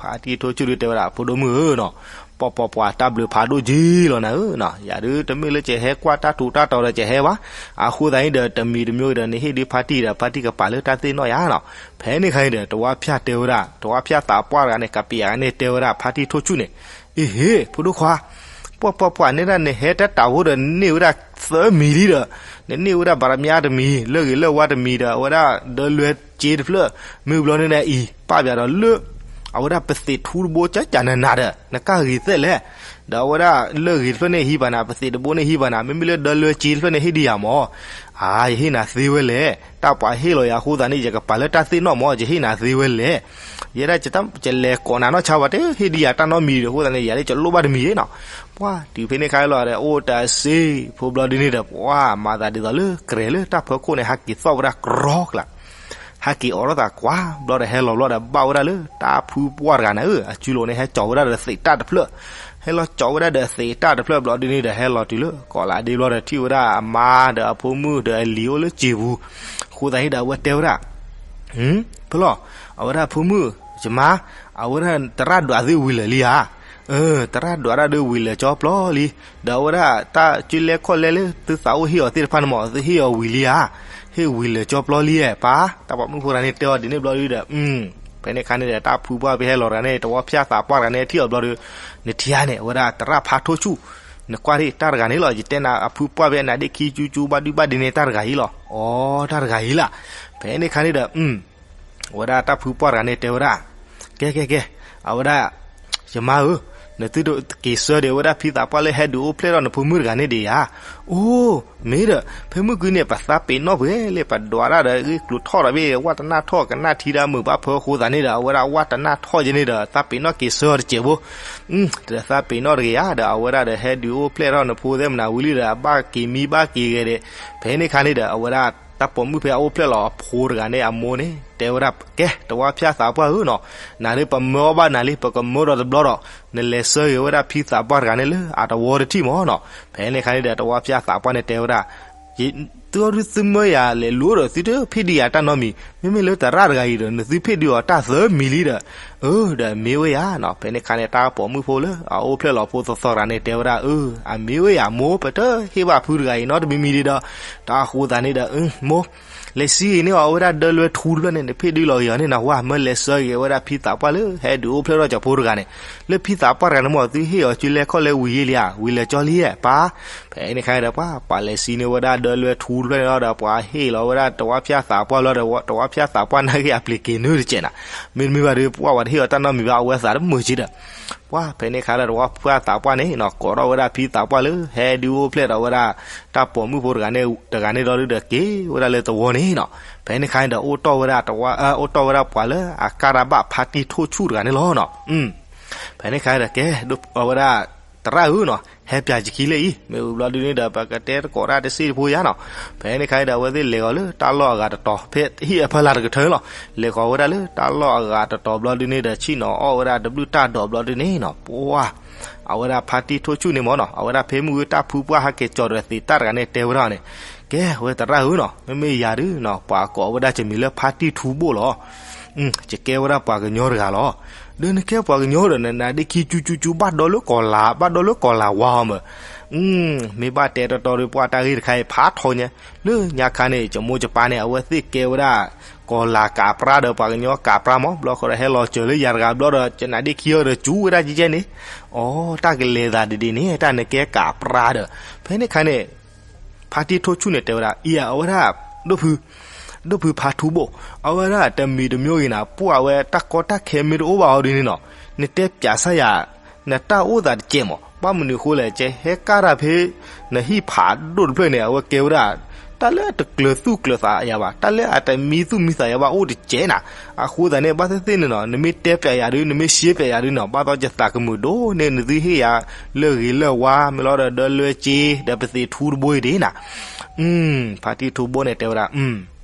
ဖါတံၢ်ထိၣ်ဆူၣ်ဒုးတဲဝဲဒၣ် ဖိဒိၣ်မုၣ်ဧၢနီၤ, ပီၣ်ပီၣ်ပှၢ်တၢ်ဘျုးဖးဒိၣ်က့လီၤနၤဧၢနီၤ, ယၤဒုးတမ့ၢ်လၢကဟဲကွၢ်တၢ်ထူးတၢ်တီၤဒီးကဟဲဘၣ်, အဃိသတးန့ၣ်ဒီး တမံၤတမံၤဒီး နဟ့ၣ်ဒုးဖါတံၢ်ဒီး ဖါတံၢ်ကပာ်လၢတၢ်သ့ၣ်နီၣ်ယၤနီၤ. ဖဲန့ၣ်ခါန့ၣ်ဒီး တဝါဖၠၣ်တဲဝဲဒၣ်, တဝါဖၠၣ်သးပှၢ်တဂၤန့ၣ် ကပံာ်အဂၤန့ၣ်တဲဝဲဒၣ် ဖါတံၢ်ထိၣ်ဆူၣ်န့ၣ်, အ့ဟ့ၣ် ဖိဒိၣ်ခွါ, ပီၣ်ပီၣ်ပှၢ်န့ၣ်ဒၣ် နဟဲတၢ်တၢ်ဖိဒီးနန့ၢ်ဝဲဒၣ်သၢမံၤလံဒီး, နန့ၢ်ဝဲဒၣ်ဘၣ်တမၠါတမံၤ လၢဂ့ၤလၢဝါတမံၤဒီး အဝဲဒၣ်ဒၢလွဲစ့တဖျၢၣ်, မ့ၢ်ဘျီန့ၣ်ဒီးအံၤ ပာ်ပၠးဒီးလၢ အဝဲဒၣ်ပသ့းထူတဘိကကနနၤဒီး နကၢ်ဂ့ၤသဲလဲၣ်, ဒီးအဝဲဒၣ်လၢဂ့ၤတဖျၢၣ်န့ၣ်ဟံးဘၣ်နၤ, ပသ့းတဘိန့ၣ်ဟံးဘၣ်နၤ, မ့မ့ၢ်လၢဒၢလွဲစ့တဖျၢၣ်န့ၣ်ဟ့ၣ်ဒံးယၤမၢ်. အါ ယဟ့ၣ်နၤသ့ဝဲလဲၣ်, တၢ်ပှၤဟ့ၣ်လီၤယၤအဃိသတးန့ၣ် ယကပာ်လၢတၢ်သ့ၣ်နီၣ်မၢ်, ယဟ့ၣ်နၤသ့ဝဲလဲၣ်. ယဲဒၣ် ယလဲၤကိးနၤနီၢ်ဆါဝဲ တဟ့ၣ်ဒံးယၤတၢ်နီတမံၤဒီး အဃိသတးန့ၣ် ယၤလၢကလိၣ်ဘၣ်တမံၤနီၤ. ပှၢ်တုၤဖဲန့ၣ်ခါလီၤဒီး အိၣ်တၢ်စ့ ဖိဘျီဒုန့ၣ်ဒီး ပှၢ်မၤသးဒ်သိးလၢကြဲၤလၢတၢ်ဖၢခိၣ်န့ၣ် ဟးက့ၤသီၣ်ဝဲဒၣ်ကြီကျါ ဟဲက့ၤအိးထီၣ်သးကွၢ်ဘျီဒီး ဟဲလီၤဘျီဒီး ဘၣ်ဝဲဒၣ်လၢတၢ်ဖုပှၢ်တဂၤန့ၣ်ဧၢ, အစုလိၤန့ၣ် ဟဲကၠီၤဝဲဒၣ်ဒီးသ့းတၢ်တဖျၢၣ်, ဟဲလီၤကၠီၤဝဲဒၣ်ဒီးသ့းတၢ်တဖျၢၣ်ဘျီဒုန့ၣ်ဒီး ဟဲလီၤတုၤလၢကီးလးဒ့ဘျီဒီး ထံၣ်ဝဲဒၣ်အမါဒီးအဖိမုၣ်ဒီးအလံၤအိၣ်လၢစံာ်ပူၤ, အဃိသတးန့ၣ်ဒီး အဝဲတဲဝဲဒၣ် ဖဲလီၤ, အဝဲဒၣ်ဖိမုၣ်, ယမါ, အဝဲဒၣ်သရၣ်ဒွးသ့ၣ်ဝံၤလၢာ်လံဧါ, သရၣ်ဒွးတၢ်ဒုးဝံၤလၢာ်ကၠီပျီလံ, ဒီးအဝဲဒၣ်တၢ်ကၠုလဲခီၣ်လဲလၢသုသးအိၣ်ဟ့ၣ်အီၤသ့ၣ်တဖၣ်န့ၣ်မၢ် သုဟ့ၣ်အီၤဝံၤလံဧါ, ဟ့ၣ်ဝံၤလၢာ်ကၠီပျီလံဧါ, ပၢ်, တၢ်ပိာ်မုၣ်ဖိတဂၤန့ၣ်တဲအီၤဒ်န့ၣ်ဘျီဒုဒီး ဖဲန့ၣ်ခါန့ၣ်ဒီး တၢ်ဖုပှၢ်ဖဲဟဲလီၤတဂၤန့ၣ် တဝီဖၠၣ်သးပှၢ်တဂၤန့ၣ် ထံၣ်အီၤဘျီဒီး, နထံၣ်ဧါန့ၣ် အဝဲဒၣ်သရၣ်ဖါထိၣ်ဆူၣ်, နကွၢ်ဒၣ်တၢ်တဂၤန့ၣ်လီၤ, ယတဲနၤအဖုပှၢ်ဖဲအနါဒ့ၣ်ခံကၠူကၠူဘၣ်ဒုဘၣ်ဒ့န့ၣ် တၢ်တဂၤအံၤလီၤ, အိ တၢ်တဂၤအံၤလၢ, ဖဲန့ၣ်ခါန့ၣ်ဒီး အဝဲဒၣ်တၢ်ဖုပှၢ်တဂၤန့ၣ်တဲဝဲဒၣ်, ကဲကဲကဲ, အဝဲဒၣ်, ယမါဧၢ, နသုတက့ၤဆှၢဒံးဝဲဒၣ်ဖံသးပှၢ်လၢဟဲဒုးအိၣ်ဖျဲၣ်ထီၣ်နဖိမုၣ်တဂၤန့ၣ်ဒံးဧါ, အိ, မ့ၢ်ဒီး ဖဲမုၢ်ကွံာ်န့ၣ် ပသးပ့ၤနီၣ်ပှဲၤလၢပဒွးတၢ်ဒီးဂ့ၢ်ကျိၤထီၣ်ဒီးဘ့ၣ် ဝၣ်တနၢ်ထီၣ်ကနၣ်ထံဒီးမုာ်ဘၣ်ဖၢအဃိသတးန့ၣ်ဒီး အဝဲဒၣ်ဝၣ်တနၢ်ထီၣ်က့န့ၣ်ဒီး သးပ့ၤနီၣ်က့ၤဆှၢတစဲးဖိ ဒီးသးပ့ၤနီၣ်တဂ့ၤဧါ, ဒီးအဝဲဒၣ်ဒီးဟဲဒုးအိၣ်ဖျဲၣ်ထီၣ်နဖိသ့ၣ်မနၤဝံၤလံဒီး အဘၣ်က့ၤမံဘၣ်က့ၤဂဲၤဒီး, ဖဲန့ၣ်ခါန့ၣ်ဒီး အဝဲဒၣ်တၢ်ပိာ်မုၣ်ဖဲအအိၣ်ဖျဲၣ်လီၤအဖိတဂၤန့ၣ်အမိၢ်န့ၣ် တဲဝဲဒၣ်, ကဲ တဝါဖၠၣ်သးပှၢ်ဧၢနီၤ, နၤဒ်ပမၢအီၣ်ဘၣ်နၤလံ ပကမၢဒီးတဘျီဒီး, နလဲၤဆှၢဂ့ၤဝဲဒၣ်ဖံသးပှၢ်တဂၤန့ၣ်လၢအတဝီတထံၣ်မၢ်နီၤ. ဖဲန့ၣ်ခါန့ၣ်ဒီး တဝါဖၠၣ်သးပှၢ်န့ၣ်တဲဝဲဒၣ် သုအီၤဒုးသုမၢယၤလဲၤလိၤဒီး သုတဖ့ၣ်ဒုးယၤတၢ်နီတမံၤ, မ့မ့ၢ်လၢသရၣ်တဂၤအံၤဒီး နသုဖ့ၣ်ဒုးအီၤတၢ်သၢမံၤလံဒီး, အၢ ဒီးမ့ၢ်ဝဲယၤနီၤ. ဖဲန့ၣ်ခါန့ၣ် တၢ်ပိာ်မုၣ်ဖိလၢအအိၣ်ဖျဲၣ်လီၤဖိသီသီတဂၤန့ၣ် တဲဝဲဒၣ်, အၢ အမ့ၢ်ဝဲယၤမိၢ် ပတဟ့ၣ်ဘၣ်ဖုတဂၤအံၤနီတမံၤမံၤဒံးဒီး, တၢ်အဃိသတးန့ၣ်ဒီး မိၢ် လဲၤစံဂ့ၤန့ၢ်အီၤဝဲဒၣ်ဒၢလွဲထူတဖျၢၣ်န့ၣ် နဖ့ၣ်ဒုးလီၤဂ့ၤအီၤန့ၣ်နီၤ, ဝဲမၢလဲၤဆှၢဂ့ၤဝဲဒၣ်ဖံသးပှၢ်လၢဟဲဒုးအိၣ်ဖျဲၣ်ထီၣ်ကၠီၤဖိတဂၤန့ၣ်, လၢဖံသးပှၢ်တဂၤန့ၣ်မၢ် သုဟ့ၣ်အီၤကၠူလဲခီၣ်လဲဝံၤယ့လံဧါ, ဝံၤလဲၤကၠီလံဧါ ပၢ်. ဖဲန့ၣ်ခါန့ၣ်ဒီး ပှၤပှၤလဲၤစံန့ၢ်ဝဲဒၣ်ဒၢလွဲထူတဖျၢၣ်န့ၣ်လီၤဒီး ပှၤဟ့ၣ်လီၤဝဲဒၣ်တဝါဖၠၣ်သးပှၢ်လီၤဒီး တဝါဖၠၣ်သးပှၢ်နာ်က့အပျ့ၤက့ၤနုာ်တစဲးနၤ, မ့တမ့ၢ်ဘၣ်ဒီး ပှၤပှၤတဟ့ၣ်အီၤတၢ်နီတမံၤဘၣ် အဝဲသးတမုာ်က့ဒီး ပှၤဖဲန့ၣ်ခါဒီး တဝါဖၠၣ်သးပှၢ်န့ၣ်နီၤ ကိးထီၣ်ဝဲဒၣ်ဖံသးပှၢ်လၢ ဟဲဒုးအိၣ်ဖျဲၣ်ဒီးဝဲဒၣ် တၢ်ပိာ်မုၣ်ဖိတဂၤန့ၣ် တဂၤန့ၣ်ဒီးဒုးဒီးက့ၤဝဲဒၣ်လၢသဝီန့ၣ်နီၤ. ဖဲန့ၣ်ခါန့ၣ်ဒီး အိၣ်တီၢ်ဝဲဒၣ်တဝါ အိၣ်တီၢ်ဝဲဒၣ်ပှၤလၢအကါရဘၣ်ဖါတံၢ်ထိၣ်ဆူၣ်တဂၤန့ၣ်လီၤနီၤ. ဖဲန့ၣ်ခါန့ၣ်ဒီး ကဲ အဝဲဒၣ် သရၣ်ဧၢနီၤ ဟဲပၠးယခံလၢအံၤ မ့ၢ်ဝံၤဘျီဒုန့ၣ်ဒီး ပကတဲသကိးတၢ်တစ့ၢ်တဖိယါနီၤ. ဖဲန့ၣ်ခါန့ၣ်ဒီး အဝဲသ့ၣ်လဲၤဃီၤလၢတၢ်လီၢ်အဂၤတတီၤ ဖဲဟံၣ်အဖီလာ်တကထၢလီၤ. လဲၤဃီၤဝဲဒၣ်လၢတၢ်လီၢ်အဂၤတတီၤဘျီဒုန့ၣ်ဒီး ဆ့ၣ်နီၤအီၣ်ဝဲဒၣ်တဘျုးတၢ်ဒိးဘျီဒုန့ၣ်နီၤ ပှၤ အဝဲဒၣ်ဖါတံၢ်ထိၣ်ဆူၣ်န့ၣ်မၢ်နီၤ အဝဲဒၣ်ဖဲမုၢ်ဂ့ၢ်တၢ်ဖုပှၢ်ဟဲက့ၤကၠီၤဒီးသ့းတၢ်တဂၤန့ၣ် တဲဝဲဒၣ်န့ၣ်, ကဲ ဝဲသရၣ်ဧၢနီၤ မ့မ့ၢ်ယၤဒုနီၤ ပှၤကိးဝဲဒၣ်ကမံၤလၢဖါတံၢ်ထူဘိၣ်လီၤ. ယကဲဝဲဒၣ်ပှၤကညီတဂၤလီၤ. ဒီးနကဲပှၤကညီဒီး နနါဒ့ခံကၠူကၠူကၠူ ဘၣ်ဒီလၢကီၤလၤ ဘၣ်ဒီလၢကီၤလၤဝါအီၤမး. မ့ၢ်ဘၣ်တဲတီတီဒီး ပှၤတၢ်ဂ့ၢ်တခါအံၤ ဖးထီညါ, လၢညါခါန့ၣ် ယမိၢ်ယပၢ်န့ၣ် အဝဲသ့ၣ်ကဲဝဲဒၣ် ကီၤလၤကးပြါဒီးပှၤကညီကးပြါမး, ဘျီဃီဒီးဟဲလီၤစၢၤလၢယၤတဂၤဘျီဒီး ယနါဒ့ခံအီၤဒီးကၠူဝဲဒၣ်ကဲကဲန့ၣ်, အိ တၢ်ကလဲၤသးဒ်ဒ်န့ၣ် တၢ်နကဲကးပြါဒီး, ဖဲန့ၣ်ခါန့ၣ် ဖါတံၢ်ထိၣ်ဆူၣ်န့ၣ်တဲဝဲဒၣ် အံၤ အဝဲဒၣ် ဒိၣ်ဖု ဒိၣ်ဖုဖါထူဘိၣ်, အဝဲဒၣ်တမံၤတမံၤဂ့ၤနၤ ပှၢ်ဝဲတၢ်ကီတၢ်ခဲမ့ၢ်တအိၣ်ဘၣ်အီၤဒ်န့ၣ်နီၤ, နတဲပၠးစၢ်ယၤ နတၢ်အိၣ်သးတကဲးမး, ဘၣ်မနုၤအဃိလဲၣ် ကဟဲကၢ်တၢ်ဖဲ နဟံၣ်ဖးဒိၣ်တဖျၢၣ်န့ၣ် အဝဲကဲဝဲဒၣ် တၢ်လၢအတကျၢၤသူၣ်ကျၢၤသးယၤဘၣ်, တၢ်လၢအတမံသူၣ်မံသးယၤဘၣ်အိၣ်တကဲးနၤ, အဃိသတးန့ၣ် ဘၣ်သ့ၣ်သ့ၣ်န့ၣ်နီၤ နမ့ၢ်တဲပၠးယၤဒု နမ့ၢ်ရှဲပၠးယၤဒုနီၤ ဘၣ်သီယသးကမုာ်ဒိၣ်န့ၢ် နသုဟ့ၣ်ယၤ လၢဂ့ၤလၢဝါ မ့ၢ်လီၤဒီး ဒၢလွဲက့ ဒီးပသံးထူတဘိအံၤဒ်နၤ, ဖါတံၢ်ထူဘိန့ၣ်တဲဝဲဒၣ်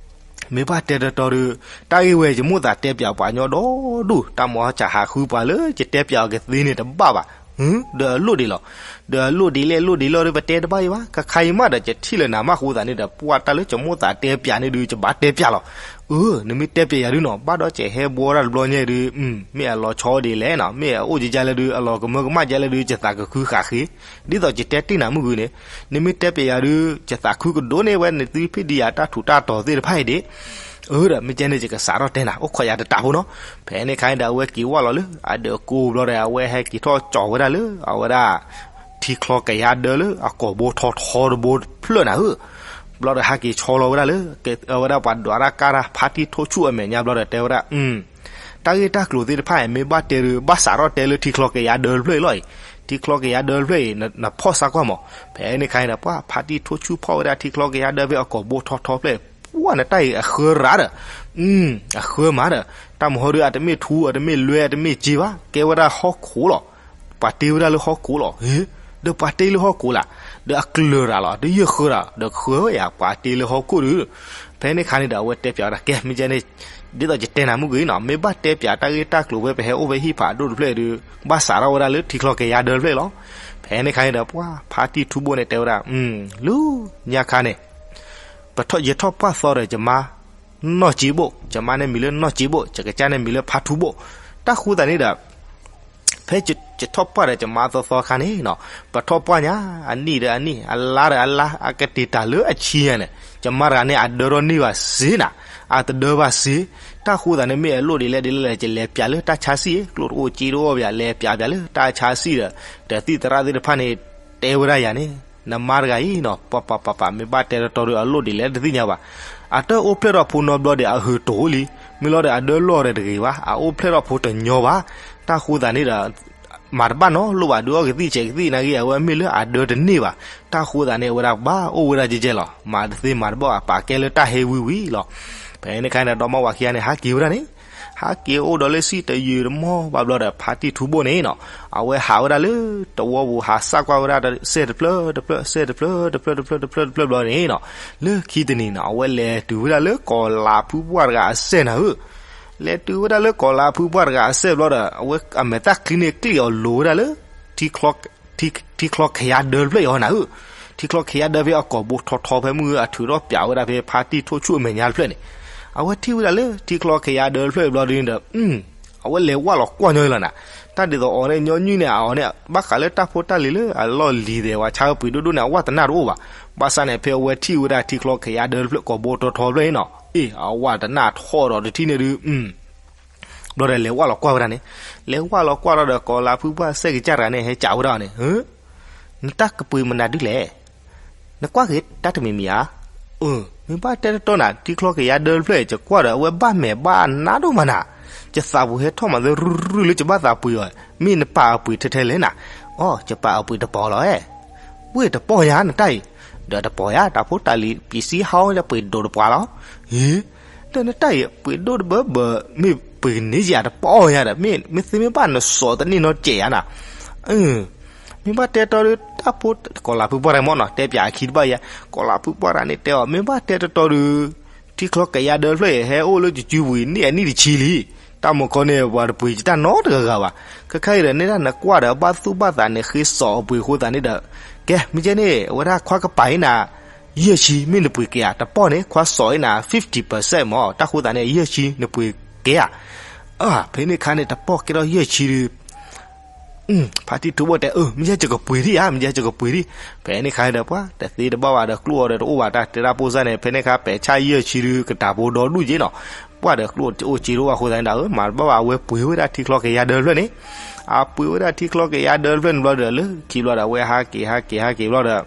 မ့ၢ်ဘၣ်တဲတတီၤဒီး တၢ်ဂ့ၢ်ဝဲ ယမိၣ်သးတဲပၠးပှၤကညီဒီဒူၣ် တၢ်မၤစၢ်ဟးဃုပှၤလၢယတဲပၠးအီၤကသ့န့ၣ်တဘၣ်ဘၣ်, ဒီးအလိၣ်ဒံးလီၤ. ဒီးအလိၣ်ဒံးလဲၣ် အလိၣ်ဒံးလီၤဒီး ပတဲတဘၣ်အံၤဘၣ်, ခါခါအံၤမးဒီး ယထံၣ်လၢၤနၤမးအဃိသတးန့ၣ်ဒီး ပှၢ်တၢ်လၢယမိၣ်သးတဲပၠးန့ၣ်ဒုး ယဘၣ်တဲပၠးလီၤ. အၢ နမ့ၢ်တဲပၠးယၤဒုနီၤ ဘၣ်ဒီးယဟဲဘှီတၢ်တဘျီညါဒုး မ့ၢ်အလီၤဆီဒ်လဲၣ်နီၤ မ့ၢ်အအိၣ်ကကလဲၣ်ဒုး အလီၤကမၢကမၣ်ကလဲၣ်ဒုး ယသးကခုဃာ်ဃ့, ဒ်သိးယတဲတ့ၢ်နၤမုၢ်ဂုၤန့ၣ်, နမ့ၢ်တဲပၠးယၤဒုး ယသးခုကဒိၣ်န့ၢ်ဝဲ နသုဖံးဒံးယၤတၢ်ထူးတၢ်တီၤသ့ၣ်တဖၣ်အံၤဒၣ် အၢ ဒီးမ့ၢ်ကဲန့ၣ် ယကစးထီၣ်တဲနၤ အိၣ်ခိးယၤတတးဖိနီၤ. ဖဲန့ၣ်ခါန့ၣ်ဒီး အဝဲက့ၤဝဲလီၤလၢ အဒၢးကိးဘျီဒီး အဝဲဟဲက့ၤထီၣ်ကၠီၤဝဲဒၣ်လၢ အဝဲဒၣ် ထံချီကယၤဒၢလၢအကိာ်ဘိထီထီတဘိတဖျၢၣ်နၤဧၢ. ဘျီဒီးဟဲက့ၤဆီလီၤဝဲဒၣ်လၢ အဝဲဒၣ်ပှၤဒွးတၢ်ကါတၢ်ဖါတံၢ်ထိၣ်ဆူၣ်အမဲာ်ညါဘျီဒီးတဲဝဲဒၣ် တၢ်ဂ့ၢ်တၢ်ကျိၤသ့ၣ်တဖၣ်အံၤ မ့ၢ်ဘၣ်တဲဒီး ဘၣ်စးထီၣ်တဲလၢထံချီကယၤဒၢတဖျၢၣ်အံၤလီၤအံၤ, ထံချီကယၤဒၢတဖျၢၣ်အံၤ နဖီၣ်စၢ်ကွၢ်မး. ဖဲန့ၣ်ခါန့ၣ်ဒီး ပှၤဖါတံၢ်ထိၣ်ဆူၣ်ဖီၣ်ဝဲဒၣ်ထံချီကယၤဒၢဖဲအကိာ်ဘိထီထီဖျၢၣ်အံၤ ပှၢ်နတၢ်အံၤအဃၢရၤဒီး အဃၢမးဒီး တၢ်မဟီဒုးအတမ့ၢ်ထူအတမ့ၢ်လွဲအတမ့ၢ်စ့ဘၣ် ကဲဝဲဒၣ်ဟီၣ်ခိၣ်လီၤ. ပှၤတ့ဝဲဒၣ်လၢဟီၣ်ခိၣ်လီၤ. ဟ့, ဒီးပှၤတ့လၢဟီၣ်ခိၣ်လၢ်, ဒီးအကျၢၤရၤလီၤ တယၢၢ်ဃၢရၤ ဒီးဃၢယၤ ပှၤတ့လၢဟီၣ်ခိၣ်ဒီး. ဖဲန့ၣ်ခါန့ၣ်ဒီး အဝဲတဲပၠးဝဲဒၣ် ကဲ မ့ၢ်ကဲန့ၣ် ဒ်သိးယတဲနၤမုၢ်ဂ့ၤနီၤ မ့ၢ်ဘၣ်တဲပၠးတၢ်ဂ့ၢ်တၢ်ကျိၤဝဲ ပဟဲအိၣ်ဖဲဟံၣ်ဖးဒိၣ်တဖျၢၣ်အံၤဒီး ဘၣ်စးထီၣ်ဝဲဒၣ်လၢထံချီကယၤဒၢတဖျၢၣ်အံၤလီၤ. ဖဲန့ၣ်ခါန့ၣ်ဒီး ပှၤဖါတံၢ်ထူဘိန့ၣ်တဲဝဲဒၣ် လူညါခါန့ၣ် ပထီၣ်ယထီၣ်ပှၢ်သီဒီး ယမါ နီၢ်က့ဘိၣ်, ယမါန့ၣ်မံၤလၢနီၢ်က့ဘိၣ်, ယကစၢ်န့ၣ်မံၤလၢဖါထူဘိၣ်. တၢ်ဃိသတးန့ၣ်ဒီး ဖဲယထီၣ်ပှၢ်ဒီး ယမါသီသီခါန့ၣ်နီၤ, ပထီၣ်ပှၢ်ညါ အနံၣ်ဒီးအနံၣ် အလါဒီးအလါ အကတ့ၤတၢ်လၢအဆံညါန့ၣ် ယမါတဂၤန့ၣ် အဒၢထီၣ်န့ၢ်ဘၣ်စ့နၤ, အတဒၢဘၣ်စ့. တၢ်ဃိသတးန့ၣ် မ့ၢ်အလိၣ်ဒ်လဲၣ်ဒ်လဲၣ်လဲၣ် ယလဲၤပၠးလၢတၢ်ဆါဆံၣ်, ကျိၣ်တအိၣ်စ့တအိၣ်ဘၣ် လဲၤပၠးပၠးလၢတၢ်ဆါဆံၣ်ဒီး တသံၣ်သရၣ်သ့ၣ်တဖၣ်န့ၣ် တဲဝဲဒၣ်ယၤန့ၣ် နမါတဂၤအံၤနီၤ ပှၤပှၤပှၤပှၤ မ့ၢ်ဘၣ်တဲတတီဒီး အလိၣ်ဒ်လဲၣ်တသ့ၣ်ညါဘၣ်. အတၢ်အိၣ်ဖျဲၣ်ထီၣ်ဖိနီတဘျီဒီး အဟုးတိၤလံ, မ့ၢ်လီၤဒီးအဒၢလီၢ်ဒီးတဂ့ၤဘၣ်, အအိၣ်ဖျဲၣ်ထီၣ်ဖိတညီဘၣ်. တၢ်ဃိသတးန့ၣ်ဒီး မၤတဘၣ်နီတဘျီဘၣ်, ဒုးအီၣ်ကသံၣ်ဆဲးကသံၣ်နာ်က့ အဝဲမ့ၢ်လၢအဒၢတန့ၢ်ဘၣ်. တၢ်ဃိသတးန့ၣ် အဝဲဒၣ်ဘၣ်အိၣ်ဝဲဒၣ်ကဲကဲလီၤ, မၤတသ့မၤတဘၣ်ဘၣ် ပာ်ကဲလၢတၢ်ဟ့ဝံဝံလီၤ. ဖဲန့ၣ်ခါန့ၣ် ဒီမါဝၤခံဂၤန့ၣ် ဟးက့ၤဝဲဒၣ်န့ၣ် ဟးက့ၤအိၣ်ဒီးလၢစံၣ်တယုာ်တမီၢ်ဘၣ်ဘျီဒီး ဖါတံၢ်ထူဘိၣ်န့ၣ်နီၤ, အဝဲဟးဝဲဒၣ်လၢတဝီပူၤ ဟးစၢ်ကွၢ်ဝဲဒၣ်စဲၣ်တဖျၢၣ်တဖျၢၣ် စဲၣ်တဖျၢၣ်တဖျၢၣ် တဖျၢၣ်တဖျၢၣ်တဖျၢၣ်တဖျၢၣ်တဖျၢၣ်တဖျၢၣ်တဖျၢၣ်တဖျၢၣ်န့ၣ်နီၤ, လၢခံတနံၤနီၤ အဝဲလဲၤတုၤဝဲဒၣ်လၢကီၤလးဖုပှၢ်တဂၤအစဲၣ်နၤဧၢ. လဲၤတုၤဝဲဒၣ်လၢကီၤလးဖုပှၢ်တဂၤအစဲၣ်ဘျီဒီး အဝဲအမဲာ်သၣ်ချံန့ၣ် ကျံၣ်အီၤလိၤဝဲဒၣ်လၢ ထံချီ ထံချီခယါဒၢတဖျၢၣ်အံၤအီၤနၤဧၢ. ထံချီခယါဒၢဖဲအကိာ်ဘိထီထီဖဲမုၢ်အထုးထီၣ်ပၠးဝဲဒၣ်ဖဲဖါတံၢ်ထိၣ်ဆူၣ်အမဲာ်ညါတဖျၢၣ်န့ၣ်, အဝဲထံၣ်ဝဲဒၣ်လၢထံချီခယါဒၢတဖျၢၣ်အံၤဘျီဒုန့ၣ်ဒီး အဝဲလဲၤဝၢ်လီၤကွၢ်ညီလီၤနၤ. တၢ်ဒ်သိးအီၤန့ၣ် ညီနုၢ်န့ၣ် အအီၤန့ၣ် ဘၣ်ဃးလၢတၢ်ဖိတၢ်လံၤလၢအလီၢ်လံၤသဲးဝဲဆါပှ့ၤဒိၣ်ဒိၣ်န့ၣ် အဝၣ်တနၢ်တအိၣ်ဘၣ်. ဘၣ်ဆၣ်န့ၣ် ဖဲအဝဲထံၣ်ဝဲဒၣ်ထံချီခယါဒၢတဖျၢၣ် ကိာ်ဘိထီထီတဖျၢၣ်အံၤနီၤ, အ့ၣ် အဝၣ်တနၢ်ထီၣ်ဒီးတထံၣ်န့ၣ်ဒု ဘျီဒီးလဲၤဝၢ်လီၤကွၢ်ဝဲဒၣ်န့ၣ်, လဲၤဝၢ်လီၤကွၢ်ထီၣ်ဒီးကိာ်လးဖုပှၢ်စဲၣ်ကစၢ်တဂၤန့ၣ် ဟဲကးဝဲဒၣ်အီၤန့ၣ်, နတၢ်ကပှ့ၤမနုၤဒ်လဲၣ်, နကွၢ်က့ၤတၢ်တမံၤမံၤဧါ. အၢ, မ့ၢ်ဘၣ်တဲတတီနၤ ထံချီကယၤဒၢတဖျၢၣ်အံၤ ယကွၢ်ဒီး အဝဲဘၣ်မဲာ်ဘၣ်နါဒိၣ်မးနၤ, ယသးပူၤဟဲထီၣ်မးသ့ရုၢ်ရုၢ်လၢယဘၣ်သးပှ့ၤအီၤ, မ့ၢ်နပာ်အပှ့ၤထဲထဲလဲၣ်နၤ. အိ, ယပာ်အပှ့ၤတပီၤလီၤဧါ. ဝ့ၢ်တပီၤယၤနတၢ်အံၤ, ဒီးတပီၤယၤ တၢ်ဖိတၢ်လံၤ ပစံးဟီဒီးပှ့ၤဒိၣ်တပှၤလီၤ. ဟ့, ဒီးနတၢ်အံၤ ပှ့ၤဒိၣ်တဘၢဘၢ မ့ၢ်ပှ့ၤန့ၢ်ယၤတပီၤယၤဒီး မ့ၢ်မ့ၢ်သ့မ့ၢ်ဘၣ်နစီၤတန့ၢ်နီတစဲးယၤနၤ. အၢ, မ့ၢ်ဘၣ်တဲတီဒီး တၢ်ဖိ ကိးလးဖုပှၢ်တဂၤမ့ၢ်နီၤ တဲပၠးအခံတဘၣ်ယၤ, ကိးလးဖုပှၢ်တဂၤန့ၣ်တဲအီၤ မ့ၢ်ဘၣ်တဲတတီဒီး ထံချီကယၤဒၢတဖျၢၣ်အံၤ ဟဲအိၣ်လၢယစုပူၤအံၤ နံၣ်အနံၣ်တဆံလံ. တၢ်မုၢ်ခီန့ၣ် ပှၤတပှ့ၤယတၢ်နီတဂၤဂၤဘၣ်. ခဲခါအံၤဒီး နဲဒၣ်နကွၢ်ဒီး ဘၣ်သူၣ်ဘၣ်သးန့ၣ် ဃ့စီၤအပှ့ၤအဃိသတးန့ၣ်ဒီး, ကဲ မ့ၢ်ကဲန့ၣ် အဝဲဒၣ်ခွါကပၤအံၤနၤ ယဲၢ်ဆံ မ့ၢ်နပှ့ၤကဲဧါ. တပီၢ်န့ၣ် ခွါစီၤအံၤနၤ fifty percent မ့ၢ်, တၢ်ဃိသတးန့ၣ် ယဲၢ်ဆံ နပှ့ၤကဲဧါ. အၢ, ဖဲန့ၣ်ခါန့ၣ် တပီၢ်ကဲထီၣ်ယဲၢ်ဆံဒီး ဖါတံၢ်ထူဘိၣ်တဲ အၢ မ့ၢ်ယဲၢ်ကပှ့ၤဒံးဧါ, မ့ၢ်ယဲၢ်ကပှ့ၤဒံး. ဖဲန့ၣ်ခါန့ၣ်ဒီး ပှၤတသ့တဘၣ်ဘၣ်ဒီး ကျိၣ်အီၤဒီးတအိၣ်ဘၣ် တၢ်တဲတၢ်ပိၢ်စၢ်န့ၣ် ဖဲန့ၣ်ခါ ပဲာ်ဆၣ်ယဲၢ်ဆံဒီး ကတၢၢ်ဖိဒီဒူၣ်က့နီၤ. ပှၤဒီးကျိၣ်တအိၣ်စ့တအိၣ်ဘၣ်အဃိသတးန့ၣ်ဒီး အၢ မၤတဘၣ်ဘၣ် အဝဲပှ့ၤဝဲဒၣ်ထံချီကယၤဒၢတဖျၢၣ်န့ၣ်, အပှ့ၤဝဲဒၣ်ထံချီကယၤဒၢတဖျၢၣ်န့ၣ်ဘျီဒီး လၢခံဘျီဒီး အဝဲဟးက့ၤ ဟးက့ၤ ဟးက့ၤဘျီဒီး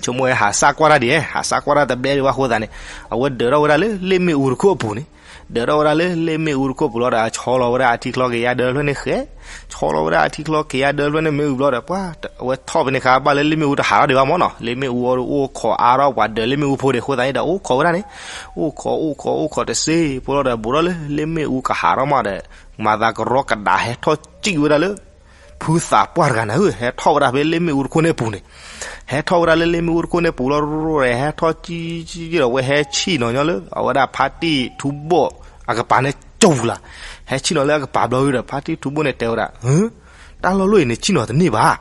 ဆိကမိၣ်ဝဲဟးစၢ်ကွၢ်တၢ်ဒံး ဟဲဟးစၢ်ကွၢ်တၢ်တဘျဲဒံးဘၣ်အဃိသတးန့ၣ်, အဝဲဒၢးထီၣ်ဝဲဒၣ်လၢ လ့ၣ်မ့ၣ်အူတခိၣ်အပူၤန့ၣ်, ဒၢးထီၣ်ဝဲဒၣ်လၢ လ့ၣ်မ့ၣ်အူတခိၣ်အပူၤလီၤဒီး ဆီလီၤဝဲဒၣ်အထံချီကယၤဒၢတဖျၢၣ်န့ၣ်ဃဲ, ဆီလီၤဝဲဒၣ်အထံချီကယၤဒၢတဖျၢၣ်န့ၣ်မ့ၣ်အူဘျီဒီး ပှၤအဝဲထီၣ်ဖဲန့ၣ်ခါ ဘၣ်လၢလ့ၣ်မ့ၣ်အူတဟးထီၣ်ဒံးဘၣ်မ့ၢ်နီၤ, လ့ၣ်မ့ၣ်အူအီၤဒီးအိၣ်ခိးအါထီၣ်ပှၤဒၢးလ့ၣ်မ့ၣ်အူဖိဒံးအဃိသတးန့ၣ်ဒီး အိၣ်ခိးဝဲဒၣ်န့ၣ်, အိၣ်ခိး အိၣ်ခိး အိၣ်ခိးတစ့ဖိလီၤဒီး ဘူးထီၣ်လၢလ့ၣ်မ့ၣ်အူကဟးထီၣ်မးဒီး မၤသးကရီကဒါဟဲထီၣ်စံၣ်ဝဲဒၣ်လၢ ဖုသးပှၢ်တဂၤန့ၣ်ဧၢ, ဟဲထီၣ်ဝဲဒၣ်ဖဲလ့ၣ်မ့ၣ်အူတခိၣ်န့ၣ်အပူၤန့ၣ်, ဟဲထီၣ်ဝဲဒၣ်လၢလ့ၣ်မ့ၣ်အူတခိၣ်န့ၣ်ပူၤလီၤ, ဟဲထီၣ်စံၣ်စံၣ်ဒီး ဝဲဟဲဆံၣ်နီၤညီလၢ အဝဲဒၣ်ဖါတံၢ်ထူဘိၣ်အကပၤန့ၣ်ကၠီပူၤလီၤ. ဟဲဆံၣ်နီၤလၢအကပၤဘျီဒီး ဖါတံၢ်ထူဘိၣ်န့ၣ်တဲဝဲဒၣ်, ဟၢ တၢ်လီၢ်လီၢ်အံၤန့ၣ် ဆ့ၣ်နီၤတန့ၢ်ဘၣ်.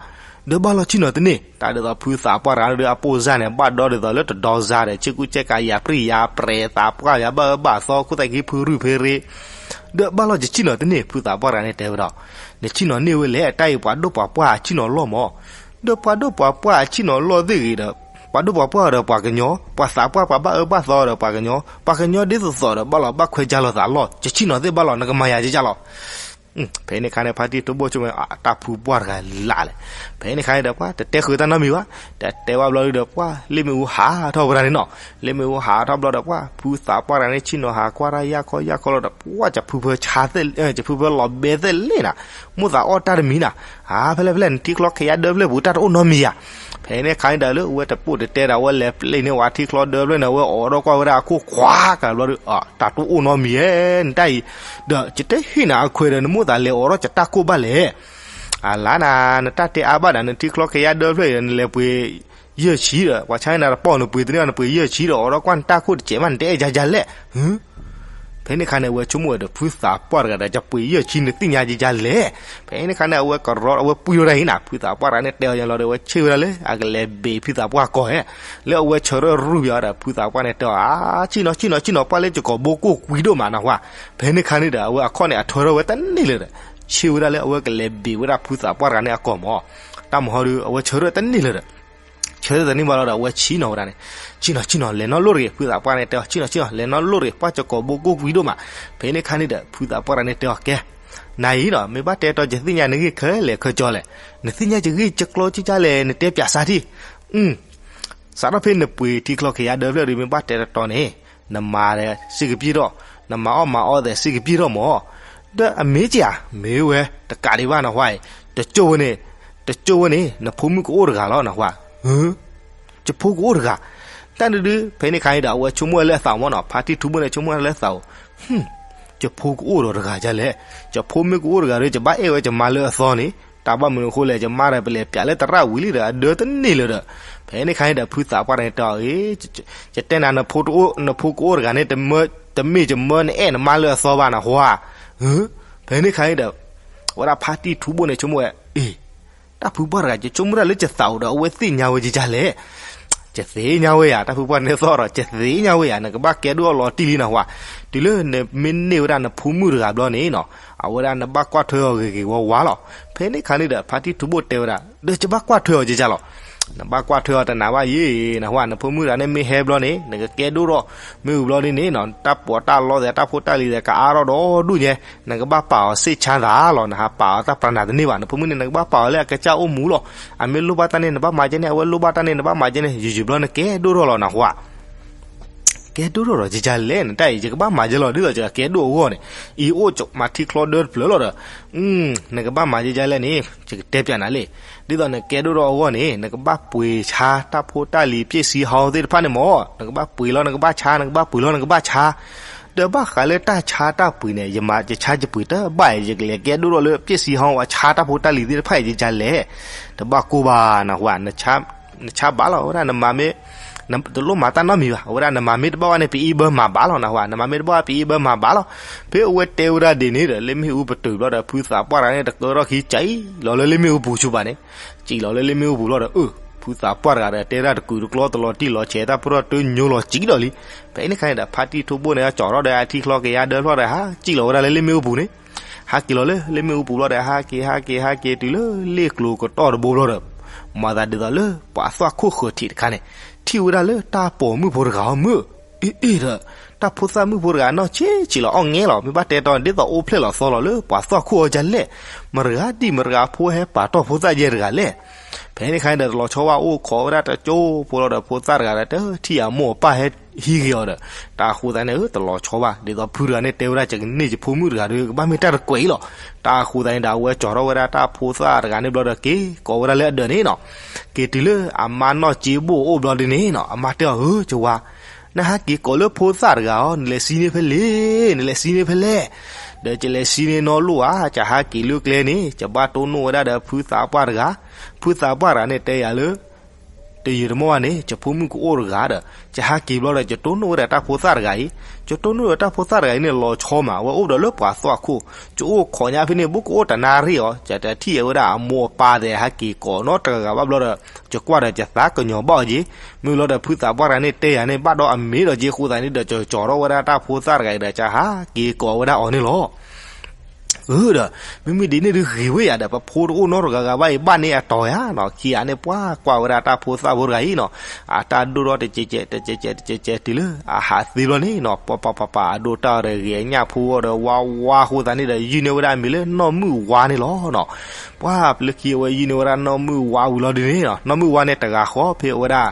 ဒီးဘၣ်လီၤဆ့ၣ်နီၤတန့ၢ်, တၢ်ဒ်သိးဖုသးပှၢ်တဂၤဒီးအပိၢ်စၢ်န့ၣ် ဘၣ်ဒီဒ်သိးလၢတဒီစါဒီး ဆ့ကူဆ့ကၤယၤပြံၣ်ယၤပြဲး သးပှၢ်ယၤဘၣ်အၢဘၣ်သီ ခိၣ်သၣ်ခံဖုရူၢ်ဖဲရ့ ဒီးဘၣ်လီၤယဆ့ၣ်နီၤတန့ၢ် ဖုသးပှၢ်တဂၤန့ၣ်တဲဝဲဒီး, နဆ့ၣ်နီၤန့ၢ်ဝဲလဲၣ်, တၢ်အံၤပှၤဒိၣ်ပှၤပှၢ်အဆ့ၣ်နီၤလီၢ်မး. ဒီးပှၤဒိၣ်ပှၤပှၢ်အဆ့ၣ်နီၤလီၢ်သ့ၣ်ဂ့ၤဒီး, ပှၤဒိၣ်ပှၤပှၢ်ဒီးပှၤကညီ, ပှၤသးပှၢ်ပှၤဘၣ်အၢဘၣ်သီဒီးပှၤကညီ, ပှၤကညီဒ်သိးသိးဒီး ဘၣ်လီၤဘၣ်ခွဲးကၢ်လီၤသးလီၢ်, ယဆ့ၣ်နီၤသ့ၣ်ဘၣ်လီၤ နကမၤယၤကကၢ်လီၤ. ဖဲန့ၣ်ခါန့ၣ် ဖါတံၢ်ထူဘိၣ်ဆိကမိၣ် တၢ်ဖုပှၢ်တဂၤလၢ်လဲၣ်. ဖဲန့ၣ်ခါန့ၣ်ဒီး ပှၤတတဲဃုာ်တၢ်နီတမံၤဘၣ်, တတဲဘၣ်ဘျီဒုဒီး ပှၤလ့ၣ်မ့ၣ်အူဟးထီၣ်ဝဲဒၣ်န့ၣ်နီၤ. လ့ၣ်မ့ၣ်အူဟးထီၣ်ဘျီဒီး ပှၤဖုသးပှၢ်တဂၤန့ၣ် ဆ့ၣ်နီၤဟးကွၢ်တၢ်ယၢ်ခီယၢ်ခီလီၤဒီး ပှၤ ယဖုဖၢဆါသ့ၣ်, ယဖုဖၢလီၤဘဲသ့ၣ်လ့ၣ်နၤ, မိၣ်သးအီၣ်တၢ်တမံၤနၤ, အါ ဖဲလဲၣ်ဖဲလဲၣ် နထံချီကယါဒၢဖျၢၣ်ပူၤ တၢ်တအိၣ်နီတမံၤယၤ. ဖဲန့ၣ်ခါန့ၣ်ဒီး လၢအဝဲတပိၢ်တတဲဒီး အဝဲလဲၤပျဲၢ်န့ၢ်ဝဲထံချီဒၢဖျၢၣ်န့ၣ် အဝဲအိးထီၣ်ကွၢ်ဝဲဒၣ်အခိၣ်ခွါကဘျီဒီး တၢ်တအိၣ်နီတမံၤဧဲ နတၢ်အံၤ, ဒီးယတဟ့ၣ်နၤအခွဲးဒီး နမိၣ်သးလဲၤအိးထီၣ်ယတၢ်ခိၣ်ဘၣ်လဲၣ်. အလါနၤ, နတၢ်တဲအါဘၣ်နၤ, နထံချီကယါဒၢဖျၢၣ်အံၤဒီး နလဲၤပှ့ၤယဲၢ်ဆံဒီး ပှၤဆါနၤတပီၢ် နပှ့ၤတန့ၢ် နပှ့ၤယဲၢ်ဆံဒီး အိးထီၣ်ကွၢ်နတၢ်ခိၣ်တစဲးမး နတအဲၣ်ယၤယၤလဲၣ်. ဖဲန့ၣ်ခါန့ၣ် အဝဲဆိကမိၣ်ဝဲဒီး ဖုသးပှၢ်တဂၤဒီး ယပှ့ၤယဲၢ်ဆံ နသ့ၣ်ညါယၤယၤလဲၣ်. ဖဲန့ၣ်ခါန့ၣ် အဝဲကရီ အဝဲပှံၢ်ထီၣ်တၢ်အံၤနၤ, ဖုသးပှၢ်တဂၤန့ၣ်တဲအီၤယလီၤဒီး အဝဲဆ့ၣ်ဝဲဒၣ်လၢ အကလဲၤဘ့ၣ်ဖုသးပှၢ်ကီၢ်ဧဲ, လၢအဝဲဆၢထၢၣ်ရူၢ်ပယီၤဒီး ဖုသးပှၢ်န့ၣ်တဲအီၤ အါ ဆ့ၣ်နီၤ ဆ့ၣ်နီၤ ဆ့ၣ်နီၤ ပှၢ်လၢယကီၢ်ဘိကိၢ်ကွံဒိၣ်မးနဟါ. ဖဲန့ၣ်ခါန့ၣ်ဒီး အဝဲအခီၣ်န့ၣ် အထွဲထီၣ်ဝဲတန့ၢ်လၢၤဒီး ဆ့ၣ်ဝဲဒၣ်လၢအဝဲကလဲၤဘ့ၣ်ဝဲဒၣ်ဖုသးပှၢ်တဂၤန့ၣ်အကီၢ်မး. တၢ်မဟီဒုး အဝဲဆၢထၢၣ်တန့ၢ်လၢၤဒီး ဆၢထၢၣ်တန့ၢ်ဘၣ်လီၤဒီး အဝဲဆ့ၣ်နီၤဝဲဒၣ်န့ၣ်, ဆ့ၣ်နီၤ ဆ့ၣ်နီၤ လဲၤနီၣ်လိၣ်တဂ့ၤ, ဖုသးပှၢ်န့ၣ်တဲအီၤ ဆ့ၣ်နီၤ ဆ့ၣ်နီၤ လဲၤနီၣ်လိၣ်တဂ့ၤ, ပှၢ်ကီၢ်ဘိကိၢ်ကွံဒိၣ်မး. ဖဲန့ၣ်ခါန့ၣ်ဒီး ဖုသးပှၢ်တဂၤန့ၣ်တဲအီၤ ကဲ, နၤအံၤနီၤ မ့ၢ်ဘၣ်တဲတီယသ့ၣ်ညါနဂ့ၢ်ခဲလၢာ်ခဲဆ့လဲၣ်, နသ့ၣ်ညါယဂ့ၢ်ကကျီကကၢ်လဲၣ် နတဲပၠးစၢ်ထံၣ်. စးထီၣ်ဖဲနပှ့ၤထံချီကယါဒၢဖျၢၣ်ဒီး မ့ၢ်ဘၣ်တဲတတီန့ၣ်, နမၤဒီးစ့ၢ်ကပျ့ၢ်ထီၣ်, နမၤအီၣ်မၤအီသဲးစ့ၢ်ကပျ့ၢ်ထီၣ်မး. ဒီးအမ့ၢ်က့ဧါ, မ့ၢ်ဝဲတကးဒံးဘၣ် နဟါအံၤ, တကၠိဝဲန့ၣ်, တကၠိဝဲန့ၣ် နဖိမုၣ်ကအိၣ်တဂၤလီၤ နဟါ. ယဖိကအိၣ်တဂၤ. တၢ်ဒုဒု ဖဲန့ၣ်ခါအံၤဒီး အဝဲဆိကမိၣ်ဝဲလၢအသးမးနီၤ, ဖါတံၢ်ထူဘိၣ်န့ၣ် ဆိကမိၣ်ဝဲလၢအသးဧိၤ, ယဖိကအိၣ်ဒီးတဂၤဒ်လဲၣ်, ယဖိမ့ၢ်ကအိၣ်တဂၤဒီး ယဘၣ်အဲၣ်ဝဲယမါလၢအသီန့ၣ်, တၢ်ဘၣ်မနုၤအဃိလဲၣ်, ယမါဒီးပလဲၤပၠးလၢသရၣ်ဝံၤလံဒီး အဒၢတန့ၢ်လၢၤဒီး. ဖဲန့ၣ်ခါအံၤဒီး ဖုသးပှၢ်န့ၣ်တဲအီၤ, ယတဲနၤ နဖိကအိၣ်တဂၤန့ၣ် တမ့ၢ်ယမၢနအဲၣ်နမါလၢအသီဘၣ် နဟါ. ဖဲန့ၣ်ခါအံၤဒီး အဝဲဒၣ်ဖါတံၢ်ထူဘိၣ်န့ၣ် ဆိကမိၣ်ဝဲ, အ့ တၢ်ဖုပှၢ်တဂၤ ယဆိကမိၣ်တၢ်လၢယသးဧိၤဒီး အဝဲသ့ၣ်ညါဝဲယကလဲၣ်. ယသ့ၣ်ညါဝဲယၤ, တၢ်ဖုပှၢ်န့ၣ်သီၣ်ဒီး ယသ့ၣ်ညါဝဲယၤ, နကဘၣ်ကဲဒိၣ်အီၣ်လီၤတံၢ်လံ နဟါ. တုၤလၢနမ့ၢ်န့ၢ်ဝဲဒၣ်နဖိမုၣ်တဂၤဘျီန့ၣ်နီၤ, အဝဲဒၣ်နဘၣ်ကွၢ်ထွဲအီၤဂ့ၤဂ့ၤဝါဝါလီၤ. ဖဲန့ၣ်ခါန့ၣ်ဒီး ဖါတံၢ်ထူဘိၣ်တဲဝဲဒၣ်, ဒီးယဘၣ်ကွၢ်ထွဲအီၤယကလဲၣ်လီၤ. နဘၣ်ကွၢ်ထွဲအီၤတနၤဘၣ်ယဲ, နဟါ, နဖိမုၣ်တဂၤန့ၣ်မ့ၢ်ဟဲဘျီန့ၣ် နကကဲဒိၣ်ထီၣ်, မ့ၢ်ဝံၤဘျီဒ်န့ၣ်နီၤ တၢ်ပိာ်တၢ်လီသဲး တၢ်ဖိတၢ်လံၤသဲး ကအါထီၣ်ဒီဒူၣ်ညါ, နကဘၣ်ပာ်အီၤစ့ၣ်ဆါသးလီၤ နဟါ, ပာ်အီၤတၢ်ပြးနးတန့ၢ်ဘၣ်. နဖိမုၣ်န့ၣ် နကဘၣ်ပာ်အီၤလၢအကစၢ်အိၣ်မူလီၤ. အမ့ၢ်လိၣ်ဘၣ်တၢ်န့ၣ် နဘၣ်မၤကဲန့ၣ်, အဝဲလိၣ်ဘၣ်တၢ်န့ၣ် နဘၣ်မၤကဲန့ၣ်, ယံာ်ယံာ်ဘျီနကဲဒိၣ်ထီၣ်လီၤ နဟါ. ကဲဒိၣ်ထီၣ်ဒီးယကလဲၣ်, နတၢ်အံၤ ယကဘၣ်မၤကဲလီၤ, ဒ်သိးယကကဲဒိၣ်အဂီၢ်န့ၣ်, အံၤအိၣ်မၤထံချီဒၢတဖျၢၣ်လီၤဒီး နကဘၣ်မၤယဲယဲလဲၣ်န့ၣ် ယကတဲပျးနၤလံ. ဒ်သိးနကဲဒိၣ်ထီၣ်အဂီၢ်န့ၣ် နကဘၣ်ပှ့ၤဆါတၢ်ဖိတၢ်လံၤ ပျဲၢ်စံဟီသ့ၣ်တဖၣ်န့ၣ်မး, နကဘၣ်ပှ့ၤလီၤ နကဘၣ်ဆါ, နကဘၣ်ပှ့ၤလီၤ နကဘၣ်ဆါ. ဒီးဘၣ်ဃးလၢတၢ်ဆါတၢ်ပှ့ၤန့ၣ် ယမၤယဆါယပှ့ၤတဘၣ်အံၤ ယကလဲၤကဲဒိၣ်ထီၣ်လၢပျဲၢ်စံဟီ ပှၤဆါတၢ်ဖိတၢ်လံၤသ့ၣ်တဖၣ်အံၤ ယကလဲၣ်. တဘၣ်ကိၢ်ဘၣ် နဟါ, နဆါဘၣ်လီၤ, အဝဲဒၣ်နမၤမ့ၢ် တလိၣ်မၤတၢ်နီတမံၤဘၣ်, အဝဲဒၣ်နမၤမ့ၢ်တဘၣ်ဘၣ်န့ၣ် ပအံၤဘၢမၤဘၣ်လီၤ နဟါ, နမၤမ့ၢ်တဘၣ်ဘၣ် ပအံၤဘၢမၤဘၣ်လီၤ. ဖဲအဝဲတဲဝဲဒၣ်ဒ်န့ၣ်ဒီး လ့ၣ်မ့ၣ်အူပတုာ်ဘျီဒီး ဖုသးပှၢ်တဂၤန့ၣ် တကၢထီၣ်ခံ ကံၣ်လီၤလၢလ့ၣ်မ့ၣ်အူပူၤဆူဘၣ်န့ၣ်, ကံၣ်လီၤလၢလ့ၣ်မ့ၣ်အူပူၤလီၤဒီး အၢ ဖုသးပှၢ်တဂၤဒီး တဲဒၣ်တကုာ်တကျီတလီၤတံၢ်လီၤဆဲး တၢ်ပရီၣ်တၢ်ညိလီၤကံၣ်ဒီးလံ. ဖဲန့ၣ်ခါန့ၣ်ဒီး ဖါတံၢ်ထူဘိၣ်န့ၣ် ကၠီထီၣ်ဒီးအထံချီကယါဒၢဖျၢၣ်ဒီး ဟးကံၣ်လီၤဝဲဒၣ်လၢလ့ၣ်မ့ၣ်အူပူၤန့ၣ်, ဟးက့ၤလီၤလၢလ့ၣ်မ့ၣ်အူပူၤဘျီဒီး ဟးက့ၤ ဟးက့ၤ ဟးက့ၤတုၤလၢလ့ၣ်ကျိၤကတီၢ်တဘိဘျီဒီး မၤသးဒ်သိးလၢပှၤသွၣ်ခိၣ်ဃၢၤထံးတခါန့ၣ် ထံၣ်ဝဲဒၣ်လၢတၢ်ပိာ်မုၣ်ဖိတဂၤအီၤမုၢ်, အ့ အ့ ဒီး တၢ်ဖိသၣ်မုၣ်ဖိတဂၤ နီၢ်ဆံးဆံးလီၤ အီၣ်ငဲလီၤ, မ့ၢ်ဘၣ်တဲတီၤန့ၣ် ဒ်သိးအိၣ်ဖျဲၣ်လီၤသီလီၤလၢပှၤသွၣ်ခိၣ်အီၤဒ်လဲၣ်, မတၤဂၤဒံးမတၤဂၤဖိဟဲပာ်တီၢ်ဖိသၣ်ယဲၢ်တဂၤလဲၣ်. ဖဲန့ၣ်ခါန့ၣ်ဒီး တလီၤဆီဘၣ် အိၣ်ခိးဝဲဒၣ်တကၠိဖိလီၤဒီး ဖိသၣ်တဂၤဒီး တထံၣ်အမိၢ်အပၢ်ဟဲဟံးက့ၤအီၤဒီး တၢ်အဃိသတးန့ၣ် တလီၤဆီဘၣ်, ဒ်သိးဖုတဂၤန့ၣ်တဲဝဲဒၣ် ယကန့ၢ်ယဖိမုၣ်တဂၤဒီး ကဘၣ်မ့ၢ်တၢ်တကွဲးအံၤလီၤ. တၢ်အဃိသတးန့ၣ်ဒီး အဝဲကၠီထီၣ်ဝဲဒၣ်တၢ်ဖိသၣ်တဂၤန့ၣ်ဘျီဒီး က့ၤကိးဝဲဒၣ်လၢအဒၢးန့ၣ်နီၤ, က့ၤတုၤလၢအမါနီၢ်က့ဘိၣ်အအိၣ်ဘျီဒ်န့ၣ်နီၤ, အမါတဲအီၤ ဧၢ ကဝါ, နဟးက့ၤကိးလၢဖိသၣ်တဂၤအီၤ နလဲၤစံန့ၢ်ဖဲလဲၣ်, နလဲၤစံန့ၢ်ဖဲလဲၣ်. ဒီးယလဲၤစံန့ၢ်နီတလိၣ်ဧါ, ယဟးက့ၤလၢကျဲန့ၣ် ယဘၣ်တိၢ်နီၣ်ဝဲဒၣ်ဒီးဖုသးပှၢ်တဂၤ, ဖုသးပှၢ်တဂၤန့ၣ်တဲယၤလၢ တယံာ်တမီၢ်ဘၣ်န့ၣ် ယဖိမုၣ်ကအိၣ်တဂၤဒီး ယဟးက့ၤဘျီဒီး ယတိၢ်နီၣ်ဝဲဒၣ်တၢ်ဖိသၣ်တဂၤအံၤ, ယတိၢ်နီၣ်ဝဲတၢ်ဖိသၣ်တဂၤအံၤန့ၣ် လီၤဆီမး အဝဲအိၣ်ဒီးလၢပှၤသွၣ်ခိၣ်, ယအိၣ်ခိးညါဖဲန့ၣ် ဘူးကအိၣ်တနၣ်ရံၣ်အီၤ, ယတထံၣ်ဝဲဒၣ်အမိၢ်အပၢ်သဲးဟးက့ၤကိးနီတဂၤဂၤဘၣ်ဘျီဒီး ယကွၢ်ဒီးယသးကညီၤဘၣ်အီၤက့ၤ, မ့ၢ်ဘျီဒီးဖုသးပှၢ်တဂၤန့ၣ်တဲယၤန့ၣ် ဘၣ်ဒီးအမ့ၢ်ဒီးက့ၤအဃိသတးန့ၣ်ဒီး ယကၠီၤထီၣ်ဝဲဒၣ်တၢ်ဖိသၣ်တဂၤအံၤဒီး ယဟးက့ၤကိးဝဲဒၣ်အီၤန့ၣ်လီၤ. အၢဒီး မ့မ့ၢ်ဒ်န့ၣ်ဒုးဂ့ၤဝဲယၤဒီး ပဖိတအိၣ်နီတဂၤဂၤဘၣ်အံၤ ဘၣ်န့ၢ်အတီၤယၤနီၤ, ခံဂၤန့ၣ် ပှၤကွၢ်ဝဲဒၣ်တၢ်ဖိသၣ်ဖိတဂၤအံၤနီၤ, အတၢ်ဒိၣ်ထီၣ်တကဲးကဲး တကဲးကဲး တကဲးကဲး တုၤလၢအဟးသ့ဘျီန့ၣ်နီၤ, ပှၤပှၤပှၤပှၤ အဒိၣ်တၢ်အီၤဒီးဂ့ၤအညၣ်ဖိအီၤဒီး ဝါဝါအဃိသတးန့ၣ်ဒီး ယုၢ်န့ၢ်ဝဲဒၣ်အမံၤလၢနီၢ်မုၣ်ဝါန့ၣ်လီၤနီၤ. ပှၤလၢခံအဝဲယုၢ်န့ၢ်ဝဲဒၣ်နီၢ်မုၣ်ဝါဝံၤလီၤဒုးန့ၣ်နီၤ, နီၢ်မုၣ်ဝါန့ၣ်တဂၤဃီ ဖဲအဝဲဒၣ်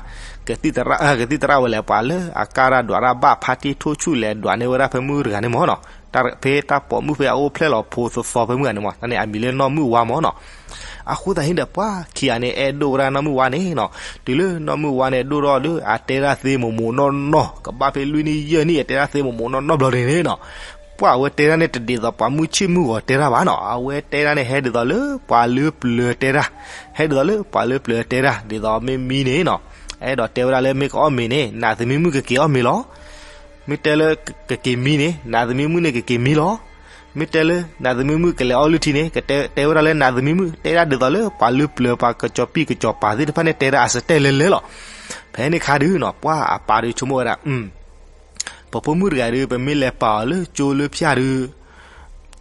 ကသံၣ်သရၣ်ဝဲလဲၣ် ပှၤလၢအကါရၢ်ဒွးရၢ်ဘၣ် ဖါတံၢ်ထိၣ်ဆူၣ်လဲၤဒွးန့ၢ်ဝဲဒၣ်ဖဲမုၢ်တဂၤန့ၣ်မ့ၢ်နီၤ, တၢ်ဖဲတၢ်ပိာ်မုၣ်ဖဲအအိၣ်ဖျဲၣ်လီၤဖိသီသီဖဲမုၢ်ဂၤန့ၣ်မ့ၢ် တၢ်န့ၣ်အမံၤလၢနီၢ်မုၣ်ဝါမ့ၢ်နီၤ. အဃိသတးန့ၣ်ဒီး ပှၤခံဂၤန့ၣ် အဲၣ်ဒိၣ်ဝဲဒၣ်နီၢ်မုၣ်ဝါန့ၣ်နီၤ, တုၤလၢနီၢ်မုၣ်ဝါန့ၣ် ဒိၣ်ထီၣ်ဒီး အတဲဒၣ်သ့မိၢ်မိၢ်နီၢ်နီၢ် ကဘၣ်ဖဲလွံၢ်နံၣ်ယဲၢ်နံၣ် အတဲဒၣ်သ့မိၢ်မိၢ်နီၢ်နီၢ်ဘျီန့ၣ်နီၤ, ပှၤအဝဲတဲဒၣ်န့ၣ် တဒ်သိးပှၤမုၢ်ဆ့ၣ်မုၢ်ဂီၤတဲဒၣ်ဘၣ်နီၤ, အဝဲတဲဒၣ်န့ၣ် ဟဲဒ်သိးလၢပှၤလၢပျၢၤတဲဒၣ်, ဟဲဒ်သိးလၢပှၤလၢပျၢၤတဲဒၣ်, ဒ်သိးမ့ၢ်မံန့ၣ်နီၤ, အဲၣ်ဒိးတဲဝဲဒၣ်လၢမ့ၢ်ကအီၣ်မ့ၤန့ၣ် နးသမံမုၣ်ကက့ၤအီၣ်မ့ၤလီၤ. မ့ၢ်တဲလၢကက့ၤမံန့ၣ် နးသမံမုၣ်န့ၣ်ကက့ၤမံလီၤ. မ့ၢ်တဲလၢနးသမံမုၣ်ကလဲၤအီၣ်လုၢ်ထံန့ၣ် ကတဲဝဲဒၣ်လၢနးသမံမုၣ်, တဲဒၣ်ဒ်သိးလၢပှၤလၢပျၢၤပှၤကစီၤပံၣ်ကစီၤပၤသ့ၣ်တဖၣ်န့ၣ် တဲဒၣ်အစတဲလဲၤလဲၤလီၤ. ဖဲန့ၣ်ခါဒုးနီၤ ပှၤအပၢ်ဒုးဆိကမိၣ်ဝဲဒၣ် ပဖိမုၣ်တဂၤဒုး ပမ့ၢ်လဲၤပာ်အီၤလၢကၠိလၢဖၠၣ်ဒုး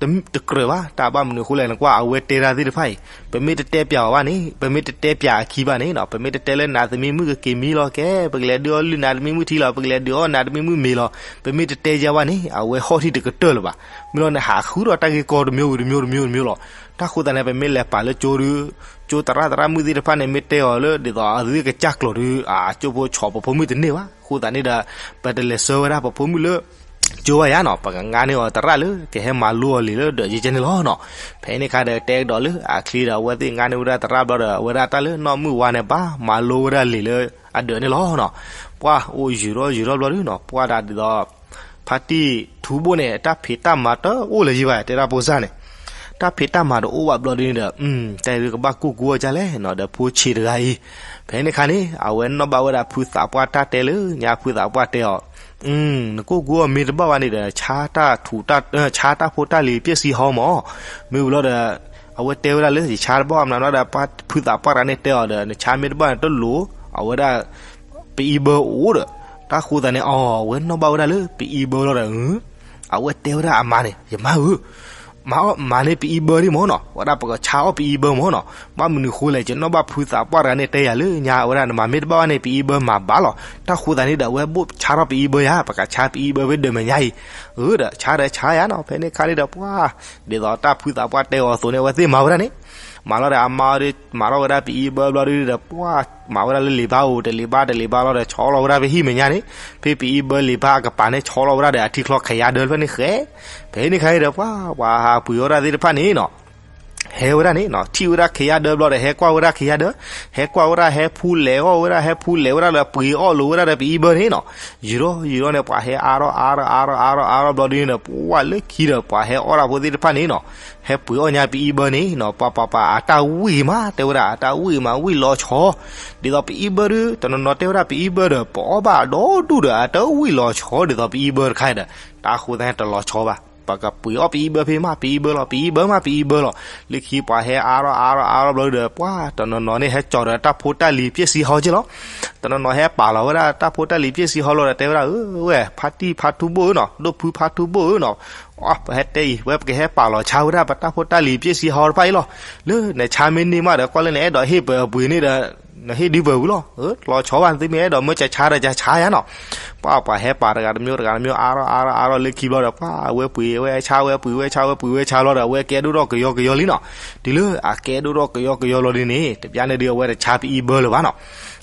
တကြၢးဘၣ်, တၢ်ဘၣ်မနုၤအဃိလဲၣ် နကွၢ်အဝဲတဲဒၣ်သ့ၣ်တဖၣ်အံၤ ပမ့ၢ်တတဲပၠးအီၤဘၣ်န့ၣ်, ပမ့ၢ်တတဲပၠးအခံဘၣ်န့ၣ်နီၤ, ပမ့ၢ်တတဲလၢနးသမံမုၣ်ကက့ၤမံလီၤကဲ, ပကလဲၤဒုးအီၣ်လုၢ်နးသမံမုၣ်ထံလီၤ, ပကလဲၤဒုးအီၣ်နးသမံမုၣ်မ့ၤလီၤ, ပမ့ၢ်တတဲယၤဘၣ်န့ၣ် အဝဲဟီၣ်ထံတကတၢၢ်လၢၤဘၣ်. မ့ၢ်လီၤန့ၣ် ဟးဃုထီၣ်တၢ်ဂ့ၢ်ကီတမံၤဝံၤတမံၤတမံၤတမံၤလီၤ. တၢ်ဃိသတးန့ၣ် ပမ့ၢ်လဲၤပာ်လၢကၠိဒုး ကၠိသရၣ်သရၣ်မုၣ်သ့ၣ်တဖၣ်န့ၣ် မ့ၢ်တဲအီၤလၢ ဒ်သိးအသုကစၢ်ကျိၤဒုး အကၠိဖိဆီၣ်ပဖိမုၣ်တန့ၢ်ဘၣ်. အဃိသတးန့ၣ်ဒီး ပတလဲၤဆှၢဝဲဒၣ်ပဖိမုၣ်လၢ ကၠိဘၣ်ယၤနီၤ, ပကငါန့ၢ်အီၤသရၣ်လၢကဟဲမၤလိအီၤလံာ်လၢဒၢးယဲကဲန့ၣ်လီၤနီၤ. ဖဲန့ၣ်ခါဒီး တဲကဒီးလၢအချံဒီး အဝဲသ့ၣ်ငါန့ၢ်ဝဲဒၣ်သရၣ်ဘျီဒီး အဝဲဒၣ်တၢ်လၢနီၢ်မုၣ်ဝါန့ၣ် ဘၣ်မၤလိဝဲဒၣ်လံာ်လၢအဒၢးန့ၣ်လီၤနီၤ. ပှၤအိၣ်ယုာ်ထီၣ်ယုာ်ထီၣ်ဘျီဒုးနီၤ, ပှၤဒၣ်ဒ်သိး ဖါတံၢ်ထူဘိၣ်န့ၣ် တၢ်ဖံးတၢ်မၤတအိၣ်လၢၤယံၤဘၣ် တဲဒၣ်ဖိစၢ်န့ၣ်, တၢ်ဖံးတၢ်မၤတအိၣ်ဘၣ်ဘျီဒုးန့ၣ်ဒီး တၢ်အံၤဒုးကဘၣ်ကူၣ်ကူအီၤဒ်လဲၣ်နီၤ, ဒီးဖိဆံးတဂၤအံၤ ဖဲန့ၣ်ခါန့ၣ် အဝဲနီၣ်ဘၣ်ဝဲဒၣ်ဖုသးပှၢ်တၢ်တဲလၢညါ ဖုသးပှၢ်တဲအီၤ, နကူၣ်ကူအီၤမ့ၢ်တဘၣ်ဘၣ်န့ၣ်ဒီး ဆါတၢ်ထူးတၢ် ဆါတၢ်ဖိတၢ်လံၤပျဲၢ်စံဟီမၢ်, မ့ၢ်ဝံၤလီၤဒီး အဝဲတဲဝဲဒၣ်လၢ ယဆါတဘၣ်ဘၣ်မနုၤဒီး ဖုသးပှၢ်တဂၤန့ၣ်တဲအီၤဒီး နဆါမ့ၢ်တဘၣ်န့ၣ်တလိၣ်, အဝဲဒၣ် ပအံဘၢအိၣ်ဒီး တၢ်ဃိသတးန့ၣ် အဝဲနီၣ်ဘၣ်ဝဲဒၣ်လၢ ပအံဘၢလီၤဒီး အဝဲတဲဝဲဒၣ်အမါန့ၣ် ယမါဧၢ, မၤအီၣ်မၤန့ၢ်ပအံဘၢဒံးမၢ်နီၤ, ဝဲဒၣ်ပကဆါအီၣ်ပအံဘၢမၢ်နီၤ, ဘၣ်မနုၤဃိလဲၣ် ယနီၣ်ဘၣ်ဖုသးပှၢ်တဂၤန့ၣ်တဲယၤလၢညါ အဝဲဒၣ်နမၤမ့ၢ်တဘၣ်ဘၣ်န့ၣ် ပအံဘၢမၤဘၣ်လီၤ, တၢ်ဃိသတးန့ၣ်ဒီး အဝဲဘၣ်ဆါထီၣ်ပအံဘၢယၤ ပကဆါပအံဘၢဖဲဒၢးမဲာ်ညါအံၤ, အၢဒီးဆါဒီးဆါယၤနီၤ, ဖဲန့ၣ်ခါန့ၣ်ဒီးပှၤ ဒ်သိးတၢ်ဖုသးပှၢ်တဲအီၤအသိးန့ၣ် အဝဲသ့ၣ်မၤဝဲဒၣ်န့ၣ် မၤလီၤဒီးအမါဒီး မၤထီၣ်ဝဲဒၣ်ပအံဘၢဘျီဒုးဒီး ပှၤမၤဝဲဒၣ်လၢလံာ်ဘါအိၣ် တလံာ်ဘါတလံာ်ဘါလီၤဒီး ဆီလီၤဝဲဒၣ်ဖဲဟံၣ်မဲာ်ညါန့ၣ်, ဖဲပအံဘၢလံာ်ဘါအကပၤန့ၣ် ဆီလီၤဝဲဒၣ်ဒီး အထံချီခယါဒၢဖဲန့ၣ်ဃဲ, ဖဲန့ၣ်ခါန့ၣ်ဒီး ပှၤ ပှၤဟးပှ့ၤအီၣ်ဒၣ်သ့ၣ်တဖၣ်န့ၣ်နီၤ ဟဲဝဲဒၣ်န့ၣ်နီၤ, ထံၣ်ဝဲဒၣ်ခယါဒၢဘျီဒီး ဟဲကွၢ်ဝဲဒၣ်ခယါဒၢ, ဟဲကွၢ်ဝဲဒၣ် ဟဲဖူလဲၤအီၣ်ဝဲဒၣ် ဟဲဖူလဲၤဝဲဒၣ်လၢပှ့ၤအီၣ်လိာ်ဝဲဒၣ်ဒီးပအံဘၢန့ၣ်နီၤ, ယံာ်ထီၣ်ယံာ်ထီၣ်န့ၣ် ပှၤဟဲအါထီၣ်အါထီၣ်အါထီၣ်အါထီၣ်အါထီၣ်ဘျီဒုးန့ၣ်ဒီး ပှၤလၢခံဒီး ပှၤဟဲအီၣ်တၢ်ဖိသ့ၣ်တဖၣ်န့ၣ်နီၤ ဟဲပှ့ၤအီၣ်ညါပအံဘၢန့ၣ်နီၤ, ပှၤပှၤပှၤ အတၢ်ဝံၣ်မး တဲဝဲဒၣ် အတၢ်ဝံၣ်မး ဝံၣ်လီၤဆီ, ဒ်သိးပအံဘၢဒုး တနီၤနီၤတဲဝဲဒၣ်ပအံဘၢဒီး ပအီၣ်ဘၣ်အဒီဒူၣ်ဒီး အတဝံၣ်လီၤဆီ ဒ်သိးပအံဘၢတခါဒီး တၢ်ဃိသတးန့ၣ်တလီၤဆီဘၣ်, ပကပှ့ၤအီၣ်ပအံဘၢဖဲမး ပအံဘၢလီၤ ပအံဘၢမး ပအံဘၢလီၤ, လၢခံပှၤဟဲအါထီၣ်အါထီၣ်အါထီၣ်ဘျီဒုးဒီး ပှၤတနီၤနီၤန့ၣ် ဟဲကၠီၤဒီးတၢ်ဖိတၢ်လံၤပျဲၢ်စံဟီက့လီၤ, တနီၤနီၤဟဲပာ်လီၤဝဲဒၣ်တၢ်ဖိတၢ်လံၤပျဲၢ်စံဟီလီၤဒီး တဲဝဲဒၣ် အၢဝဲ ဖါတံၢ်ဖါထူဘိၣ်ဧၢနီၤ ဒိၣ်ဖုဖါထူဘိၣ်ဧၢနီၤ အ ပဟဲတဲအံၤ ဝဲပကဟဲပာ်လီၤဆါဝဲဒၣ် ပတၢ်ဖိတၢ်လံၤပျဲၢ်စံဟီတဖၣ်အံၤလီၤ, လၢနဆါမ့ၢ်န့ၢ်မးဒီး ကွၢ်လၢနအဲၣ်ဒိးဟ့ၣ်ပှဲၤအပှ့ၤန့ၣ်ဒီး နဟ့ၣ်ဒုးပှဲၤဝံၤလီၤ, လီၤဆီဘၣ် သုမ့ၢ်အဲၣ်ဒိးမၢကဆါဒီးကဆါယၤနီၤ, ပှၤပှၤဟဲပာ်တဂၤတမျိုးတဂၤတမျိုး အါထီၣ်အါထီၣ်အါထီၣ်လၢခံဘျီဒီး ပှၤအဝဲပှ့ၤဝဲဆါဝဲပှ့ၤဝဲဆါဝဲပှ့ၤဝဲဆါလီၤဒီး အဝဲကဲဒိၣ်ထီၣ်ကယီကယီလံနီၤ, တုၤလၢအကဲဒိၣ်ထီၣ်ကယီကယီလီၤဒ်န့ၣ် တပျၢ်န့ၣ်ဒုး အဝဲတဆါပအံဘၢလၢၤဘၣ်နီၤ,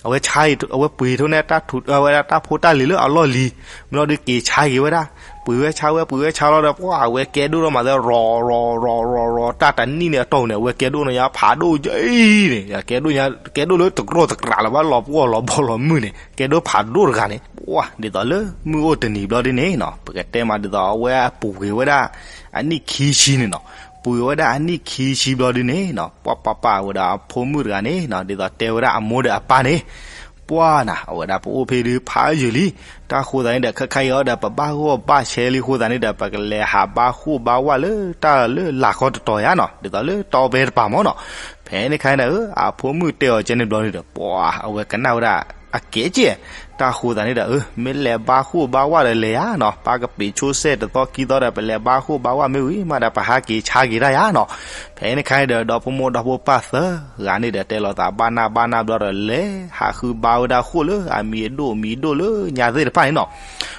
အဝဲဆါအံၤ အဝဲပှ့ၤထိၣ်န့ၢ်တၢ်ထူး အဝဲဒၣ်တၢ်ဖိတၢ်လံၤလၢအလီၢ်လံၤ, မ့ၢ်လီၤဒုးက့ၤဆါက့ၤဝဲဒၣ်, ပှ့ၤဝဲဆါဝဲပှ့ၤဝဲဆါလီၤဒီး ပှၤအဝဲကဲဒိၣ်ထီၣ်မးသၢ ရီၤရီၤရီၤရီၤရီၤ တၢ်တနံၣ်န့ၣ်အတီၢ်န့ၣ် အဝဲကဲဒိၣ်ညါဖးဒိၣ်အံၤန့ၣ် ကဲဒိၣ်ညါ ကဲဒိၣ်လၢတကြိၢ်တကြးလၢၤဘၣ် လီၤပှီၢ်လီၤဘီလီၤမုၢ်န့ၣ် ကဲဒိၣ်ဖးဒိၣ်တဂၤန့ၣ် ပှၤဒ်သိးလၢမုၢ်အိၣ်တနံၤဘျီဒ်န့ၣ်နီၤ ပကတဲမးဒ်သိးအဝဲအပှ့ၤဝဲဒၣ် အနံၣ်ခံဆံန့ၣ်နီၤ, ပှ့ၤဝဲဒၣ်အနံၣ်ခံဆံဘျီဒ်န့ၣ်နီၤ ပှၤပၢ်ပၢ်ဝဲဒၣ်အဖိမုၣ်တဂၤန့ၣ်နီၤ ဒ်သိးတဲဝဲဒၣ်အမိၢ်ဒီးအပၢ်န့ၣ် ပှၢ်နၤ အဝဲဒၣ်ပအိၣ်ဖဲဒုးဖးယံာ်လံ, တၢ်ဃိသးန့ၣ်ဒီး ခဲခါအံၤအီၤဒီး ပဘၣ်ဂီၢ်ဘၣ်ဆဲလံအဃိသးန့ၣ်ဒီး ပကလဲၤဟးဘါဃိၣ်ဘါဝၣ်လၢတၢ်လၢလာ်ခီတတီၤယါနီၤ, ဒ်သိးလၢတီပဲတပၤမၢ်နီၤ. ဖဲန့ၣ်ခါန့ၣ်ဒီး အဖိမုၣ်တဲအီၤကဲန့ၣ်ဘျီန့ၣ်ဒီး ပှၢ်အဝဲကနၣ်ဝဲဒၣ်အကဲကဲ, တၢ်ဃိသးန့ၣ်ဒီး မ့ၢ်လဲၤဘါဃိၣ်ဘါဝၣ်ဒီးလဲၤယါနီၤ, ပၢ်ကပ့ၤဆိစဲးတသီခံသီဒီး ပလဲၤဘါဃိၣ်ဘါဝၣ်မ့ၢ်ဝံၤမးဒီး ပဟးက့ၤဆါက့ၤတၢ်ယါနီၤ. ဖဲန့ၣ်ခါန့ၣ်ဒီး ဒီဖိမိၢ်ဒီဖိပၢ်သၢဂၤန့ၣ်ဒီး တဲလိာ်သးဘၣ်နၢ်ဘၣ်နၢ်ဘျီဒီး လဲၤဟးဃုဘါဝဲဒၣ်ဃိၣ်လၢအမံၤအဒိၣ်မံၤဒိၣ်လၢညါသ့ၣ်တဖၣ်န့ၣ်နီၤ.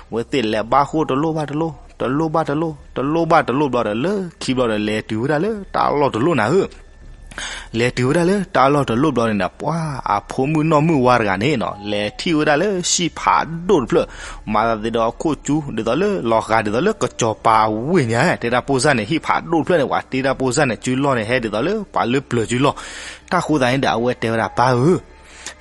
အဝဲသ့ၣ်လဲၤဘါဃိၣ်တလိၣ်ဘၣ်တလိၣ်, တလိၣ်ဘၣ်တလိၣ်, တလိၣ်ဘၣ်တလိၣ်ဘျီဒီး လၢခံဘျီဒီးလဲၤတုၤဝဲဒၣ်လၢတၢ်လီၢ်တလိၣ်နၤဧၢ လဲၤတုၤဝဲဒၣ်လၢတၢ်လီၢ်တလိၣ်ဘျီန့ၣ်ဒီး ပှၢ်အဖိမုၣ်နီၢ်မုၣ်ဝါတဂၤန့ၣ်နီၤ လဲၤထံၣ်ဝဲဒၣ်လၢဟံၣ်ဖးဒိၣ်တဖျၢၣ်, မၤသးဒ်သိးအခိၣ်ကၠူ ဒ်သိးလၢလီၤဂာ်ဒ်သိးလၢကစီၤပၤအဝ့ၢ်ညါ, တဲဒၣ်ပိၢ်စၢ်န့ၣ် ဟံၣ်ဖးဒိၣ်တဖျၢၣ်န့ၣ် ပှၤတ့ဒၣ်ပိၢ်စၢ်န့ၣ် စုလီၢ်န့ၣ် ဟဲဒ်သိးလၢပှၤလၢပျၢၤစုလီၢ်. တၢ်ဃိသးန့ၣ်ဒီး အဝဲတဲဝဲဒၣ်ပၢ်ဧၢ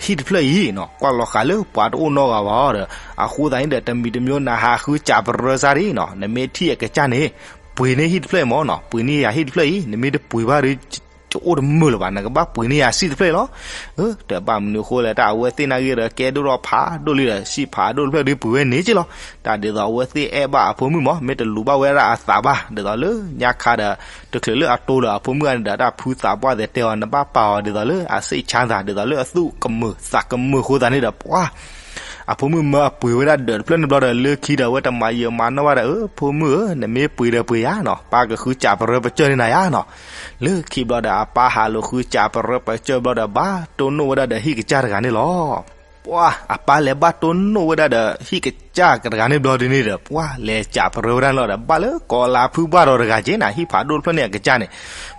ဟံၣ်တဖျၢၣ်အံၤနီၤ ကွၢ်လီၤဃာ်လၢပှၤတအိၣ်နီတဂၤဘၣ်ဒီး အဃိသတးန့ၣ်ဒီး တမံၤတမံၤနဟးဃုစးပရၢစါဒ်နီၤ, နမ့ၢ်ထံၣ်အကစၢ်န့ၣ် ပှ့ၤန့ၢ်ဟံၣ်တဖျၢၣ်အံၤမၢ်နီၤ, ပှ့ၤန့ၢ်ယၤဟံၣ်တဖျၢၣ်အံၤ, နမ့ၢ်တပှ့ၤဘၣ်ဒီး တအိၣ်တမုာ်လၢၤဘၣ်, နကဘၣ်ပှ့ၤန့ၢ်ယၤစံၣ်တဖျၢၣ်အံၤလီၤ. ဒီးဘၣ်မနုၤဃိလဲၣ် တၢ်အဝဲသ့ၣ်နာ်က့ဒီး ကဲဒိၣ်ထီၣ်ဖးဒိၣ်လံဒီး စံၣ်ဖးဒိၣ်တဖျၢၣ်ဒုးပှ့ၤဝဲန့ၣ်က့လီၤ. တၢ်ဒ်သိးအဝဲသ့ၣ်အဲၣ်ဘၣ်အဖိမုၣ်မၢ် မ့ၢ်တလူၤဘၣ်ဝဲဒၣ်အသးဘၣ်, ဒ်သိးလၢညါခါဒီး တချုးလၢအတိၤဒီးအဖိမုၣ်အန့ၣ်ဒီး တၢ်ဖုသးပှၢ်သ့ၣ်တဲအီၤ နဘၣ်ပာ်အီၤဒ်သိးလၢအစ့ၣ်ဆါသး ဒ်သိးလၢအသူၣ်ကမုာ်သးကမုာ်အဃိသတးန့ၣ်ဒီး ပှၢ် အဖိမုၣ်မၢအပှ့ၤဝဲဒၣ်ဒၢးတဖျၢၣ်န့ၣ်ဘျီဒီး လၢခံဒီးအဝဲတမၤယၢၤမၤနီၣ်ဘၣ်ဒီး အၢ ဖိမုၣ်ဧၢ, နမ့ၢ်ပှ့ၤဒီးပှ့ၤယၤနီၤ, ပၢ်ကဃုစးပရၢပကၢၢ်န့ၢ်နၤယၤနီၤ. လၢခံဘျီဒီး အပၢ်ဟးလိာ်ဃုစးပရၢပကၢၢ်ဘျီဒီး ဘၣ်တိၢ်နီၣ်ဝဲဒၣ်ဒီးဟံၣ်ကစၢ်တဂၤန့ၣ်လီၤ. ပှၢ် အပၢ်လဲၤဘၣ်တိၢ်နီၣ်ဝဲဒၣ်ဒီးဟံၣ်ကစၢ်တဂၤန့ၣ်ဘျီဒ်န့ၣ်ဒီး ပှၢ်လဲၤစးပရၢဝဲဒၣ်န့ၣ်လီၤဒီး ဘၣ်လၢကီးလါဖုပှၢ်ဒီးတဂၤက့နီၤ, ဟံၣ်ဖးဒိၣ်တဖျၢၣ်န့ၣ်အကစၢ်န့ၣ်.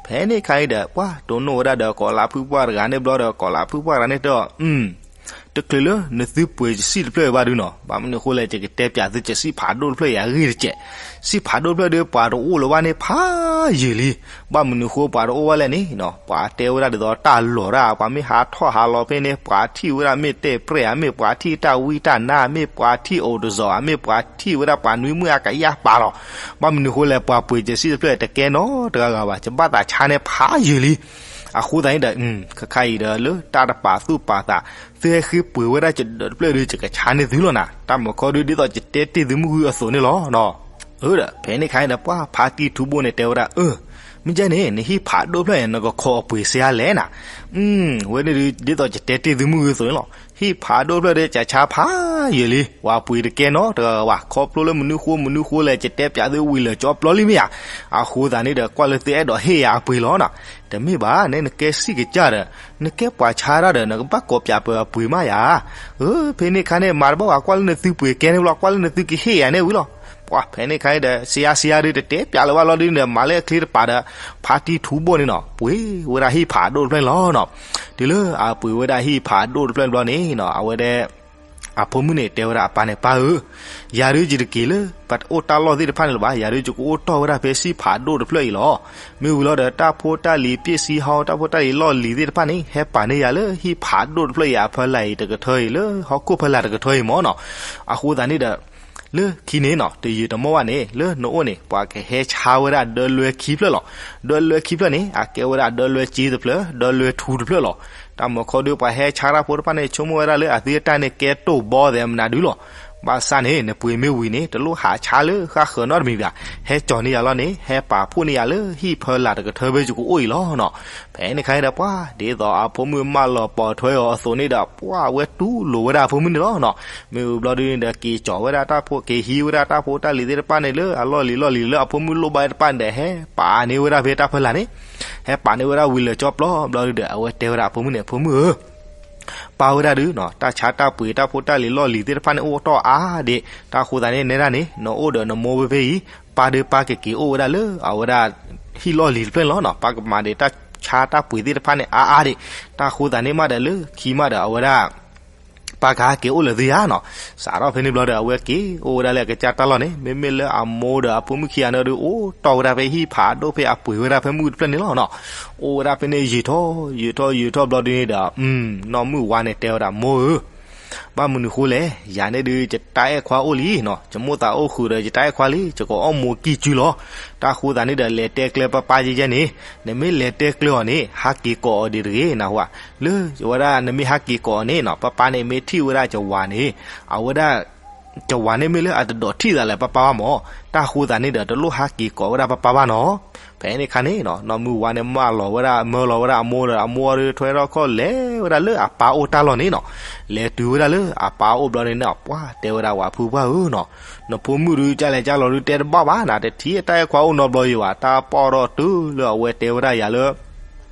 ဖဲန့ၣ်ခါအံၤဒီး ပှၢ်တိၢ်နီၣ်ဝဲဒၣ်ဒီးကီးလါဖုပှၢ်တဂၤန့ၣ်ဘျီဒီး ကီးလါဖုပှၢ်တဂၤန့ၣ်တဲအီၤ တချုးလၢနသုပှ့ၤစံၣ်တဖျၢၣ်အံၤဘၣ်ဒုနီၤ, ဘၣ်မနုၤဃိလဲၣ် ယကတဲပၠးသု ယစံၣ်ဖးဒိၣ်တဖျၢၣ်အံၤအဂ့ၢ်တက့ၢ်. စံၣ်ဖးဒိၣ်တဖျၢၣ်ဒီး ပှၤတအိၣ်လၢၤဘၣ်န့ၣ်ဖးယံာ်လံ. ဘၣ်မနုၤဃိပှၤတအိၣ်ဘၣ်လဲၣ်န့ၣ်နီၤ, ပှၤတဲဝဲဒၣ်ဒ်သိးတၢ်လီၤတၢ် ပှၤမ့ၢ်ဟးထီၣ်ဟးလီၤဖဲန့ၣ် ပှၤထံၣ်ဝဲဒၣ်မ့ၢ်တဲပြဲၢ်ဧါ, မ့ၢ်ပှၤထံၣ်တၢ်ဝံတၢ်နါ, မ့ၢ်ပှၤထံၣ်အိၣ်တစီၤဧါ, မ့ၢ်ပှၤထံၣ်ဝဲဒၣ်ပှၤနွံမုၣ်အကယၢ်ပာ်လီၤ. ဘၣ်မနုၤဃိလဲၣ် ပှၤပှ့ၤစံၣ်တဖျၢၣ်တကဲနီတဂၤဂၤဘၣ်, ယဘၣ်သးဆါန့ၣ်ဖးယံာ်လံ. အဃိသတးန့ၣ်ဒီး ခဲခါအံၤဒီးလၢတၢ်တပာ်သူၣ်ပာ်သး သုဟဲဃ့ပှ့ၤဝဲဒၣ်ယဒၢးတဖျၢၣ်ဒီး ယကဆါန့ၢ်သုလီၤနၤ, တၢ်မုၢ်ခီဒု ဒ်သိးယတဲတ့ၢ်သုမုၢ်ဂုၢ်အသိးန့ၣ်လီၤ. အၢ ဒီးဖဲန့ၣ်ခါအံၤဒီး ပှၢ်ဖါတံၢ်ထူဘိန့ၣ်တဲဝဲဒၣ် အၢ မ့ၢ်ကဲန့ၣ် နဟံၣ်ဖးဒိၣ်တဖျၢၣ်အံၤ နကခိးအပှ့ၤစ့အါလဲၣ်နၤ. အဝဲန့ၣ်ဒု ဒ်သိးယတဲတ့ၢ်သုမုၢ်ဂုၢ်အသိးန့ၣ်လီၤ. ဟံၣ်ဖးဒိၣ်တဖျၢၣ်ဒီး ကဆါဖးယံာ်လံ, ပှၤပှ့ၤတကဲနီတဂၤဂၤဘၣ်, ခီဖျိလၢမနုၤဃိမနုၤဃိလဲၣ် ယတဲပၠးသုဝံၤလၢာ်ကၠီပျီလံမ့ၢ်ဧါ. အဃိသတးန့ၣ်ဒီး ကွၢ်လၢသုအဲၣ်ဒိးဟ့ၣ်ယၤအပှ့ၤလီၤနၤ. တမ့ၢ်ဘၣ်န့ၣ် နကဲစံၣ်ကစၢ်ဒီး နကဲပှၤဆါတၢ်ဒီး နကဘၣ်ကိးပၠးပၢၤအပှ့ၤမးယၤ. အၢ ဖဲန့ၣ်ခါန့ၣ် မၤတဘၣ်ဘၣ်, ကွၢ်လၢနသုပှ့ၤကဲန့ၣ်ဘျီ ကွၢ်လၢနသုကဟ့ၣ်ယၤန့ၣ်ဝံၤလီၤ. ပှၢ်ဖဲန့ၣ်ခါအံၤဒီး စ့အါစ့အါဒု တတဲပၠးလၢၤဘၣ်လီၤဒုန့ၣ်ဒီး မၤလၢအချ့တပာ်ဒီး ဖါတံၢ်ထူဘိန့ၣ်နီၤ ပှ့ၤဝဲဒၣ်ဟံၣ်ဖးဒိၣ်တဖျၢၣ်န့ၣ်လီၤနီၤ. တုၤလၢအပှ့ၤဝဲဒၣ်ဟံၣ်ဖးဒိၣ်တဖျၢၣ်န့ၣ်ဘျီန့ၣ်နီၤ အဝဲဒၣ် အဖိမုၣ်န့ၣ်တဲဝဲဒၣ်အပၢ်န့ၣ် ပၢ်ဧၢ, ယၤဒု ယတက့ၤလၢ ပအိၣ်တၢ်လီၢ်သ့ၣ်တဖၣ်န့ၣ်လၢၤဘၣ်, ယၤဒု ယကအိၣ်တီၢ်ဝဲဒၣ်ဖဲဟံၣ်ဖးဒိၣ်တဖျၢၣ်အံၤလီၤ. မ့ၢ်ဝံၤလီၤဒီး တၢ်ဖိတၢ်လံၤ ပ့ၣ်စံဟီ တၢ်ဖိတၢ်လံၤလီၢ်လံၤသ့ၣ်တဖၣ်န့ၣ် ဟဲပာ်န့ၢ်ယၤလၢဟံၣ်ဖးဒိၣ်တဖျၢၣ်အံၤအဖီလာ်အံၤတကထၢအံၤလၢ ဟီၣ်ခိၣ်ဖီလာ်တကထၢအံၤမၢ်နီၤ. အဃိသတးန့ၣ်ဒီး လၢခံန့ၣ်နီၤ တယံာ်တမီၢ်ဘၣ်န့ၣ် လၢနအိၣ်န့ၣ် ပှၤကဟဲဆါဝဲဒၣ်ဒၢလွဲခံဖျၢၣ်လီၤ. ဒၢလွဲခံဖျၢၣ်န့ၣ် အကဲဝဲဒၣ်ဒၢလွဲစ့တဖျၢၣ် ဒၢလွဲထူတဖျၢၣ်လီၤ. တၢ်မုၢ်ခီဒု ပှၤဟဲဆါတၢ်ဖိတဖၣ်န့ၣ် ဆိကမိၣ်ဝဲဒၣ်လၢအသုတၢ်န့ၣ်ကဲတိၢ်ဘီသဲးမနုၤဒုလီၤ. ဘၣ်ဆၣ်န့ၣ် နပှ့ၤမ့ၢ်ဝံၤန့ၣ် တလိၣ်ဟးဆါလၢဃၣ်ဃၢၤနီတမံၤဘၣ်, ဟဲကၠီၤန့ၢ်ယၤလီၤန့ၣ် ဟဲပာ်ဖှိၣ်န့ၢ်ယၤလၢဟံၣ်ဖီလာ်တကထၢဖဲယကအိၣ်အံၤလီၤနီၤ. ဖဲန့ၣ်ခါအံၤဒီး ပှၤဒ်သိးအဖိမုၣ်မၢလီၤပိာ်ထွဲအီၤအသိးန့ၣ်ဒီး ပှၤဝဲတူၢ်လိာ်ဝဲဒၣ်အဖိမုၣ်န့ၣ်လီၤနီၤ. မ့ၢ်ဝံၤဘျီဒုန့ၣ်ဒီး က့ၤကၠီၤဝဲဒၣ်တၢ်ဖိ က့ၤဟံးဝဲဒၣ်တၢ်ဖိတၢ်လံၤသ့ၣ်တဖၣ်န့ၣ် လၢအလီၢ်လံၤလီၢ်လံၤလၢအဖိမုၣ်လိၣ်ဘၣ်တဖၣ်န့ၣ်ဒီး ဟဲပာ်န့ၢ်ဝဲဒၣ်ဖဲတၢ်ဖီလာ်န့ၣ်, ဟဲပာ်န့ၢ်ဝဲဒၣ်ဝံၤလၢာ်ကၠီပျီဘျီဒုဒီး အဝဲတဲဝဲဒၣ်အဖိမုၣ်န့ၣ် ဖိမုၣ်ဧၢ ပၢ်ဝဲဒၣ်ဒုးနီၤ တၢ်ဆါတၢ်ပှ့ၤတၢ်ဖိတၢ်လံၤလီၢ်လံၤသ့ၣ်တဖၣ်န့ၣ် အိၣ်တီၢ်အါဒံး, တၢ်ဃိသးန့ၣ် နဲဒၣ်န့ၣ် နအိၣ်ဒီးနမိၢ်ဖဲဖဲအံၤ, ပၢ်ဒုးပၢ်ကက့ၤအိၣ်ဝဲဒၣ်လၢအဝဲဒၣ် ဟံၣ်လီၢ်လံၤတဖျၢၣ်န့ၣ်လီၤနီၤ. ပၢ်ကမၤဒံးတၢ်ဆါတၢ်ပှ့ၤသ့ၣ်တဖၣ်န့ၣ် အါအါဒံး, တၢ်ဃိသးန့ၣ်မးဒီး လၢခံမးဒီး အဝဲဒၣ် ပၢ်ကဟဲက့ၤအိၣ်လၢသုယၤနီၤ. စးထီၣ်ဖဲန့ၣ်ဘျီဒီး အဝဲက့ၤအိၣ်ဝဲဒၣ်လၢအကစၢ်တၢ်လီၢ်န့ၣ်, မ့မ့ၢ်လၢအမိၢ်ဒီးအဖိမုၣ်ခံဂၤန့ၣ်ဒီး အိၣ်တီၢ်ဝဲဒၣ်ဖဲဟံၣ်ဖးဒိၣ်ဖဲအပှ့ၤဝဲဒၣ်ဖဲမုၢ်တဖျၢၣ်န့ၣ်လီၤနီၤ. အိၣ်ဝဲဒၣ်ဖဲန့ၣ်ယံာ်ထီၣ် ယံာ်ထီၣ် ယံာ်ထီၣ်ဘျီဒုန့ၣ်ဒီး နီၢ်မုၢ်ဝါန့ၣ်တဲဝဲဒၣ် မိၢ်ဧၢ, ဘၣ်မနုၤဃိလဲၣ်, ယၤန့ၣ်ဒုး ယတၢ်အဲၣ်ခွါအိၣ်လံနီၤ, ယမိၣ်သးအိၣ်ဃုာ်ဒီး ယတၢ်အဲၣ်ခွါလံ, ယကအီၣ်မိၤကံၢ်စုလီၤ. တၢ်ဃိသးန့ၣ်ဒီး လဲၤတဲကျၢၤပၢ်ပၢ်ယဲယဲန့ၣ်, နမ့ၢ်လဲၤတဲကျၢၤအီၤန့ၣ် ဟးက့ၤကိးအီၤဒံးတဂ့ၤ နၢ်ဟူဧါ. လၢဝဲဒၣ် နမ့ၢ်ဟးက့ၤကိးအီၤန့ၣ်နီၤ, ပၢ်ပၢ်န့ၣ်မ့ၢ်ထံၣ်ဝဲဒၣ်ယဝၤန့ၣ်, အဝဲဒၣ် ယဝၤန့ၣ်မ့ၢ်လၢအတဒိးထံၣ်သးလၢပၢ်ပၢ်ဘၣ်မၢ်, တၢ်ဃိသးန့ၣ်ဒီး တလိၣ်ဟးက့ၤကိးဝဲဒၣ်ပၢ်ပၢ်ဘၣ်နီၤ. ဖဲန့ၣ်အခါန့ၣ်နီၤ, နီၢ်မုၢ်ဝါန့ၣ် မၢလီၤဝဲဒၣ် မၢလီၤဝဲဒၣ်အမိၢ်ဒီး အမိၢ်ဒီး ထွဲထီၣ်ခီၣ်လဲၤဝဲဒၣ်လၢအပၢ်အိၣ်တၢ်လီၢ်န့ၣ်နီၤ, လဲၤတုၤဝဲဒၣ်လၢအပၢ်အိၣ်ဘျီန့ၣ်နီၤ, ပှၢ်တဲဝဲဒၣ်ဝၤ ဖုပှၢ်ဧၢနီၤ, နဖိမုၣ်ဒုး ကၢ်လဲၤကၢ်လီၤဒုး တဲတဘၣ်ဘၣ်နၤ, တထံၣ်တၢ်အဲၣ်ခွါအိၣ်နီတဘျီယံၤဘၣ်, တၢ်ပီၢ်ထီၣ်တုၤလၢအဝဲတဲဝဲဒၣ်ယၤလၢ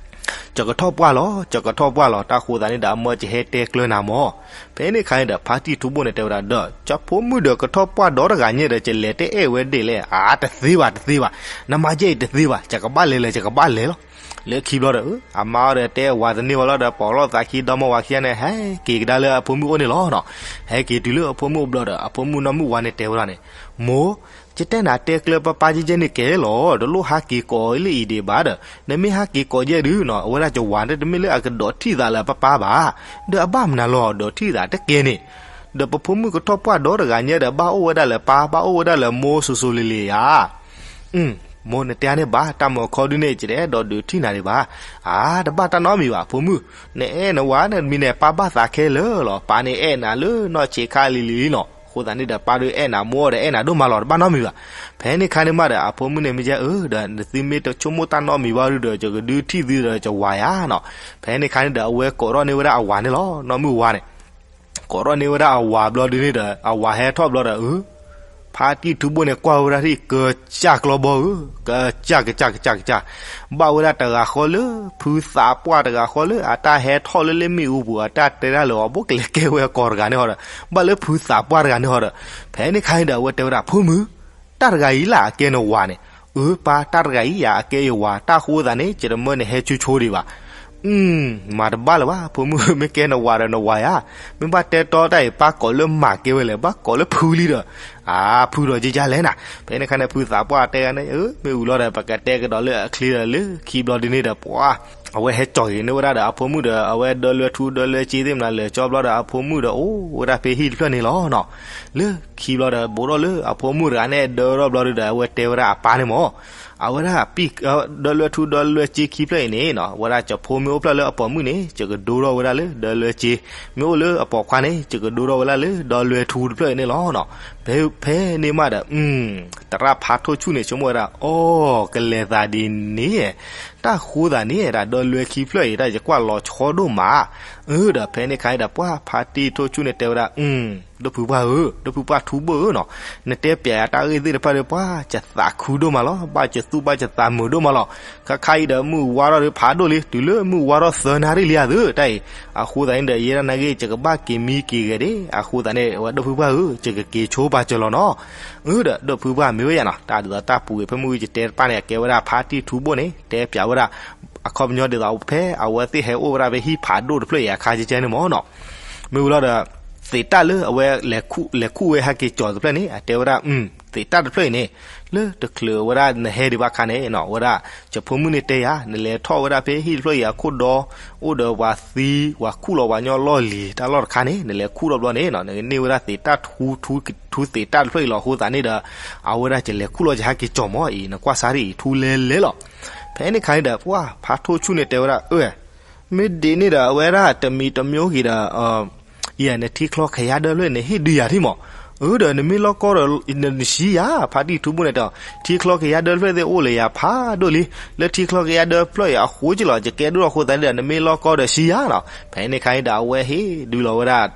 ယကထီၣ်ပှၢ်လီၤ, ယကထီၣ်ပှၢ်လီၤ, တၢ်ဃိသးန့ၣ်ဒီး အမၢယဟဲတဲကျၢၤနၤမၢ်. ဖဲန့ၣ်အခါန့ၣ်ဒီး ဖါတံၢ်ထူဘိန့ၣ်တဲဝဲဒၣ်ဒီး ယဖိမုၣ်ဒီးကထီၣ်ပှၢ်ဒီတဂၤညါဒီး ယလဲၤတအဲၣ်ဝဲဒၣ်လဲၣ်, အါ တသ့ဘၣ် တသ့ဘၣ်, နမၤယဲအံၤတသ့ဘၣ်, ယကဘၣ်လဲၤလၢ ယကဘၣ်လဲၤလီၤ. လၢခံဘျီဒီး အမါဒီးတဲဝၤတန့ၢ်ဝဲလီၤဒီး ပိာ်လိာ်သးခံ ဒီမါဝၤခံဂၤန့ၣ် ဟဲက့ၤကဒါလၢအဖိမုၣ်အိၣ်န့ၣ်လီၤနီၤ. ဟဲက့ၤတုၤလၢအဖိမုၣ်အိၣ်ဘျီဒီး အဖိမုၣ်နီၢ်မုၢ်ဝါန့ၣ်တဲဝဲဒၣ်န့ၣ်, မိၢ် ယတဲနၤတဲကျၢၤပၢ်ပၢ်ယဲယဲန့ၣ်ကဲလီၤ, တလိၣ်ဟးက့ၤကိးအီၤလၢအံၤဒံးဘၣ်ဒီး, နမ့ၢ်ဟးက့ၤကိးယဲဒုးနီၤ, အဝဲဒၣ်ယဝၤန့ၣ် တမ့ၢ်လၢအကဒိးထံၣ်သးလၢပၢ်ပၢ်ဘၣ်, ဒီးအဘၣ်မနုၤလီၤဒိးထံၣ်သးတကဲန့ၣ်, ဒီးပဖိမုၣ်ကထီၣ်ပှၢ်ဒီတဂၤညါဒီး ဘၣ်အိၣ်ဝဲဒၣ်လၢပၢ် ဘၣ်အိၣ်ဝဲဒၣ်လၢမိၢ်စိၤစိၤလံၤလံၤဧါ. မိၢ်နတဲန့ၣ်ဘၣ်, တၢ်မၤခီဒုန့ၣ် ယတအဲၣ်ဒိးဒုးထံၣ်နၤဒံးဘၣ်. အါ တဘၣ်တၢ်နီတမံၤဘၣ် ဖိမုၣ်, နအဲၣ်နဝၤန့ၣ်တမံၤန့ၣ် ပၢ်ဘၣ်သးခဲလၢာ်လီၤ. ပၢ်န့ၣ်အဲၣ်နၤလၢနီၢ်ဆံးခါလံၤလံၤလံၤနီၤ, အဃိသတးန့ၣ်ဒီး ပၢ်ဒုးအဲၣ်နၤ မိၢ်ဒီးအဲၣ်နၤဒိၣ်မးလီၤ, တဘၣ်နီတမံၤဘၣ်. ဖဲန့ၣ်အခါန့ၣ်မးဒီး အဖိမုၣ်န့ၣ်မ့ၢ်ယဲအၢ ဒီးနသုမ့ၢ်တဆိကမိၣ်တၢ်နီတမံၤဘၣ်ဒုဒီး ယကဒုးထံၣ်သုဒီးယဝၤယါနီၤ. ဖဲန့ၣ်အခါန့ၣ်ဒီး အဝဲကိးထီၣ်န့ၢ်ဝဲဒၣ်အဝၤန့ၣ်လီၤ, နီၢ်မုၢ်ဝါန့ၣ် ကိးထီၣ်န့ၢ်ဝဲဒၣ်အဝၤဘျီဒုန့ၣ်ဒီး အဝၤဟဲထီၣ်ဘျီဒီး အၢ ဖါတံၢ်ထူဘိန့ၣ် ကွၢ်ဝဲဒၣ်ထံၣ် ကစၢ်ကျီဘီဧၢ, ကစၢ် ကစၢ် ကစၢ် ကစၢ်, ဘၣ်ဝဲဒၣ်တဂၤဃီလၢ ဖုသးပှၢ်တဂၤဃီလၢ အတၢ်ဟဲထီၣ်လၢလ့ၣ်မ့ၣ်အူပူၤ အတၢ်တဲတၢ်လၢအီၤ ဘိးကလဲၤကဲဝဲအကိးတဂၤန့ၣ်ဟီဒီး ဘၣ်လၢဖုသးပှၢ်တဂၤန့ၣ်ဟီဒီး ဖဲန့ၣ်ခါန့ၣ်ဒီး အဝဲတဲဝဲဒၣ် ဖိမုၣ်, တၢ်တဂၤအံၤလၢအကဲနဝၤန့ၣ်, အၢ ပၢ် တၢ်တဂၤအံၤယၤအကဲယဝၤ, တၢ်ဃိသးန့ၣ် ယတမၢနဟဲဆိဆိဒံးဘၣ်. မၤတဘၣ်လၢၤဘၣ် ဖိမုၣ်, မ့ၢ်ကဲနဝၤဒီးနဝၤယါ, မ့ၢ်ဘၣ်တဲတီတၢ်အံၤ ပၢ်ကိးလၢမၤကဲဝဲလဲၣ်, ဘၣ်ကိးလၢဖုလံဒီး, အါ ဖုဒီးယဲယါလဲၣ်နၤ. ဖဲန့ၣ်ခါန့ၣ် ဖုသးပှၢ်တဲဂၤန့ၣ် အၢ မ့ၢ်ဝံၤလီၤဒီး ပကတဲကဒီးလၢအချ့ဒီး လၢခံဘျီဒ်န့ၣ်ဒီး ပှၤ အဝဲဟဲကၠီၤက့ၤန့ၢ်ဝဲဒၣ်ဒီးအဖိမုၣ်ဒီး အဝဲဒၢလွဲထူဒၢလွဲစ့သ့ၣ်မနုၤလဲၤကၠီဘျီဒီး အဖိမုၣ်ဒီးအိၣ်ဝဲဒၣ်ဖဲဟံၣ်တဖျၢၣ်န့ၣ်လီၤနီၤ. လၢခံဘျီဒီး ဘူးထီၣ်လၢအဖိမုၣ်တဂၤန့ၣ် ဒၢထီၣ်ဘျီဒုဒီး အဝဲတဲဝဲဒၣ်အပၢ်န့ၣ်မၢ်, အဝဲဒၣ် ဒၢလွဲထူဒၢလွဲစ့ခံဖျၢၣ်အံၤန့ၣ်နီၤ, အဝဲဒၣ်ယဖိမ့ၢ်အိၣ်ဖျဲၣ်လၢအပိာ်မုၣ်န့ၣ် ယကဒိထီၣ်ဝဲဒၣ်လၢဒၢလွဲစ့, မ့ၢ်အိၣ်လၢအပိာ်ခွါန့ၣ် ယကဒိထီၣ်ဝဲဒၣ်လၢဒၢလွဲထူတဖျၢၣ်အံၤန့ၣ်လီၤနီၤ. ဖဲ ဖဲန့ၣ်မးဒီး သရၣ်ဖါထိၣ်ဆူၣ်န့ၣ် ဆိကမိၣ်ဝဲဒၣ် အိ ကလဲၤသးဒ်န့ၣ်, တၢ်ဃိသးန့ၣ် တၢ်ဒၢလွဲခံဖျၢၣ်အံၤ တၢ်ယကွၢ်လီၤဆီဒိၣ်မး. အၢ ဒီးဖဲန့ၣ်ခါအံၤဒီး ပှၢ်ဖါတံၢ်ထိၣ်ဆူၣ်န့ၣ်တဲဝဲဒၣ် ဒိၣ်ဖုပှၢ်ဧၢ, ဒိၣ်ဖုပှၢ်ထူဘိၣ်ဧၢနီၤ, နတဲပျးယၤတၢ်ဂ့ၢ်သ့ၣ်တဖၣ်ဒီး ပှၢ်ယသးခုဒိၣ်မးလီၤ, ဘၣ်ယသူၣ်ဘၣ်ယသးမုာ်ဒိၣ်မးလီၤ. ခါခါအံၤဒီး မုၢ်ဝါထီၣ်ဒီးဖးဒိၣ်လံ, တုၤလၢမုၢ်ဝါထီၣ်သၢနၣ်ရံၣ်လံဧါသု တၢ်အံၤ, အဃိသတးန့ၣ်ဒီး ယဲဒၣ်နာ်က့ ယကဘၣ်က့ၤမံက့ၤဂဲၤဒၣ်, အဃိသတးန့ၣ် အဝဲဒိၣ်ဖုပှၢ်ဧၢ, ယကက့ၤဆိပာ်စၢၤလီၤနီၤ. အၢ ဒီး ဒိၣ်ဖုပှၢ်မ့ၢ်ဝဲယၤနီၤ, တၢ်ဒ်သိးတၢ်ပူၤဂ့ၤ ဖဲမုၢ်ဂ့ၤယတဲတပၣ်န့ၣ် အကဲဝဲဒၣ်ဖါတံၢ်ထူဘိၣ်န့ၣ် တဲပျးဝဲဒၣ် အခီပညီဒ်သိးဖဲအဝဲသ့ၣ်ဟဲအိၣ်ဝဲဒၣ်ဖဲဟံၣ်ဖးဒိၣ်တဖျၢၣ်အံၤအခါကဲကဲန့ၣ်မၢ်နီၤ. မ့ၢ်ဝံၤလီၤဒီး သ့းတၢ်လၢအဝဲ လဲၤခူၣ်ဝဲဟဲက့ၤကၠီၤတဖျၢၣ်န့ၣ် အတဲဝဲဒၣ် သ့းတၢ်တဖျၢၣ်အံၤန့ၣ် လၢတချုးဝဲဒၣ်နဟဲဒံးဘၣ်အခါန့ၣ်နီၤ, ဝဲဒၣ် ယဖိမုၣ်န့ၣ်တဲယၤ နလဲၤထီၣ်ဝဲဒၣ်ဖဲဟံၣ်တဖျၢၣ်အံၤအခိၣ်ဒီ အိၣ်ဒီးပှၤသံ ပှၤခူၣ်လီၤပှၤညီလီၢ်လံၤတၢ်လီၢ်တခါန့ၣ် နလဲၤခူၣ်ထီၣ်ဘျီန့ၣ်နီၤ, နကန့ၢ်ဝဲဒၣ်သ့းတၢ်ထူ ထူသ့းတၢ်တဖျၢၣ်အံၤလီၤ. အဃိသတးန့ၣ်ဒီး အဝဲဒၣ်ယလဲၤခူၣ်လီၤယဟဲက့ၤကၠီၤမၢ်အံၤ နကွၢ်စၢ်ဒ်အံၤ ထူလဲလဲလီၤ. ဖဲန့ၣ်ခါန့ၣ်ဒီး ပှၢ်ဖါထိၣ်ဆူၣ်န့ၣ်တဲဝဲဒၣ် အၢ မ့ၢ်ဒ်န့ၣ်ဒီး အဝဲဒၣ်တမံၤတမံၤဂ့ၤဒီး ယဲနထံချီကယါဒၢတဖျၢၣ်န့ၣ် ဟ့ၣ်ဒုးယၤထံၣ်မး. အၢ ဒီးနမ့ၢ်လီၢ်ကီဒီး နဆံးယၤ ဖါတံၢ်ထူဘိၣ်န့ၣ်တဲ, ထံချီကယါဒၢတဖျၢၣ်သ့ၣ်အိၣ်လၢယၤဖးဒိၣ်လံ, လၢထံချီကယါဒၢတဖျၢၣ်အံၤအဃိကလီၤ ယကဲဒိၣ်အဃိသတးန့ၣ်ဒီး နမ့ၢ်လီၢ်ကီဒီးဆံးယၤနီၤ. ဖဲန့ၣ်ခါအံၤဒီး အဝဲဟ့ၣ်ဒုးလီၤဝဲဒၣ်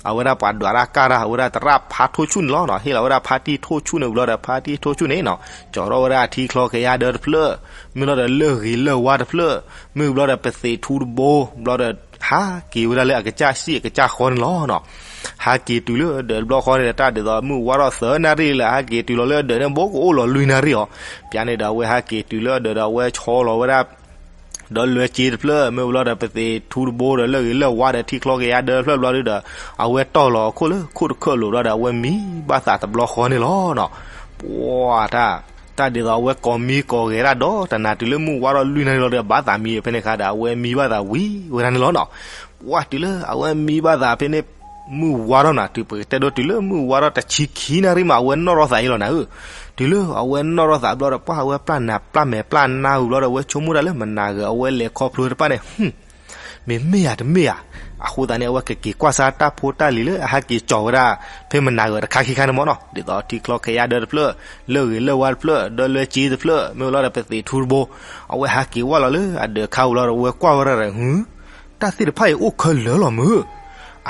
အဝဲဒၣ်ပှၤဒွးတၢ်ကၢ်တၢ် အဝဲဒၣ်သရၣ်ဖါထိၣ်ဆူၣ်န့ၣ်လီၤနီၤ, ဟ့ၣ်လီၤဝဲဒၣ်ဖါတံၢ်ထိၣ်ဆူၣ်န့ၣ်ဝံၤလီၤဒီး ဖါတံၢ်ထိၣ်ဆူၣ်န့ၣ်နီၤ ကၠီၤထီၣ်ဝဲဒၣ်ထံချီကယါဒၢတဖျၢၣ်, မ့ၢ်လီၤဒီးလၢၢ်ဂ့ၤလၢၢ်ဝါတဖျၢၣ်, မ့ၢ်ဝံၤလီၤဒီးပသ့းထူတဘိ, ဘျီဒီး ဟးက့ၤဝဲဒၣ်လၢအကစၢ်စံၣ်အကစၢ်ဃီန့ၣ်လီၤနီၤ. ဟးက့ၤတုၤလၢအဒၢးတဘျီဃီန့ၣ်ဒီး တၢ်ဒ်သိးမုၢ်ဝါထီၣ်သၢနၣ်ရံၣ်လၢ ဟးက့ၤတုၤလီၤလၢအဒၢးန့ၣ် ဘိကအိၣ်လီၤလွံၢ်နၣ်ရံၣ်အီၤ, ပျၢ်န့ၣ်ဒီးအဝဲဟးက့ၤတုၤလၢအဒၢးဒီး အဝဲဆီလီၤဝဲဒၣ် ဒီးလွဲၢ်စ့တဖျၢၣ် မ့ၢ်ဝံၤလီၤဒီး ပသ့းထူတဘိဒီး လၢၢ်ဂ့ၤလၢၢ်ဝါဒီး ထံချီကယါဒၢတဖျၢၣ်ဘျီဒုဒီး အဝဲတီၢ်လီၤအခိၣ်လၢခိၣ်တခၢၣ်လိာ်ဘျီဒီး အဝဲမံဘၣ်သးတဘျီဃီန့ၣ်လီၤနီၤ. ပှၤတၢ် တၢ်ဒ်သိးအဝဲကိးမံကိးဂဲၤတၢ်ဒီး တနၤတုၤလၢမုၢ်ဝါထီၣ်လွံၢ်နၣ်ရံၣ်လီၤဒီး ဘၣ်သးမံဖဲန့ၣ်ခါဒီး အဝဲမံဘၣ်သးဝံၤဝဲဒၣ်န့ၣ်လီၤနီၤ. ပှၤတုၤလၢအဝဲမံဘၣ်သးဖဲန့ၣ် မုၢ်ဝါထီၣ်နၤ တုၤပကတဲဒိတုၤလၢမုၢ်ဝါထီၣ်တဆံခံနၣ်ရံၣ်မး အဝဲနီၣ်ထီၣ်သးအံၤလီၤနၤဧၢ. တုၤလၢအဝဲနီၣ်ထီၣ်သးဘျီဒီး ပှၢ်အဝဲပျၢ်နးပျၢ်မဲာ်ပျၢ်နါဝံၤဘျီဒီး အဝဲဆိကမိၣ်ဒၣ်လၢမနၤဂၤအဝဲလဲၤခီဖျိတဖၣ်န့ၣ် မ့မ့ၢ်ဧါတမ့ၢ်ဧါ. အဃိသတးန့ၣ် အဝဲကက့ၤကွၢ်ဆၢတၢ်ဖိတၢ်လံၤလၢအဟဲက့ၤကၠီၤဝဲဒၣ် ဖဲမနၤဂၤတခါခံခါန့ၣ်မ့ၢ်နီၤ ဒ်သိးထံချီခဲယါဒၢတဖျၢၣ်, လၢၢ်ဂ့ၤလၢၢ်ဝါတဖျၢၣ်, ဒီးလွဲက့တဖျၢၣ်, မ့ၢ်လီၤဒီးပသံးထူတဘိ, အဝဲဟဲက့ၤဝဲလီၤလၢအဒၢးခါဝံၤလီၤဒီး အဝဲကွၢ်ဝဲဒၣ်ဒီး ဟု, တၢ်သ့ၣ်တဖၣ်အံၤအိၣ်ခဲလၢာ်လီၤမုၢ်.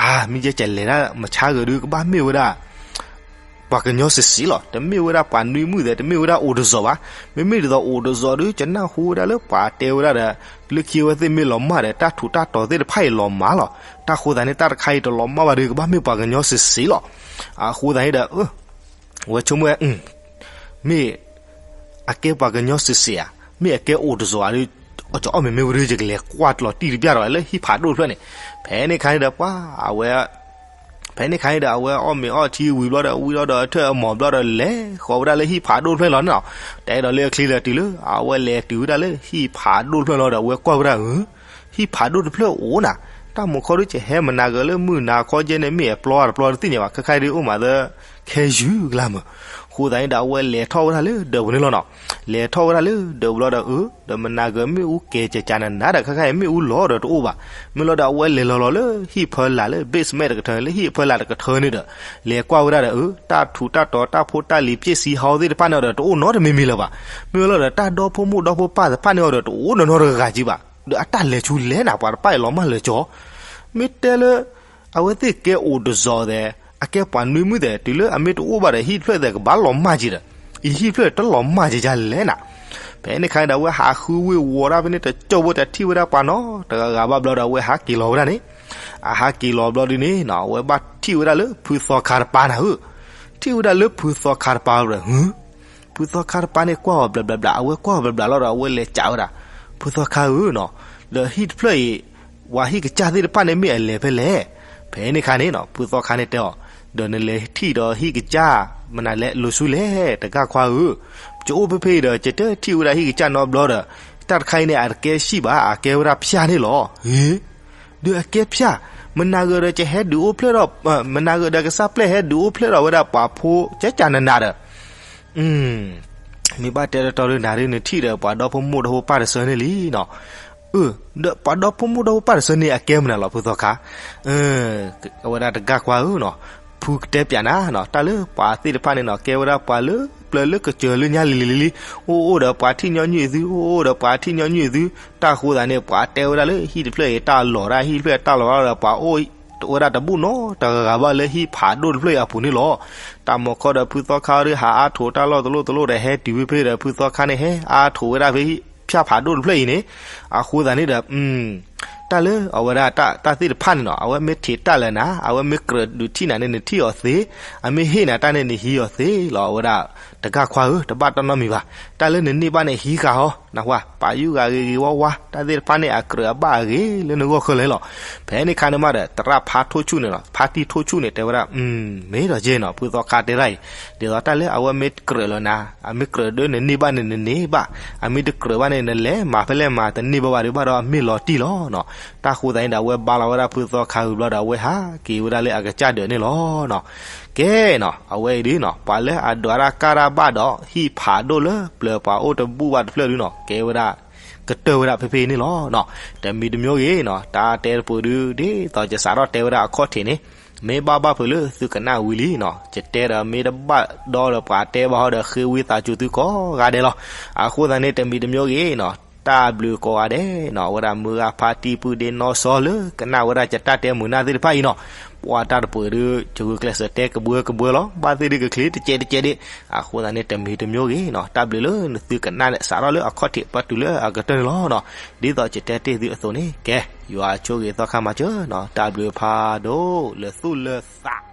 အါ, မ့ၢ်ကဲကလဲၤဒၣ်မဆါဂၤဒုး ကဘၣ်မ့ၢ်ဝဲဒၣ် ပှၤကညီစ့ၢ်စ့ၢ်လီၤ. တမ့ၢ်ဝဲဒၣ်ပှၤနွံမုၣ်သဲး, တမ့ၢ်ဝဲဒၣ်အိၣ်တစီၤဘၣ်. မ့မ့ၢ်ဒ်သိးအိၣ်တစီၤဒုး ကနၢ်ဟူဝဲဒၣ်လၢပှၤတဲဝဲဒၣ်ဒီး လၢခံအဝဲသ့ၣ်မ့ၢ်လီၤမၢ်ဒီး တၢ်ထူးတၢ်တီၤသ့ၣ်တဖၣ်အံၤလီၤမၢ်လီၤ. တၢ်ဃိသတးန့ၣ် တၢ်တခါအံၤတလီၤမၢ်ဘၣ်ဒီး ကဘၣ်မ့ၢ်ပှၤကညီစ့ၢ်စ့ၢ်လီၤ. အဃိသတးန့ၣ်ဒီး ဝဲဆိကမိၣ်ဝဲ မ့ၢ်အကဲပှၤကညီစ့ၢ်စ့ၢ်ဧါ, မ့ၢ်အကဲအိၣ်တစီၤဧါဒုး, အီၣ်ကီအီၣ်မ့ၢ်မ့ၢ်ဝဲဒုး ယကလဲၤကွၢ်လီၤတံၢ်တပျၢ်ဒီးလၢဟံၣ်ဖးဒိၣ်တဖျၢၣ်န့ၣ်. ဖဲန့ၣ်ခါန့ၣ်ဒီးပှၤအဝဲ ဖဲန့ၣ်ခါန့ၣ်ဒီး အဝဲအီၣ်မ့ၤအီထံဝံၤဘျီဒီး ဝံၤဒီးထၢၣ်အမီၤဘျီဒီး လဲၤဃီၤဝဲဒၣ်လၢဟံၣ်ဖးဒိၣ်တဖျၢၣ်လီၤန့ၣ်လီၤ. တအဲၣ်ဒိးလၢအချ့လၢာ်တုၤလၢ အဝဲလဲၤတုၤဝဲဒၣ်လၢဟံၣ်ဖးဒိၣ်တဖျၢၣ်လီၤဒီး အဝဲကွၢ်ဝဲဒၣ်ဧၢ, ဟံၣ်ဖးဒိၣ်တဖျၢၣ်အိၣ်နၤ, တၢ်မူခီဒုးကဟဲမနၤဂၤလၢမုၢ်နၤခီကဲန့ၣ် မ့ၢ်အပျီတပျီတသ့ၣ်ညါဘၣ်, ခဲခါဒုးအိၣ်မးသၢ ခဲယုၢ်ကလါမုၢ်. အဃိသတးန့ၣ်ဒီး အဝဲလဲၤထီၣ်ဝဲဒၣ်လၢဒၢးပူၤန့ၣ်လီၤနီၤ. လဲၤထီၣ်ဝဲဒၣ်လၢဒၢးပူၤလီၤဒီး အၢ ဒီးမနၤဂၤမ့ၣ်အူကဲၤကကနၤနၤဒီး ခဲခါအံၤမ့ၣ်အူလီၤဒီးတအိၣ်ဘၣ်. မ့ၢ်လီၤဒီးအဝဲလဲၤလီၤလီၤလၢဟံၣ်ဖီလာ်လၢ basement တကထၢ လၢဟံၣ်ဖီလာ်တကထၢန့ၣ်ဒီး လဲၤကွၢ်ဝဲဒၣ်ဒီး အၢ တၢ်ထူးတၢ်တီၤ တၢ်ဖိတၢ်လံၤ ပျ့ၢ်စံဟီသ့ၣ်တဖၣ်န့ၣ်ဒီး တအိၣ်နီတမံၤမံၤလၢၤဘၣ်. မ့ၢ်လီၤဒီး တၢ်ဒီဖိမိၢ်ဒီဖိပၢ်တဖၣ်န့ၣ်အီၤဒီး တအိၣ်နီၢ်နီၢ်တဂၤဂၤကံဘၣ်. ဒီးအတၢ်လဲၤဆူလဲၣ်နၤ ပှၤတဖၣ်အံၤလီၤမၢ်လၢာ်ကၠီ မ့ၢ်တဲလၢ အဝဲသ့ၣ်ကဲအိၣ်တစီၤသဲး, အကဲပှၤနွံမုၣ်သဲး, တုၤလၢအမ့ၢ်တအိၣ်ဘၣ်ဒီး ဟံၣ်တဖျၢၣ်သဲးကဘၣ်လီၤမၢ်ကံဒီး, အံၤဟံၣ်တဖျၢၣ်တလီၤမၢ်ကံဒ်လဲၣ်နၤ. ဖဲန့ၣ်ခါန့ၣ်ဒီး အဝဲဟးဃုဝ့ၢ်ဝီၤတၢ်ဖဲန့ၣ် တကၠိၢ်ဖိတထံၣ်ဝဲဒၣ်ပှၤနီတဂၤဂၤဘၣ်ဘျီဒီး အဝဲဟးက့ၤလီၤဝဲဒၣ်န့ၣ်. အဟးက့ၤလီၤဘျီဒုန့ၣ်နီၤ အဝဲဘၣ်ထံၣ်ဝဲဒၣ်လၢဖုသီခါတပၤနၤဧၢ. ထံၣ်ဝဲဒၣ်လၢဖုသီခါတပၤဒီး ဟု ဖုသီခါတပၤန့ၣ် ကွၢ်အီၤဘျးဘျးဘျး, အဝဲကွၢ်အီၤဘျးဘျးလီၤဒီး အဝဲလဲၤကးဝဲဒၣ်, ဖုသီခါဧၢနီၤ, ဒီးဟံၣ်တဖျၢၣ်အံၤ ပှၤဟံၣ်ကစၢ်သ့ၣ်တဖၣ်န့ၣ်မ့ၢ်အလဲၤဖဲလဲၣ်. ဖဲန့ၣ်ခါန့ၣ်နီၤ ဖုသီခါန့ၣ်တဲအီၤ, ဒီးနလဲၤထံၣ်ဒီးဟံၣ်ကစၢ် မနုၤလဲၣ် လိၤဆူလဲၣ် တဂၤခွါဧၢ, ယအိၣ်ဖဲဖဲအံၤဒီး ယတထံၣ်ဝဲဒၣ်ဟံၣ်ကစၢ်နီတဘျီဒီး, တၢ်တခါအံၤန့ၣ် အတကဲဟံၣ်ဘၣ် အကဲဝဲဒၣ်ဖၠၣ်န့ၣ်လီၤ. ဟ့ ဒီးအကဲဖၠၣ်, မနုၤဂၤဒီး ယဟဲဒုးအိၣ်ဖျဲၣ်ဒီး, မနုၤဂၤဒီး ကစၢ်ပျဲၢ်ဟဲဒုးအိၣ်ဖျဲၣ်ဒီးဝဲဒၣ်ပှၤဖိကကနနၤဒီး, မ့ၢ်ဘၣ်တဲတတီၤလၢနၤဒ်နထံၣ်ဒီးပှၤဒီဖိမိၢ်ဒီဖိပၢ်တစၢန့ၣ်လံနီၤ. အၢ, ဒီးပှၤဒီဖိမိၢ်ဒီဖိပၢ်တစၢန့ၣ် အကဲမနုၤလီၤ ဖုသီခါ. အဝဲဒၣ်တဂၤခွါဧၢနီၤ, ဖုကတဲပျးနၤနီၤ, တၢ်လၢပှၤသ့ၣ်တဖၣ်န့ၣ်နီၤ ကဲဝဲဒၣ်ပှၤလၢပျၢၤလၢကစၢၤလၢညါလံၤလံၤလံၤလံၤ, အိၣ်အိၣ်ဒီးပှၤထံၣ်ညီနုၢ်သု, အိၣ်အိၣ်ဒီးပှၤထံၣ်ညီနုၢ်သု, တၢ်ဃိသးန့ၣ် ပှၤတဲဝဲဒၣ်လၢဟံၣ်တဖျၢၣ်အံၤတၢ်လီၤဒၣ် ဟံၣ်တဖျၢၣ်တၢ်လီၤဒၣ်ဒီး ပှၤအိၣ်တအိၣ်ဝဲဒၣ်တဘူၣ်နီတဂၤဂၤဘၣ်လၢဟံၣ်ဖးဒိၣ်တဖျၢၣ်အံၤအပူၤန့ၣ်လီၤ. တၢ်မီၤခီဒီးဖုသီခါဒီးဟးအါထိးတၢ်လီၢ်တလီၢ်တလီၢ်ဒီးဟဲတုၤဝဲဖဲဒီး ဖုသီခါန့ၣ်ဟဲအါထိးဝဲဒၣ်ဖဲဖၠၣ်ဖးဒိၣ်တဖျၢၣ်အံၤန့ၣ်, အဃိသးန့ၣ်ဒီး တၢ်လၢအဝဲဒၣ်တၢ်သ့ၣ်တဖၣ်န့ၣ်နီၤ အဝဲမ့ၢ်ထံးတၢ်လၢနၤ, အဝဲမ့ၢ်ကြၢးဒုးထံၣ်နၤန့ၣ် နထံၣ်အီၤသ့, အမ့ၢ်ဟ့ၣ်နၤတၢ်န့ၣ် နဟံးအီၤသ့လီၤ. အဝဲဒၣ်တဂၤခွါဧၢ တဘၣ်တၢ်နီတမံၤဘၣ်, တၢ်လၢနန့ၢ်ဘၣ်န့ၣ် ဟံးဃာ်အီၤ, နၢ်ဟူဧါ, ပာ်ယုၢ်ဂၤဂ့ၤဂ့ၤဝါဝါ, တၢ်သ့ၣ်တဖၣ်န့ၣ် အကြၢးအဘၣ်အဂ့ၤလၢနဂီၢ်ခဲလၢာ်လီၤ. ဖဲန့ၣ်ခါန့ၣ်မးဒီး သရၣ်ဖါထိၣ်ဆူၣ်န့ၣ်နီၤ, ဖါတံၢ်ထိၣ်ဆူၣ်န့ၣ် တဲဝဲဒၣ်, မ့ၢ်ဒီးယဲနီၤ ဖုသီခါတဲဒၣ်အံၤ, ဒ်သိးတၢ်လၢအဝဲမ့ၢ်ကြၢးလၢနၤ, အမ့ၢ်ကြၢးဒီးနန့ၢ်ဘၣ်န့ၣ် နန့ၢ်ဘၣ်, အမ့ၢ်တကြၢးဘၣ်န့ၣ် နလဲၤမၤဖဲလဲၣ်မၤ တန့ၢ်ဘၣ်ဘၣ်ဒံးဘၣ်ဒီး အမ့ၢ်လီၤတံၢ်လီၤနီၤ. တၢ်ဃိသးန့ၣ်ဒီး အဝဲဘါလီၤဝဲဒၣ်ဖုသီခါဝံၤဘျီဒီး အဝဲဟးက့ၤဝဲဒၣ်လၢအကစၢ်ဒၢးန့ၣ်လီၤနီၤ. ကဲနီၤ အဝဲအံၤဒ်နီၤ ပှၤလၢအဒွးဒၣ်ကၢ်တၢ်ဘၣ်ဒီး ဟံၣ်ဖးဒိၣ်လၢပျၢၤပှၤအိၣ်တဘူၣ်ဘၣ်တဖျၢၣ်ဒ်နီၤ ကဲဝဲဒၣ် ကတၢၢ်ဝဲဒၣ်ဖဲဖဲအံၤန့ၣ်လီၤနီၤ. တမံၤတမံၤဂ့ၤနီၤ တၢ်တဲတပူၤဒုး ဒ်သိးယစးထီၣ်တဲဝဲဒၣ်အခီၣ်ထံးန့ၣ် မ့ၢ်ဘၣ်ဘၣ်ဖုးလၢသုကနၣ်ဝံၤလံနီၤ, ယတဲဒီးမ့ၢ်တဘၣ်ဒီးပှၤတဲဘၣ်ဟီဒီး ဃ့ဝံသးစူၤသုကိးဂၤဒဲးလီၤ. အဃိသတးန့ၣ် တမံၤတမံၤဂ့ၤနီၤ တၢ်ဘျုးကိးဂၤဒဲးနီၤ အဝဲဒၣ်မုၢ်ဂၤဖါတံၢ်ပုၢ်ဒ့နီၢ်စီလၢကနၣ်ဝဲဒၣ်ယတၢ်တဲမုာ်နၢ်သ့ၣ်တဖၣ်အံၤနီၤ. ပှၤတၢ်တပူၤဒုး ယဂုာ်ကျဲးစၢးတဲကဘှၢကဘှၢလီၤ. ဘၣ်သ့ၣ်ဒုးကချ့တကဲးတကဲးဒံး. အဃိသတးန့ၣ် တမံၤတမံၤဂ့ၤနီၤ တၢ်ဘျုးလၢနသုကနၣ်စးထီၣ်လၢအခီၣ်ထံးပတုၤလၢအကတၢၢ်န့ၣ်လီၤနီၤ. ဒ်သိးယတဲတ့ၢ်သုအသိးန့ၣ် ကဲ ယွၤဆိၣ်ဂ့ၤသီခါမၤစၢၤနီၤ တၢ်ဘျုးဖးဒိၣ်လၢသူၣ်လၢသး